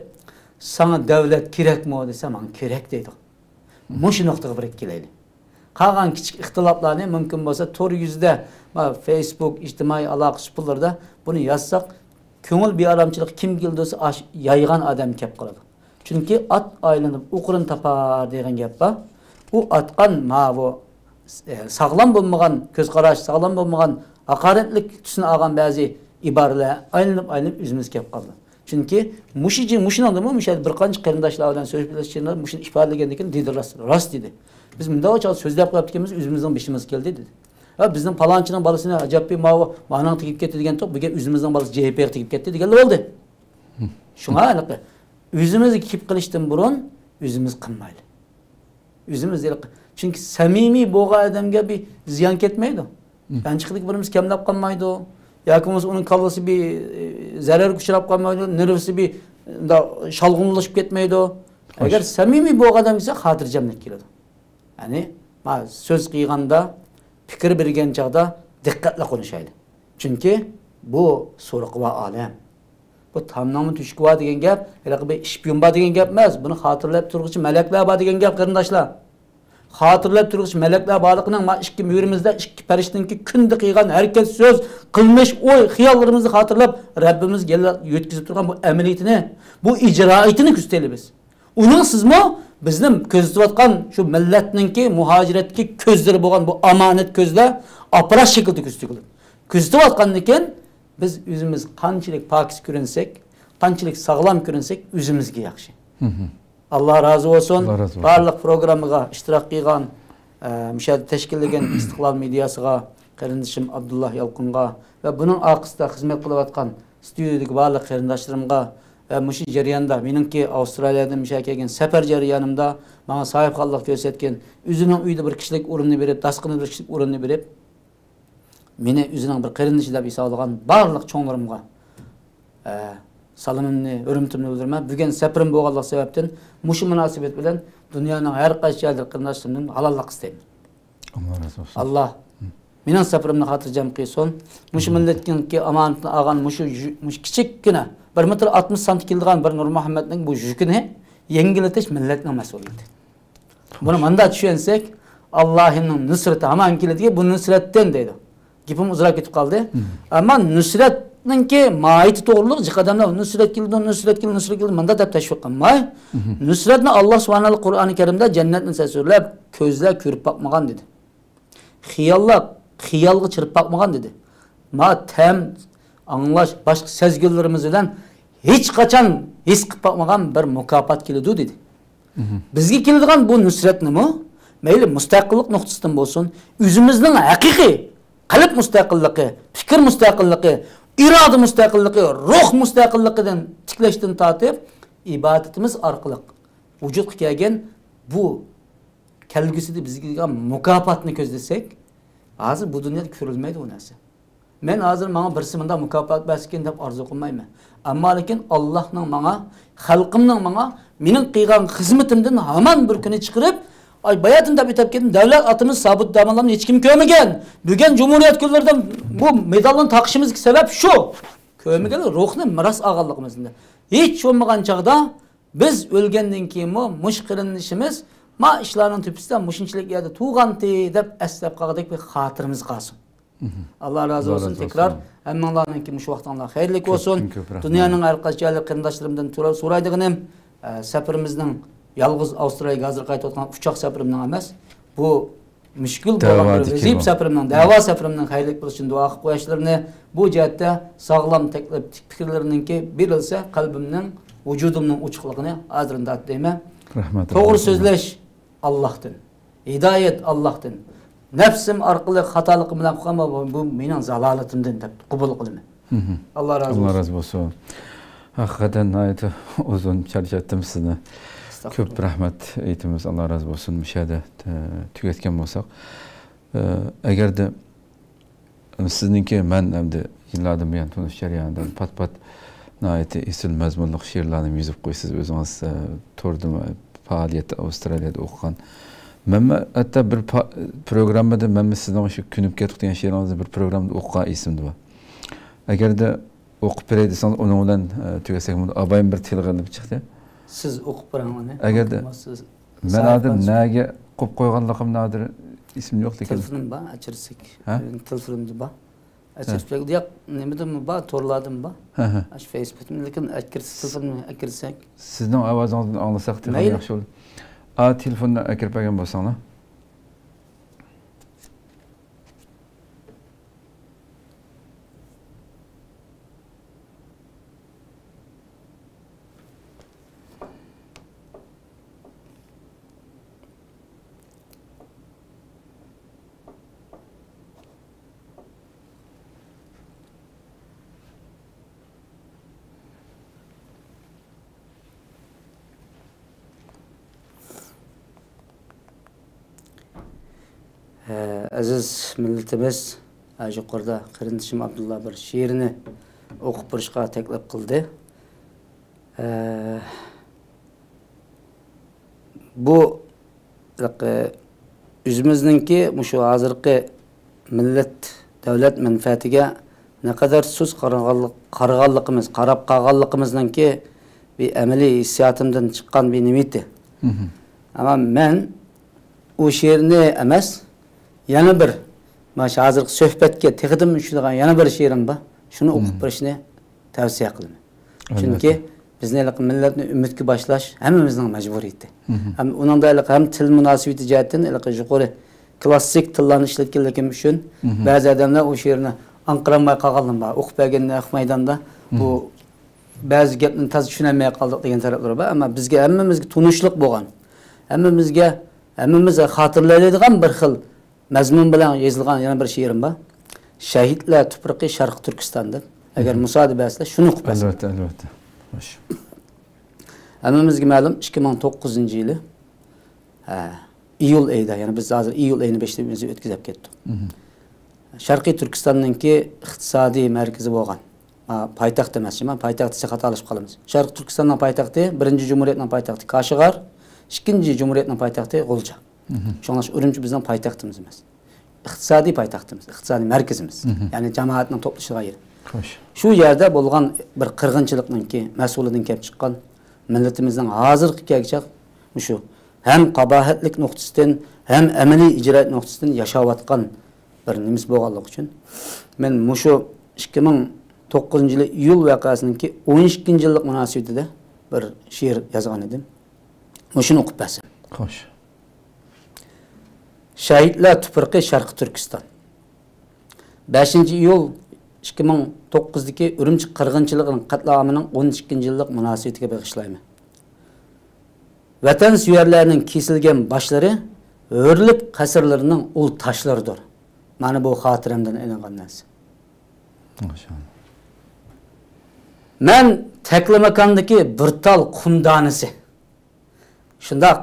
ساڭا دۆلەت كېرەكمۇ دېسە، ماڭا كېرەك دەيدۇ. مۇشۇ نۇقتىغا بىر كېلەيلى. قالغان كىچىك ئىختىلاپلارنى مۇمكىن بولسا تور يۈزىدە، ما، فېيسبۇك، ئىجتىمائىي ئالاقە سۇپىلىرىدا بۇنى يازساق، كۆڭۈل بىئارامچىلىقى كىمگە كېلىدۇ دېسە، ئاش-، يايغان ئادەمگە كەپ قالىدۇ. چۈنكى ئات ئايلىنىپ ئوقۇرۇن تاپار دېگەن گەپ بار. ئۇ ئاتقان ماۋۇ، ئە، ساغلام بولمىغان كۆز قاراش، ساغلام بولمىغان ھاقارەتلىك تۈسنى ئالغان بەزى ئىبارىلەر ئايلىنىپ، ئايلىنىپ ئۆزىمىزگە كەپ قالىدۇ. چۈنكى مۇشۇ جى-، مۇشۇنىڭدىمۇ مۇشۇ يەردە بىر قانچە قېرىنداشلار بىلەن سۆزلەشكەندە مۇشۇنى ئىپادىلىگەندىن كېيىن دېدى، راست، راست دېدى. بىز مۇنداق چاغدا سۆزلەپ قويۇپتىكەنمىز، ئۆزىمىزنىڭ بېشىمىزغا كەلدى دېدى. ھە، بىزنىڭ پالانچىنىڭ بالىسىنى ئەجەبكى ماۋۇ ماناڭ تېگىپ كەتتى دېگەن توق، بۈگۈن ئۆزىمىزنىڭ بالىسى جېيپىيغا تېگىپ كەتتى دېگەنلا بولدى. شۇڭا ھېلىقى ئۆزىمىزگە كېلىپ قېلىشتىن بۇرۇن ئۆزىمىز قىلمايلى. ئۆزىمىز ھېلىقى. چۈنكى سەمىمىي بولغان ئادەمگە بىر زىيان كەتمەيدۇ. يانچۇقىدىكى بىرىمىز كەملەپ قالمايدۇ. ياكى بولمىسا ئۇنىڭ كاللىسى بىر، ئى، زەرەرگە ئۇچراپ قالمايدۇ، نېرۋىسى بىر، مۇنداق شالغۇنلىشىپ كەتمەيدۇ. ئەگەر سەمىمىي بولغان ئادەم كەلسە، خاتىرجەملىك كېلىدۇ. يەنى، ما، سۆز قىلغاندا، پىكىر بەرگەن چاغدا دىققەتلىك قونۇشايلى. چۈنكى بۇ سورىقى بار ئالەم. بۇ تامنىڭمۇ تۆشۈكى بار دېگەن گەپ، ھېلىقى بىر شپىيون بار دېگەن گەپ ئەمەس. بۇنى خاتىرىلەپ تۇرغۇچى مەلەكلەر بار دېگەن گەپ، قېرىنداشلار. خاتىرىلەپ تۇرغۇچى مەلەكلەر بارلىقىنىڭ ما ئىككى مۈرىمىزدە ئىككى پەرىشتىنىڭكى كۈندە قىلغان ھەرىكەت، سۆز، قىلمىش، ئوي، خىياللىرىمىزنى خاتىرىلەپ، رەببىمىزگە يەنە يۆتكىزىپ تۇرغان بۇ ئەمەلىيىتىنى، بۇ ئىجرائىيىتىنى كۆزىتەيلى بىز. ئۇنىڭسىزمۇ بىزنىڭ كۆزىتىۋاتقان شۇ مىللەتنىڭكى مۇھاجىرەتتىكى كۆزلىرى بولغان بۇ ئامانەت كۆزلەر ئاپپاراق شەكىلدە كۆزىتىلىدۇ. كۆزىتىۋاتقاندىكىن بىز ئۆزىمىز قانچىلىك پاكىز كۆرۈنسەك، قانچىلىك ساغلام كۆرۈنسەك، ئۆزىمىزگە ياخشى. ئاللا رازى بولسۇن. ئاللا رازى بولسۇن. بارلىق پروگراممىغا ئىشتىراك قىلغان، ئە، مۇشۇ يەردە تەشكىللىگەن ئىستىقلال مېدىياسىغا، قېرىندىشىم ئابدۇللا يالقۇنغا ۋە بۇنىڭ ئارقىسىدا خىزمەت قىلىۋاتقان ستۇدىيەدىكى بارلىق قېرىنداشلىرىمغا ۋە مۇشۇ جەرياندا مېنىڭكى ئاۋسترالىيەدىن مۇشۇ يەرگە كەلگەن سەپەر جەريانىمدا ماڭا ساھىبخانلىق كۆرسەتكەن، ئۆزىنىڭ ئۆيىدە بىر كىشىلىك ئورۇننى بېرىپ، داستىخىنىدا بىر كىشىلىك ئورۇننى بېرىپ، مېنى ئۆزىنىڭ بىر قېرىندىشى دەپ ھېسابلىغان بارلىق چوڭلىرىمغا، ئە، سالىمىمنى، ھۆرمىتىمنى بىلدۈرىمەن. بۈگۈن سەپىرىم بولغانلىقى سەۋەبتىن مۇشۇ مۇناسىۋەت بىلەن دۇنيانىڭ ھەر قايسى جايلىرى قېرىنداشلىرىمدىن ھالاللىق ئىستەيمەن. ئاللا رازى بولسۇن. ئاللا مېنىڭ سەپىرىمنى خاتىرجەم قىلسۇن. مۇشۇ مىللەتنىڭكى ئامانىتىنى ئالغان مۇشۇ يۈ-، مۇشۇ كىچىككىنە بىر مېتىر ئاتمىش سانتى كېلىدىغان بىر نۇرمۇھەممەتنىڭ بۇ يۈكىنى يەڭگىللىتىش مىللەتنىڭ مەسئۇلىيىتى. بۇنى مۇنداق چۈشەنسەك، ئاللاھنىڭ نۇسرىتى ھامان كېلىدىكەن، بۇ نۇسرەتتىن دەيدۇ. گېپىم ئۇزىراپ كېتىپ قالدى. ئەمما نۇسرەتنىڭكى ماھىيىتى توغرۇلۇق جىق ئادەملەر نۇسرەت كېلىدۇ، نۇسرەت كېلىدۇ، نۇسرەت كېلىدۇ، نۇسرەت كېلىدۇ، مۇنداق دەپ تەشۋىق قىلماي، نۇسرەتنى ئاللا سۇبھانەھۇ قۇرئانى كەرىمدە جەننەتنى تەسۋىرلەپ، كۆزلەر كۆرۈپ باقمىغان دېدى. خىياللاپ، خىيالغا چىرىپ باقمىغان دېدى. ما تەم، ئاڭلاش، باشقا سەزگۈلىرىمىز بىلەن ھېچقاچان ھېس قىلىپ باقمىغان بىر مۇكاپات كېلىدۇ دېدى. بىزگە كېلىدىغان بۇ نۇسرەتنىمۇ مەيلى مۇستەقىللىق نۇقتىسىدىن بولسۇن، ئۆزىمىزنىڭ ھەقىقىي قەلب مۇستەقىللىقى، پىكىر مۇستەقىللىقى، ئىرادە مۇستەقىللىقى، روھ مۇستەقىللىقىدىن تىكلەشتىن تارتىپ، ئىبادىتىمىز ئارقىلىق ۋۇجۇدقا كەلگەن بۇ كەلگۈسىدە بىزگە كېلىدىغان مۇكاپاتنى كۆزلىسەك، ھازىر بۇ دۇنيادا كۆرۈلمەيدۇ ئۇ نەرسە. مەن ھازىر ماڭا بىرسى مۇنداق مۇكاپات بەرسىكىن دەپ ئارزۇ قىلمايمەن. ئەمما لېكىن ئاللاھنىڭ ماڭا، خەلقىمنىڭ ماڭا مېنىڭ قىلغان خىزمىتىمدىن ھامان بىر كۈنى چىقىرىپ، ئاي، باياتىن دەپ ئۆتۈپ كەتتىم، دەۋلەت ئاتىمىز سابىت داموللامنى ھېچكىم كۆرمىگەن. بۈگۈن جۇمھۇرىيەت كۈنلىرىدە بۇ مېدالنى تاقىشىمىزدىكى سەۋەب شۇ. كۆرمىگەن روھنى مىراس ئالغانلىقىمىزنى. ھېچ بولمىغان چاغدا بىز ئۆلگەندىن كېيىنمۇ مۇشۇ قېرىندىشىمىز ما ئىشلارنىڭ تۆپىسىدە مۇشۇنچىلىك يەردە تۇغانتى دەپ ئەسلەپ قالغۇدەك بىر خاتىرىمىز قالسۇن. ئاللا رازى بولسۇن. تەكرار ھەممىڭلارنىڭكى مۇشۇ ۋاقتىڭلار خەيرلىك بولسۇن. دۇنيانىڭ ھەر قايسى جايلىق قېرىنداشلىرىمدىن تۇرا-، سورايدىغىنىم، ئە، سەپىرىمىزنىڭ يالغۇز ئاۋسترالىيەگە ھازىر قايتىۋاتقان ئۇچاق سەپىرىمنىڭ ئەمەس، بۇ مۈشكۈل بولغان بىر ۋەزىپە سەپىرىمنىڭ، دەۋا سەپىرىمنىڭ خەيرلىك بولۇشىنى دۇئا قىلىپ قويۇشلىرىنى، بۇ جەھەتتە ساغلام تەكلىپ، پىكىرلىرىنىڭكى بېرىلسە، قەلبىمنىڭ، ۋۇجۇدۇمنىڭ ئوچۇقلۇقىنى ھازىردىن تارتىپ دەيمەن. رەھمەت. توغرا سۆزلەش ئاللاھتىن، ھىدايەت ئاللاھتىن. نەپسىم ئارقىلىق خاتالىقىم بىلەن قىلغان بۇ، بۇ مېنىڭ زالالىتىمدىن دەپ قوبۇل قىلىمەن. ئاللا رازى بولسۇن. ھەقىقەتەن ناھايىتى ئۇزۇن چارچاتتىم سىزنى. كۆپ رەھمەت ئېيتىمىز، ئاللا رازى بولسۇن. مۇشۇ يەردە، ئە، تۈگەتكەن بولساق. ئە، ئەگەردە سىزنىڭكى مەن ئەمدى يىللاردىن بۇيان تونۇش جەريانىدا پات-پات ناھايىتى ئېسىل مەزمۇنلۇق شېئىرلارنى يېزىپ قويىسىز ئۆزىڭىز، ئە، توردىمۇ پائالىيەت ئاۋسترالىيەدە ئوقۇغان. مەنمۇ ھەتتا بىر پا-، پروگراممىدا مەنمۇ سىزنىڭ شۇ كۆنۈپ كەتتۇق دېگەن شېئىرىڭىزنى بىر پروگرامدا ئوقۇغان ئېسىمدە بار. ئەگەردە ئوقۇپ بېرەي دېسىڭىز، ئۇنىڭ بىلەن، ئە، تۈگەتسەك بولىدۇ. ئاپايىم بىر تىلغا ئېلىپ چىقتى. سىز ئوقۇپ بېرىڭ ئۇنى. ئەگەردە مەن ھازىر نەگە قويۇپ قويغانلىقىمنى ھازىر ئېسىمدە يوق، لېكىن تېلېفونۇم بار، ئۆچۈرسەك. ھە؟ تېلېفونۇمدا بار. ئەچىرىپ بېرىڭ. ياق، نېمىدىنمۇ بار، تورلاردىن بار. ھە، ھە. ئاشۇ فېيسبۇكتىن، لېكىن ئەكىرسە، تېلېفوندىن ئەكىرسەك. سىزنىڭ ئاۋازىڭىزدىن ئاڭلىساق تېخىمۇ مەيلى. ياخشى بولىدۇ. ئا، تېلېفوندىن ئەكىرىپ بەرگەن بولساڭلار. ئەزىز مىللىتىمىز، ھە، يۇقىرىدا قېرىندىشىم ئابدۇللا بىر شېئىرنى ئوقۇپ بېرىشقا تەكلىپ قىلدى. ئە، بۇ، ئۆزىمىزنىڭكى مۇشۇ ھازىرقى مىللەت، دۆلەت مەنپەئەتىگە نەقەدەر سۇس قارىغانلىق-، قارىغانلىقىمىز، قاراپ قالغانلىقىمىزنىڭكى بىر ئەمەلىي ھېسسىياتىمدىن چىققان بىر نىيىتى. مھم. ئەمما مەن ئۇ شېئىرنى ئەمەس، يەنە بىر، مانا شۇ ھازىرقى سۆھبەتكە تېخىدىن چۈشىدىغان يەنە بىر شېئىرىم بار. شۇنى ئوقۇپ مھم. بېرىشنى تەۋسىيە قىلىمەن. ئەلۋەتتە. چۈنكى بىزنى ھېلىقى مىللەتنى ئۈمىدكە باشلاش ھەممىمىزنىڭ مەجبۇرىيىتى. مھم. ھەم ئۇنىڭدا ھېلىقى ھەم تىل مۇناسىۋىتى جەھەتتىن ھېلىقى يۇقىرى كلاسسىك تىللارنى ئىشلەتكەنلىكىم ئۈچۈن مھم. بەزى ئادەملەر ئۇ شېئىرنى ئاڭقىرالماي قالغانلىرىم بار. ئوقۇپ بەرگەندە ئوقۇمايدىغاندا بۇ مھم. بەزى گەپنى تازا چۈشىنەلمەي قالدۇق دېگەن تەرەپلىرى بار. ئەمما بىزگە ھەممىمىزگە تونۇشلۇق بولغان، ھەممىمىزگە، ھەممىمىز خاتىرىلەيدىغان بىر خىل مەزمۇن بىلەن يېزىلغان يەنە بىر شېئىرىم بار. شەھىدلەر تۇپرىقى شەرقىي تۈركىستان دەپ. ئەگەر مھم. مۇسادىپە بەرسىلەر، شۇنى ئوقۇپ بەرسەم. ئەلۋەتتە، ئەلۋەتتە. خوش. ھەممىمىزگە مەلۇم، ئىككى مىڭ توققۇزىنچى يىلى، ھە، ئىيۇل ئېيىدا، يەنى بىز ھازىر ئىيۇل ئېيىنى بېشىدىن ئۆتكۈزۈپ كەتتۇق. مھم. شەرقىي تۈركىستاننىڭكى ئىقتىسادىي مەركىزى بولغان، ھە، پايتەخت ئەمەس، شۇ پايتەخت دېسەك خاتالىشىپ قالىمىز. شەرقىي تۈركىستاننىڭ پايتەختى، بىرىنچى جۇمھۇرىيەتنىڭ پايتەختى كاشغار، ئىككىنچى جۇمھۇرىيەتنىڭ پايتەختى غۇلجا. مھم. شۇڭلاشقا ئۈرۈمچى بىزنىڭ پايتەختىمىز ئەمەس. ئىقتىسادىي پايتەختىمىز، ئىقتىسادىي مەركىزىمىز. مھم. يەنى جامائەتنىڭ توپلىشىدىغان يېرى. خوش. شۇ يەردە بولغان بىر قىرغىنچىلىقنىڭكى مەسئۇلىدىن كېلىپ چىققان مىللىتىمىزنىڭ ھازىرغا كەلگۈچە مۇشۇ ھەم قاباھەتلىك نۇقتىسىدىن، ھەم ئەمەلىي ئىجرائىيەت نۇقتىسىدىن ياشاۋاتقان بىر نېمىسى بولغانلىقى ئۈچۈن، مەن مۇشۇ ئىككى مىڭ توققۇزىنچى يىلى ئىيۇل ۋەقەسىنىڭكى ئون ئىككىنچى يىللىق مۇناسىۋىتىدە بىر شېئىر يازغان ئىدىم. مۇشۇنى ئوقۇپ بەرسەم. خوش. شەھىدلەر تۇپرىقى شەرقىي تۈركىستان. بەشىنچى ئىيۇل ئىككى مىڭ توققۇزدىكى ئۈرۈمچى قىرغىنچىلىقىنىڭ قەتلىئامىنىڭ ئون ئىككىنچى يىللىق مۇناسىۋىتىگە بېغىشلايمەن. ۋەتەنسۆيەرلەرنىڭ كېسىلگەن باشلىرى ھۆرلۈك قەسىرلىرىنىڭ ئۇل تاشلىرىدۇر. مانا بۇ خاتىرەمدىن ئېلىنغان نەرسە. ماشائاللا. مەن تەكلىماكاندىكى بىر تال قۇم دانىسى. شۇنداق،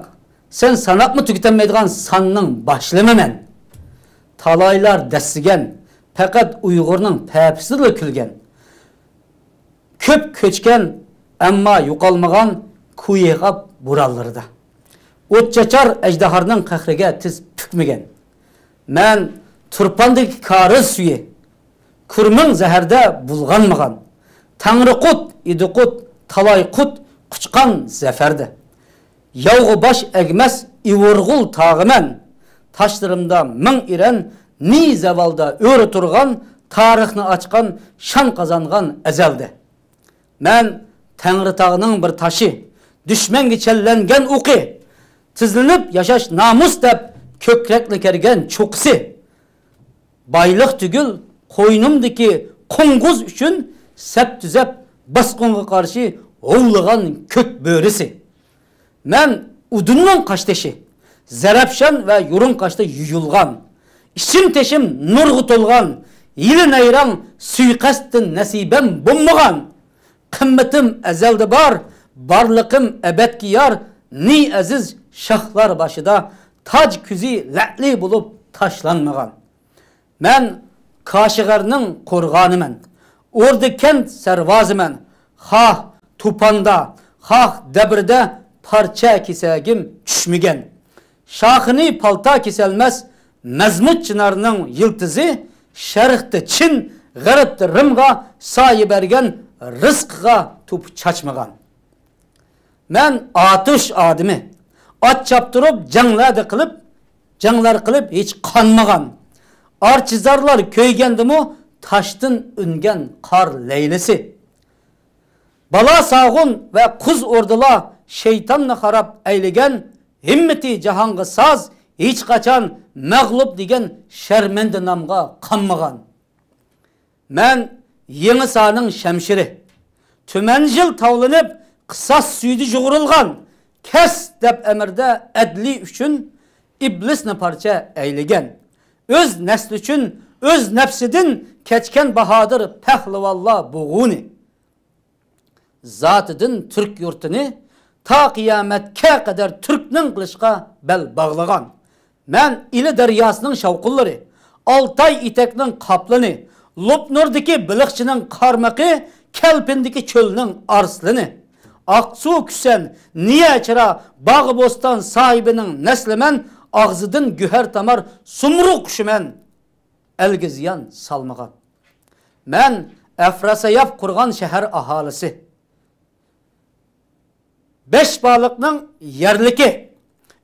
سەن ساناپمۇ تۈگىتەلمەيدىغان ساننىڭ باشلىمى مەن. تالايلار دەسسىگەن، پەقەت ئۇيغۇرنىڭ پەپىسىدىلا كۈلگەن. كۆپ كۆچكەن، ئەمما يوقالمىغان كۇيېغاپ بورانلىرىدا. ئوت چاچار ئەجدىھارنىڭ قەھرىگە تىز پۈكمىگەن. مەن تۇرپاندىكى كارىز سۈيى، كۈرمىڭ زەھەردە بۇلغانمىغان. تەڭرىقۇت، ئىدىقۇت، تالايقۇت، قۇچقان زەپەردە. ياۋغا باش ئەگمەس ئىۋۇرغۇل تاغىمەن. تاشلىرىمدا مىڭ ئېرەن، نى زەۋالدا ئۆرە تۇرغان، تارىخنى ئاچقان، شان قازانغان ئەزەلدە. مەن تەڭرىتاغنىڭ بىر تاشى، دۈشمەنگە چەنلەنگەن ئوقى، تىزلىنىپ ياشاش نامۇس دەپ كۆكرەكنى كەرگەن چوقىسى. بايلىق تۈگۈل، قوينۇمدىكى قوڭغۇز ئۈچۈن سەپ تۈزەپ، باسقۇنغا قارشى ھوۋلىغان كۆك بۆرىسى. مەن ئۇدۇلنىڭ قاشتېشى، زەرەپشان ۋە يۇرۇڭ قاشتا يۇيۇلغان، ئىچىم تېشىم نۇرغا تولغان، ھىيلە نەيرەڭ سۇيىقەستتىن نەسىبەم بولمىغان. قىممىتىم ئەزەلدە بار، بارلىقىم ئەبەدكە يار، نى ئەزىز شاھلار باشىدا تاج كۆزى لەئلى بولۇپ تاشلانمىغان. مەن كاشىغەرنىڭ قورغانىمەن، ئوردى كەنت سەرۋازىمەن. خاھ توپاندا، خاھ دەبرىدە پارچە كېسەگىم چۈشمىگەن. شاخىنى پالتا كېسەلمەس مەزمۇت چىنارنىڭ يىلتىزى، شەرقتە چىن، غەربتە رىمغا سايە بەرگەن، رىزقىغا توپا چاچمىغان. مەن ئاتۇش ئادىمى. ئات چاپتۇرۇپ جەڭلەردە قىلىپ، جەڭلەر قىلىپ ھېچ قانمىغان. ئارچىزارلار كۆيگەندىمۇ تاشتىن ئۈنگەن قار لەيلىسى. بالا ساغۇن ۋە قۇز ئوردىلار شەيتاننى خاراب ئەيلىگەن، ھىممىتى جاھانغا ساز، ھېچقاچان مەغلۇپ دېگەن شەرمەندە نامغا قانمىغان. مەن يېڭىسارنىڭ شەمشىرى. تۈمەنجىل تاۋلىنىپ، قىساس سۈيىدە يۇغۇرۇلغان، كەس دەپ ئەمىردە ئەدلى ئۈچۈن ئىبلىسنى پارچە ئەيلىگەن. ئۆز نەسلى ئۈچۈن ئۆز نەپسىدىن كەچكەن باھادىر پەھلىۋانلار بوغۇنى. زاتىدىن تۈرك يۇرتىنى تا قىيامەتكە قەدەر تۈركنىڭ قىلىشقا بەل باغلىغان. مەن ئىلى دەرياسىنىڭ شاۋقۇنلىرى، ئالتاي ئېتەكنىڭ قاپلىنى، لوپنۇردىكى بېلىقچىنىڭ قارمىقى، كەلپىندىكى چۆلنىڭ ئارسلىنى. ئاقسۇ، كۈسەن، نىيەچىرا، باغ-بوستان ساھىبىنىڭ نەسلىمەن، ئاغزىدىن گۆھەر تامار سۇمرۇ قۇشىمەن. ئەلگە زىيان سالمىغان. مەن ئەفراسەياف قۇرغان شەھەر ئاھالىسى. بەش بالىقنىڭ يەرلىكى.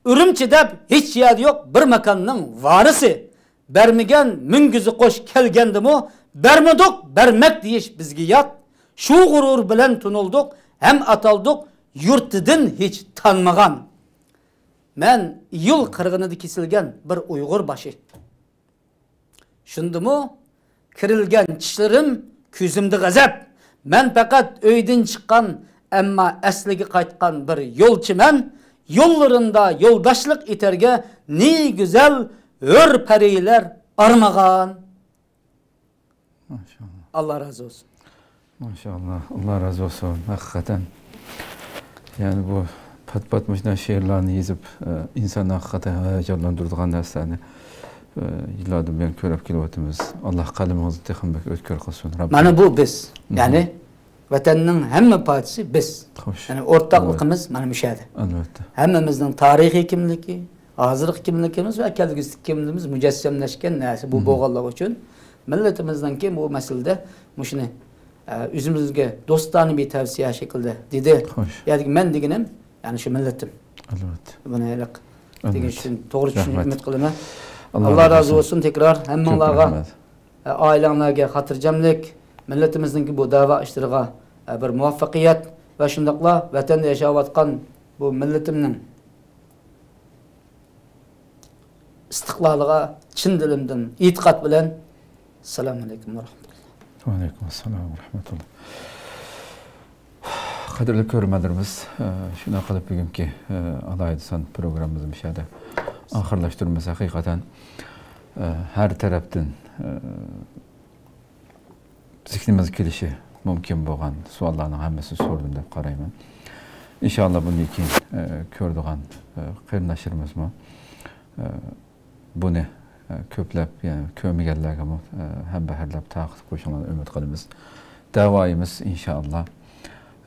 ئۈرۈمچى دەپ ھېچ يەردە يوق بىر ماكاننىڭ ۋارىسى. بەرمىگەن مۈڭگۈزى قوش كەلگەندىمۇ، بەرمىدۇق، بەرمەك دېيىش بىزگە يات. شۇ غۇرۇر بىلەن تونۇلدۇق ھەم ئاتالدۇق يۇرتىدىن ھېچ تانمىغان. مەن ئىيۇل قىرغىنىدا كېسىلگەن بىر ئۇيغۇر باشى. شۇندىمۇ كىرىلگەن چىشلىرىم كۆزۈمدە غەزەپ. مەن پەقەت ئۆيدىن چىققان، ئەمما ئەسلىگە قايتقان بىر يولچىمەن. يوللىرىمدا يولداشلىق ئېتەرگە نى گۈزەل ھۆر پەرىلەر ئارمىغان. ماشائاللا. ئاللا رازى بولسۇن. ماشائاللا، ئاللا رازى بولسۇن. ھەقىقەتەن، يەنى بۇ پات-پات مۇشۇنداق شېئىرلارنى يېزىپ، ئە، ئىنساننى ھەقىقەتەن ھاياجانلاندۇرىدىغان نەرسىلەرنى، ئە، يىللاردىن بۇيان كۆرۈپ كېلىۋاتىمىز. ئاللا قەلىمىڭىزنى تېخىمۇ بەك ئۆتكۈر قىلسۇن، رەببىم. مانا بۇ بىز. مم. يەنى ۋەتەننىڭ ھەممە پارچىسى بىز. خوش. يەنى ئورتاقلىقىمىز مانا مۇشۇ يەردە. ئەلۋەتتە. ھەممىمىزنىڭ تارىخىي كىملىكى، ھازىرقى كىملىكىمىز ۋە كەلگۈسىدىكى كىملىكىمىز مۇجەسسەملەشكەن نەرسە. بۇ مم. بولغانلىقى ئۈچۈن مىللىتىمىزنىڭكى بۇ مەسىلىدە مۇشۇنى، ئە، ئۆزىمىزگە دوستانە بىر تەۋسىيە شەكلىدە دېدى. خوش. يەنى مەن دېگىنىم، يەنى شۇ مىللىتىم. ئەلۋەتتە. بۇنى ھېلىق دېگەن ئۈچۈن توغرا چۈشىنىپ ئۈمىد قىلىمەن. ئاللا رازى بولسۇن تەكرار ھەممىڭلارغا. كۆپ رەھمەت. ئە، ئائىلەڭلارگە خاتىرجەملىك، مىللىتىمىزنىڭكى بۇ دەۋا ئىشلىرىغا، ئە، بىر مۇۋەپپەقىيەت ۋە شۇنداقلا ۋەتەندە ياشاۋاتقان بۇ مىللىتىمنىڭ ئىستىقلالىغا چىن دىلىمدىن ئېتىقاد بىلەن، ئەسسالامۇ ئەلەيكۇم ۋە رەھمەتۇللا. ۋەئەلەيكۇم ئەسسالام ۋە رەھمەتۇللا. قەدىرلىك كۆرۈرمەنلىرىمىز، ئە، شۇنداق قىلىپ بۈگۈنكى، ئە، ئالاھىدە سان پروگراممىمىزنى مۇشۇ يەردە ئاخىرلاشتۇرىمىز. ھەقىقەتەن، ئە، ھەر تەرەپتىن، ئە، زېھنىمىزگە كېلىشى مۇمكىن بولغان سوئاللارنىڭ ھەممىسىنى سورىدىم دەپ قارايمەن. ئىنشائاللا، بۇندىن كېيىن، ئە، كۆرىدىغان، ئە، قېرىنداشلىرىمىزمۇ، ئە، بۇنى، ئە، كۆپلەپ، يەنى كۆرمىگەنلەرگىمۇ، ئە، ھەمبەھىرلەپ تارقىتىپ قويۇشۇڭلارنى ئۈمىد قىلىمىز. دەۋايىمىز، ئىنشائاللا،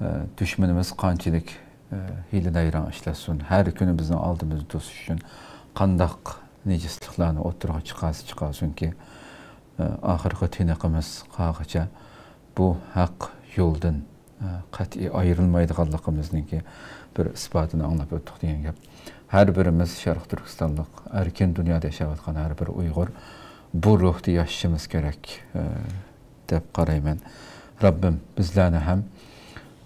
ئە، دۈشمىنىمىز قانچىلىك، ئە، ھىيلە-نەيرەڭ ئىشلەتسۇن، ھەر كۈنى بىزنىڭ ئالدىمىزدا توسۇش ئۈچۈن قانداق نىجىسلىقلارنى ئوتتۇرىغا چىقارسا چىقارسۇنكى، ئاخىرقى تىنىقىمىز قالغىچە بۇ ھەق يولدىن قەتئىي ئايرىلمايدىغانلىقىمىزنىڭكى بىر ئىسپاتىنى ئاڭلاپ ئۆتتۇق دېگەن گەپ. ھەر بىرىمىز شەرقىي تۈركىستانلىق، ئەركىن دۇنيادا ياشاۋاتقان ھەر بىر ئۇيغۇر بۇ روھتا ياشىشىمىز كېرەك، دەپ قارايمەن. رەببىم بىزلەرنى ھەم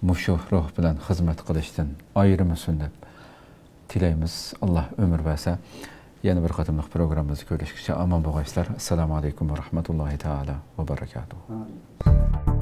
مۇشۇ روھ بىلەن خىزمەت قىلىشتىن ئايرىمىسۇن دەپ تىلەيمىز. ئاللا ئۆمۈر بەرسە، يەنە بىر قېتىملىق پروگراممىمىزدا كۆرۈشكىچە ئامان بولغايسىلەر. ئەسسالامۇ ئەلەيكۇم ۋە رەھمەتۇللاھى تائالا ۋە بەرەكاتۇھۇ.